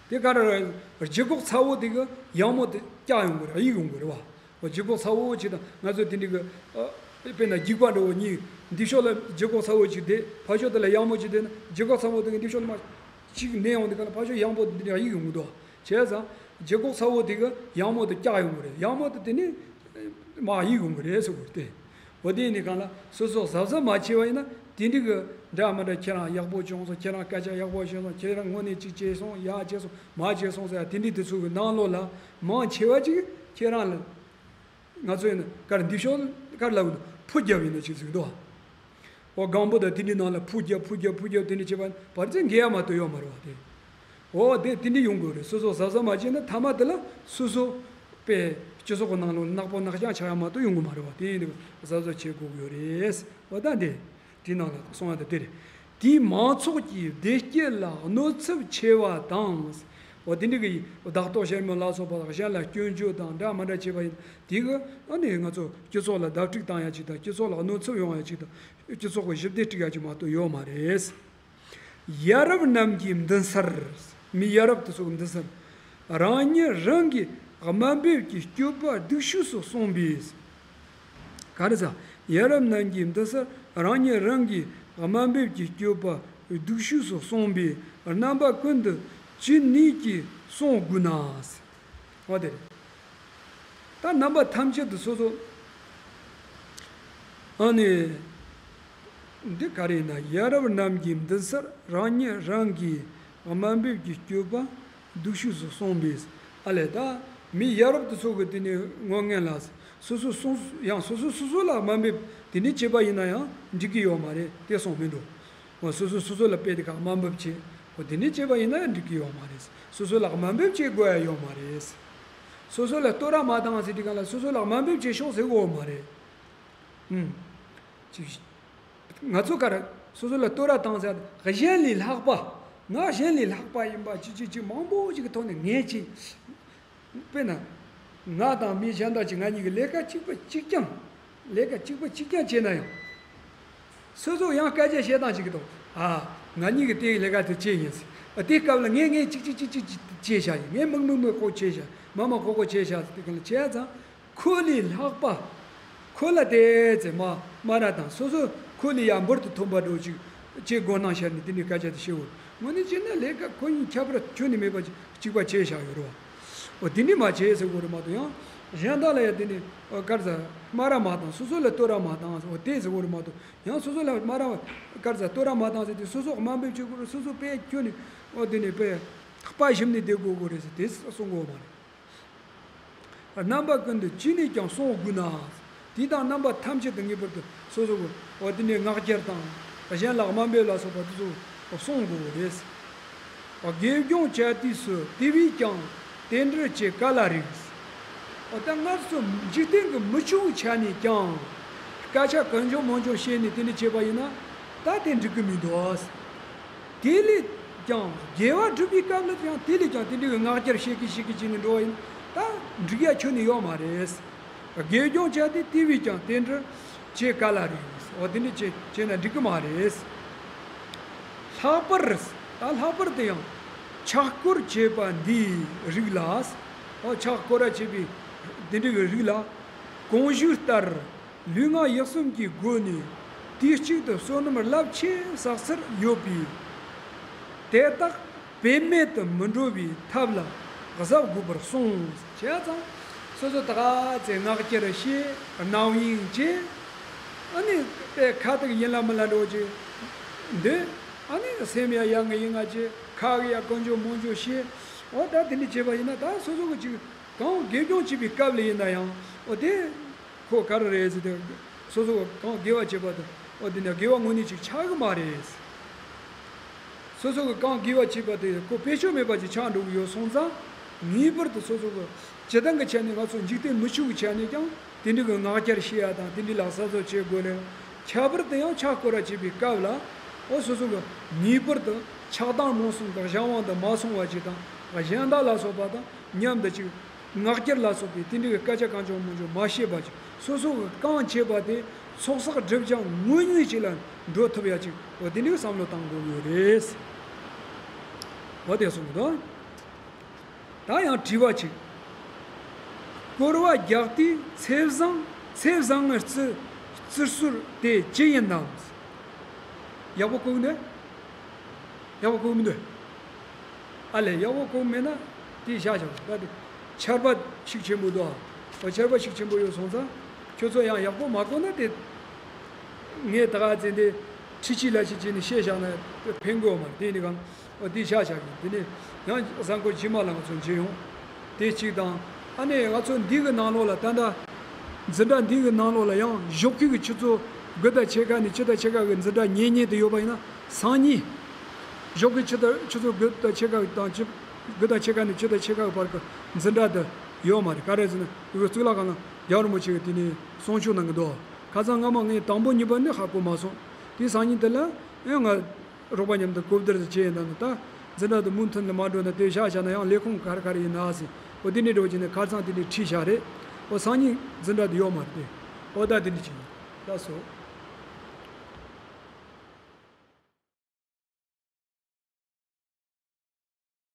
རེད། དེ་ག་རེ་རེད། ལྗིད་ཁོག་ཚ་བོ་དེ་གིས་ཡག་མོ་དེ་བཀྱག་ཡོང་གི་རེད། གཡུག་ཡོང་གི་རེད་བ། འོ་ལྗིད་ཁོག་ཚ་བོ་ཅིག་དང་ང་ཚོ་དེ་འདྲ་གི། ཨ། དཔེར་ན་སྒྱུག་པ་འདྲ་བོ་གཉིས། འདི་ཕྱོགས་ལ་ལྗིད་ཁོག་ཚ་བོ་ཅིག་བསྡད། ཕར་ཕྱོགས་དེ་ལ་ཡག་མོ་ཅིག་བསྡད་ན། ལྗིད་ཁོག་ཚ་བོ་དེ་གིས་འདི་ཕྱོགས་ལ་མར་ཅིག་མནན་ཡོང་དུས་ག་ལ་ཕར་ཕྱོགས་ཡག་མོ་དེ་འདི་ནས་གཡུག་ཡོང་གི་འདུག། བྱས་ཙང་ལྗིད་ཁོག་ཚ་བོ་དེ་གིས་ཡག་མོ་དེ་བཀྱག་ཡོང་གི་རེད། ཡག་མོ་དེ་དེ་ནས་མར་གཡུག་ཡོང་གི་རེད་ཟེར་གི་རེད་དེ། འོ་དེ་ཡིན་དུས་ག་ལ་སོ་སོ་གཟབ་གཟབ་མ་བྱས་པ་ཡིན་ན་དེ་འདྲ་གི་འདྲ་མི་འདྲ། ཁྱེད་རང་ཡག་པོ་བྱུང་སོང་། ཁྱེད་རང་སྐད་ཆ་ཡག་པོ་བཤད་སོང་། ཁྱེད་རང་དངོས་གནས་ཅིག་བྱས་སོང་། ཡག་བྱས་སོང་། མ་བྱས་སོང་ཟེར་ཡ་དེ་འདྲ་དེ་ཚོ་གི་ནང་ལོགས་ལ་མང་ཆེ་བ་ཅིག་ཁྱེད་རང་ལ། ང་ཚོ་ཡིན་ན་ག་རེ་འདི་ཕྱོགས་ག་རེ་ལབ་ཀྱི་འདུག། ཕུ་རྒྱབ་ཡིན་ན་ཅིག་ཟེར་གྱི་འདུག། འོ་སྒང་པོ་དང་དེ་འདྲའི་ནང་ལ་ཕུ་རྒྱབ་ཕུ་རྒྱབ་ཕུ་རྒྱབ་དེ་འདྲ་བྱས་པ་བར་ཚད་འགལ་ཡ་མ་གཏོགས་ཡོད་མ་རེད་བ་དེ། འོ་དེ་དེ་འདྲ་ཡོང་དགོས་རེད། སོ་སོ་གཟབ་གཟབ་མ་བྱས་ན་མཐའ་མ་དེ་ལ་སོ་སོ་པའི་སྤྱི་ཚོགས་ཀྱི་ནང་ལོགས་ནག་པོ་ནག་རྐྱང་ཆགས་ཡ་མ་གཏོགས་ཡོང་གི་མ་རེད་བ། དེ་ཡིན་དུས་གཟབ་གཟབ་བྱེད་དགོས་ཀྱི་ཡོད་རེད། འོ་ད་འདི། དེའི་ནང་ལ་གསུང་བ་དང་དེ་རེད། དེས་མང་ཚོགས་ཀྱི་བདེ་སྐྱིད་ལ་གནོད་ཚབས་ཆེ་བ་དང་། འོ་དེ་འདྲ་གི་བདག་ཏོ་ཤར་མོ་ལ་སོགས་པ་གཞན་ལ་སྐྱོན་བརྗོད་དང་འདྲ་མི་འདྲ་བྱས་པ་ཡིན། དེ་གི་ཨ་ནི་ང་ཚོ་སྤྱི་ཚོགས་ལ་བརྡབ་གཅིག་བཏང་ཡ་ཅིག་དང་། སྤྱི་ཚོགས་ལ་གནོད་ཚབས་ཡོང་ཡ་ཅིག་དང་། སྤྱི་ཚོགས་ཀྱི་ཞི་བདེ་དཀྲུག་ཡ་ཅིག་མ་གཏོགས་ཡོད་མ་རེད། ཡ་རབས་རྣམས་ཀྱི་མདུན་སར། མི་ཡ་རབས་དེ་ཚོ་གི་མདུན་སར། རང་ཉིད་རང་གི་དམའ་འབེབས་ཀྱི་སྤྱོད་པ་སྡུག་ཤོས་སུ་སོང་བས། ག་རེ་ཟེར། ཡ་རབས་རྣམས་ཀྱི་མདུན་སར་རང་ཉིད་རང་གི་དམའ་འབེབས་ཀྱི་སྤྱོད་པ་སྡུག་ཤོས་སུ་སོང་བས། རྣམ་པ་ཀུན་ཏུ་ཇི་སྙེད་ཀྱིས་བསྲུང་དགོས་ན། འོ་དེ་རེད། ད་རྣམ་པ་ཐམས་ཅད་དུ་སོ་སོ། ཨ་ནི། འདི་ག་རེ་ཡིན་ན། ཡ་རབས་རྣམས་ཀྱིས་མདུན་སར་རང་ཉིད་རང་གི་དམའ་འབེབས་ཀྱི་སྤྱོད་པ་སྡུག་ཤོས་སུ་སོང་བས། ཨ་ལས་ད་མི་ཡ་རབས་དེ་ཚོ་གི་དེ་ནས་ངོ་ངན་ལ་སོ་སོ་སོ་ཡང་སོ་སོ་སོ་སོ་ལ་དམའ་འབེབས་དེ་ནས་བྱེད་པ་ཡིན་ན་ཡང་འགྲིག་གི་ཡོད་མ་རེད། དེ་སོང་མི་འགྲོ། འོ་སོ་སོ་སོ་སོ་ལ་དཔེ་དེ་ག་དམའ་འབེབས་བྱེད། འོ་དེ་ནས་བྱེད་པ་ཡིན་ན་ཡང་འགྲིག་གི་ཡོད་མ་རེད། སོ་སོ་ལ་དམའ་འབེབས་བྱེད་དགོས་ཡ་ཡོད་མ་རེད། སོ་སོ་ལ་བསྟོད་ར་མ་བཏང་ཟེར་དུས་གང་ལ་སོ་སོ་ལ་དམའ་འབེབས་བྱེད་ཤོག་ཟེར་གི་ཡོད་མ་རེད། ཨུམ། ཅིག་ང་ཚོ་ག་རེ་སོ་སོ་ལ་བསྟོད་ར་བཏང་ཟེར། གཞན་ལས་ལྷག་པ། ང་གཞན་ལས་ལྷག་པ་ཡིན་པ་ཅི་ཅི་ཅི་མང་པོ་ཅིག་གི་ཐོག་ནས་ངས་ཅི། དཔེར་ན། ང་དང་མི་གཞན་དག་ཅིག་ང་གཉིས་ཀྱི་ལས་ཀ་གཅིག་པ་གཅིག་རྐྱང་། ལས་ཀ་གཅིག་པ་གཅིག་རྐྱང་བྱས་ན་ཡང་། སོ་སོ་ཡང་སྐད་ཆ་བཤད་སྟངས་ཅིག་གི་ཐོག་ཨ། ང་གཉིས་ཀྱི་དེའི་ལས་ཀ་དེ་བྱས་ཡིན་ཟེར། དེའི་སྐབས་ལ་ངས་ངས་ཅིག་ཅིག་ཅིག་ཅིག་བྱས་བཞག་ཡིན། ངས་མིག་མིག་མིག་ཁོ་བྱས་བཞག་མ་མ་ཁོ་ཁོ་བྱས་བཞག་ཟེར། དེ་ག་ལ་བྱས་ཙང་། ཁོ་ལས་ལྷག་པ། ཁོ་ལ་དེ་ཚེ་མ་སྨ་ར་དང་སོ་སོ་ཁོ་ལས་ཡང་འབུར་དུ་ཐོན་པ་འགྲོ་ཅིག་ཅེས་དགོས་སྣང་ཤར་ནས་དེ་འདྲའི་སྐད་ཆ་དེ་བཤད་འོ། དངོས་གནས་བྱས་ན་ལས་ཀ་ཁོ་གཉིས་ཁྱད་པར་ཁྱོན་ནས་མེད་པ་ཅིག་གཅིག་པ་བྱས་བཞག་ཡོད་རེད་བ། འོ་དེ་འདྲའི་མ་བྱས་ཟེར་དགོས་རེད་མ་གཏོགས་ཡང་། གཞན་དག་ལ་ཡང་དེ་ནས་དཀར་ཟ་སྨ་ར་མ་བཏང་། སོ་སོ་ལ་བསྟོད་ར་མ་བཏང་ཟེར། འོ་དེ་ཟེར་དགོས་རེད་མ་གཏོགས་ཡང་སོ་སོ་ལ་སྨ་ར་དཀར་ཟ་བསྟོད་ར་མ་བཏང་ཟེར་དུས་སོ་སོ་དམའ་འབེབས་བྱེད་དགོས་རེད། སོ་སོ་དཔེ་ཁྱོན་ནས་འོ་དེ་ནས་དཔེ་དཔའ་ཞུམ་ནས་བསྡད་དགོས་དགོས་རེད་ཟེར་དེ་གསུང་དགོས་མ་རེད། རྣམ་པ་ཀུན་ཏུ་ཅི་ནས་ཀྱང་གསུང་དགོས་ན། དེ་དང་རྣམ་པ་ཐམས་ཅད་དུ་ངེས་པར་དུ་སོ་སོ་གི་འོ་དེ་ནས་ངག་འཁྱལ་དང་གཞན་ལ་དམའ་འབེབས་ལ་སོགས་པ་དེ་ཚོ་གསུང་དགོས་རེད། དགེ་སྦྱོང་བྱ་དུས་སུ་དེ་བས་ཀྱང་རྟེན་འབྲེལ་གྱི་དཀའ་ལ་རིགས། འོ་ད་སྔར་སོ་འཇིག་རྟེན་གྱི་མི་ཆོག་ཆ་ནས་ཀྱང་སྐད་ཆ་གང་བྱུང་མང་བྱུང་བཤད་ནས་དེ་འདྲ་བྱས་པ་ཡིན་ན་ད་དེ་འགྲིག་གི་མི་འདུག་དེ་ལས་ཀྱང་དགེ་བ་སྒྲུབ་པའི་སྐབས་ལ་ཡང་དེ་ལས་ཀྱང་དེ་འདྲའི་ངག་འཁྱལ་བཤད་ཀི་བཤད་ཀི་བྱས་ནས་འགྲོ་བ་ཡིན་ད་འགྲིག་ཡ་ཁྱོན་ནས་ཡོད་མ་རེད། དགེ་སྦྱོང་བྱ་སྟེ་དེ་བས་ཀྱང་རྟེན་འབྲེལ་གྱི་དཀའ་ལ་རིགས། འོ་དེ་འདྲ་བྱས་བྱས་ན་འགྲིག་གི་མ་རེད། ལྷག་པར་ད་ལྷག་པར་དུ་ཡང་ཕྱག་སྐོར་བྱེད་པ་འདིའི་རིགས་ལ། འོ་ཕྱག་སྐོར་ར་བྱེད་པའི་དེ་འདྲའི་རིགས་ལ་གོང་ཞུས་ལྟར། ལུས་ངག་ཡིད་གསུམ་གྱི་སྒོ་ནས་དུས་གཅིག་ཏུ་བསོད་ནམས་རླབས་ཆེ་བསགས་ཚར་ཡོད་པས། དེ་དག་བེད་མེད་དུ་མི་འགྲོ་བའི་ཐབས་ལ་གཟབ་དགོས་པར་གསུངས། བྱས་ཙང་སོ་སོ་ད་ག་ཚེ་ངག་འཁྱལ་བཤད་རྣམ་གཡེང་བྱེད། ཨ་ནི་དཔེ་ཁ་ཐུག་ཡིན་ལ་མིན་ལ་འགྲོ་བྱེད་འདོད། ཨ་ནི་སེམས་ཡ་ཡ་ང་ཡིན་ང་བྱེད་ཁ་གི་ཡ་གང་བྱུང་མང་བྱུང་བཤད། འོ་ད་དེ་འདྲ་བྱས་པ་ཡིན་ན་ད་སོ་སོ་གི་ཅིག་གང་དགེ་སྦྱོང་བྱེད་པའི་སྐབས་ལ་ཡིན་ན་ཡང་འོ་དེ། ཁོ་ག་རེ་རེད་ཟེར་ཏེ། སོ་སོ་གང་དགེ་བ་བྱེད་པ་དེ་འོ་དེ་ནས་དགེ་བ་དངོས་གནས་ཅིག་ཆགས་གི་མ་རེད། སོ་སོ་གི་གང་དགེ་བ་བྱེད་པ་དེ་ཁོ་དཔེ་བྱད་མེད་པ་ཅིག་ཆགས་འགྲོ་གི་ཡོད་སོང་ཙང་ངེས་པར་དུ་སོ་སོ་གི་སྤྱི་བཏང་གི་ཆ་ནས་ང་ཚོ་འཇིག་རྟེན་མི་ཆོས་ཀྱི་ཆ་ནས་ཀྱང་དེ་འདྲ་གི་ངག་འཁྱལ་བཤད་ཡ་དང་དེ་འདྲ་ལ་གཟབ་གཟབ་བྱེད་དགོས་རེད། ཁྱད་པར་དུ་ཡང་ཕྱག་སྐོར་ར་བྱེད་པའི་སྐབས་ལ་འོ་སོ་སོ་གི་ངེས་པར་དུ་ཆགས་སྡང་རྨོངས་གསུམ་དང་གཞན་དབང་དུ་མ་སོང་བ་ཅིག་དང་གཞན་དག་ལ་སོགས་པ་དང་མཉམ་དུ་ཅིག་ངག་འཁྱལ་ལ་སོགས་པའི་དེ་འདྲའི་སྐད་ཆ་གང་བྱུང་མང་བྱུང་མ་བཤད་པ་ཅིག་སོ་སོ་གི་རྐང་བྱེད་པ་དེ་ཚོགས་བསགས་སྒྲིབ་སྦྱང་དངོས་གནས་ཅིག་ལ་འགྲོ་ཐུབ་ཡ་ཅིག་འོ་དེ་འདྲའི་བསམ་བློ་བཏང་དགོས་ཀྱི་ཡོད་རེད། འོ་དེ་གསུངས་འདུག་ད་ཡང་དྲི་བ་ཅིག་བསྐོར་བ་རྒྱག་དུས་ཚེ་བཟང་ཚེ་བཟང་ངི་རྩི་རྩི་སྲོལ་དེ་ཅི་ཡིན་ནམ། ཡག་པོ་གོ་གི་འདུག་ཡག་པོ་གོ་མི་འདུག་ཨ་ལས་ཡག་པོ་གོ་མེད་ན་དེ་བཞག་བཞག་ད་དེ་ཆར་པ་ཤུགས་ཆེན་པོ་འདུག་ཨ། ཨོ་ཆར་པ་ཤུགས་ཆེན་པོ་ཡོད་སོང་ཙང་ཁྱོད་ཚོ་ཡང་ཡག་པོ་མ་གོ་ན་དེ་ངས་ད་ག་ཚེ་འདི་ཁྲི་ཆི་ལ་ཆི་བྱས་ནས་བཤད་བཞག་ན་ཕན་གོ་མ་རེད། དེ་ནི་གང་ཨོ་དེ་བཞག་བཞག་གི་དེ་ནས་ཡང་གཟའ་འཁོར་རྗེས་མ་ལ་ང་ཚོ་མཇལ་ཡོང་། དེ་གཅིག་དང་ཨ་ནི་ང་ཚོ་འདི་གི་ནང་ལོགས་ལ་ད་ལྟ་འཛིན་གྲྭ་འདི་གི་ནང་ལོགས་ལ་ཡང་ཞོགས་ཀས་ཀྱི་ཆུ་ཚོད་དགུ་དང་ཕྱེད་ཀ་ནས་བཅུ་དང་ཕྱེད་ཀ་གི་འཛིན་གྲྭ་ཉན་ཉན་དུ་ཡོད་པ་ཡིན་ན། སང་ཉིན། ཞོགས་ཀའི་ཆུ་ཚོད་ཆུ་ཚོད་དགུ་དང་ཕྱེད་ཀ་དང་བཅུ། དགུ་དང་ཕྱེད་ཀ་ནས་བཅུ་དང་ཕྱེད་ཀ་བར་གྱི་འཛིན་གྲྭ་དེ་ཡོད་མ་རེད། ག་རེ་ཟེར་ན་དེ་གི་གཙུག་ལག་ཁང་ལ་རྒྱལ་བ་རིན་པོ་ཆེ་གིས་དེ་ནས་གསུང་ཆོས་གནང་གི་འདུག་ཁ་སང་སྔ་མ་ངས་དང་པོ་གཉིས་པ་ནི་ཧ་གོ་མ་སོང་། དེ་སང་ཉིན་དེ་ལ་ཨེ་ང་རོགས་པ་མཉམ་དུ་གོ་བསྡུར་དེ་བྱས་ཡིན་ན་ནི་ད་འཛིན་གྲྭ་དེ་མུ་མཐུད་ནས་མ་འགྲོ་ན་དེ་བཞག་བཞག་ན་ཡང་ལས་ཁུངས་ག་རེ་ག་རེ་ཡིན་ན་ཟེར། འོ་དེ་ནས་འགྲོ་བྱས་ནས་ཁ་སང་དེ་ནས་ཁྲིད་བཞག་རེད། འོ་སང་ཉིན་འཛིན་གྲྭ་དེ་ཡོད་མ་རེད་དེ། འོ་ད་དེ་འདྲ་བྱས་ཡིན། ད་སོ།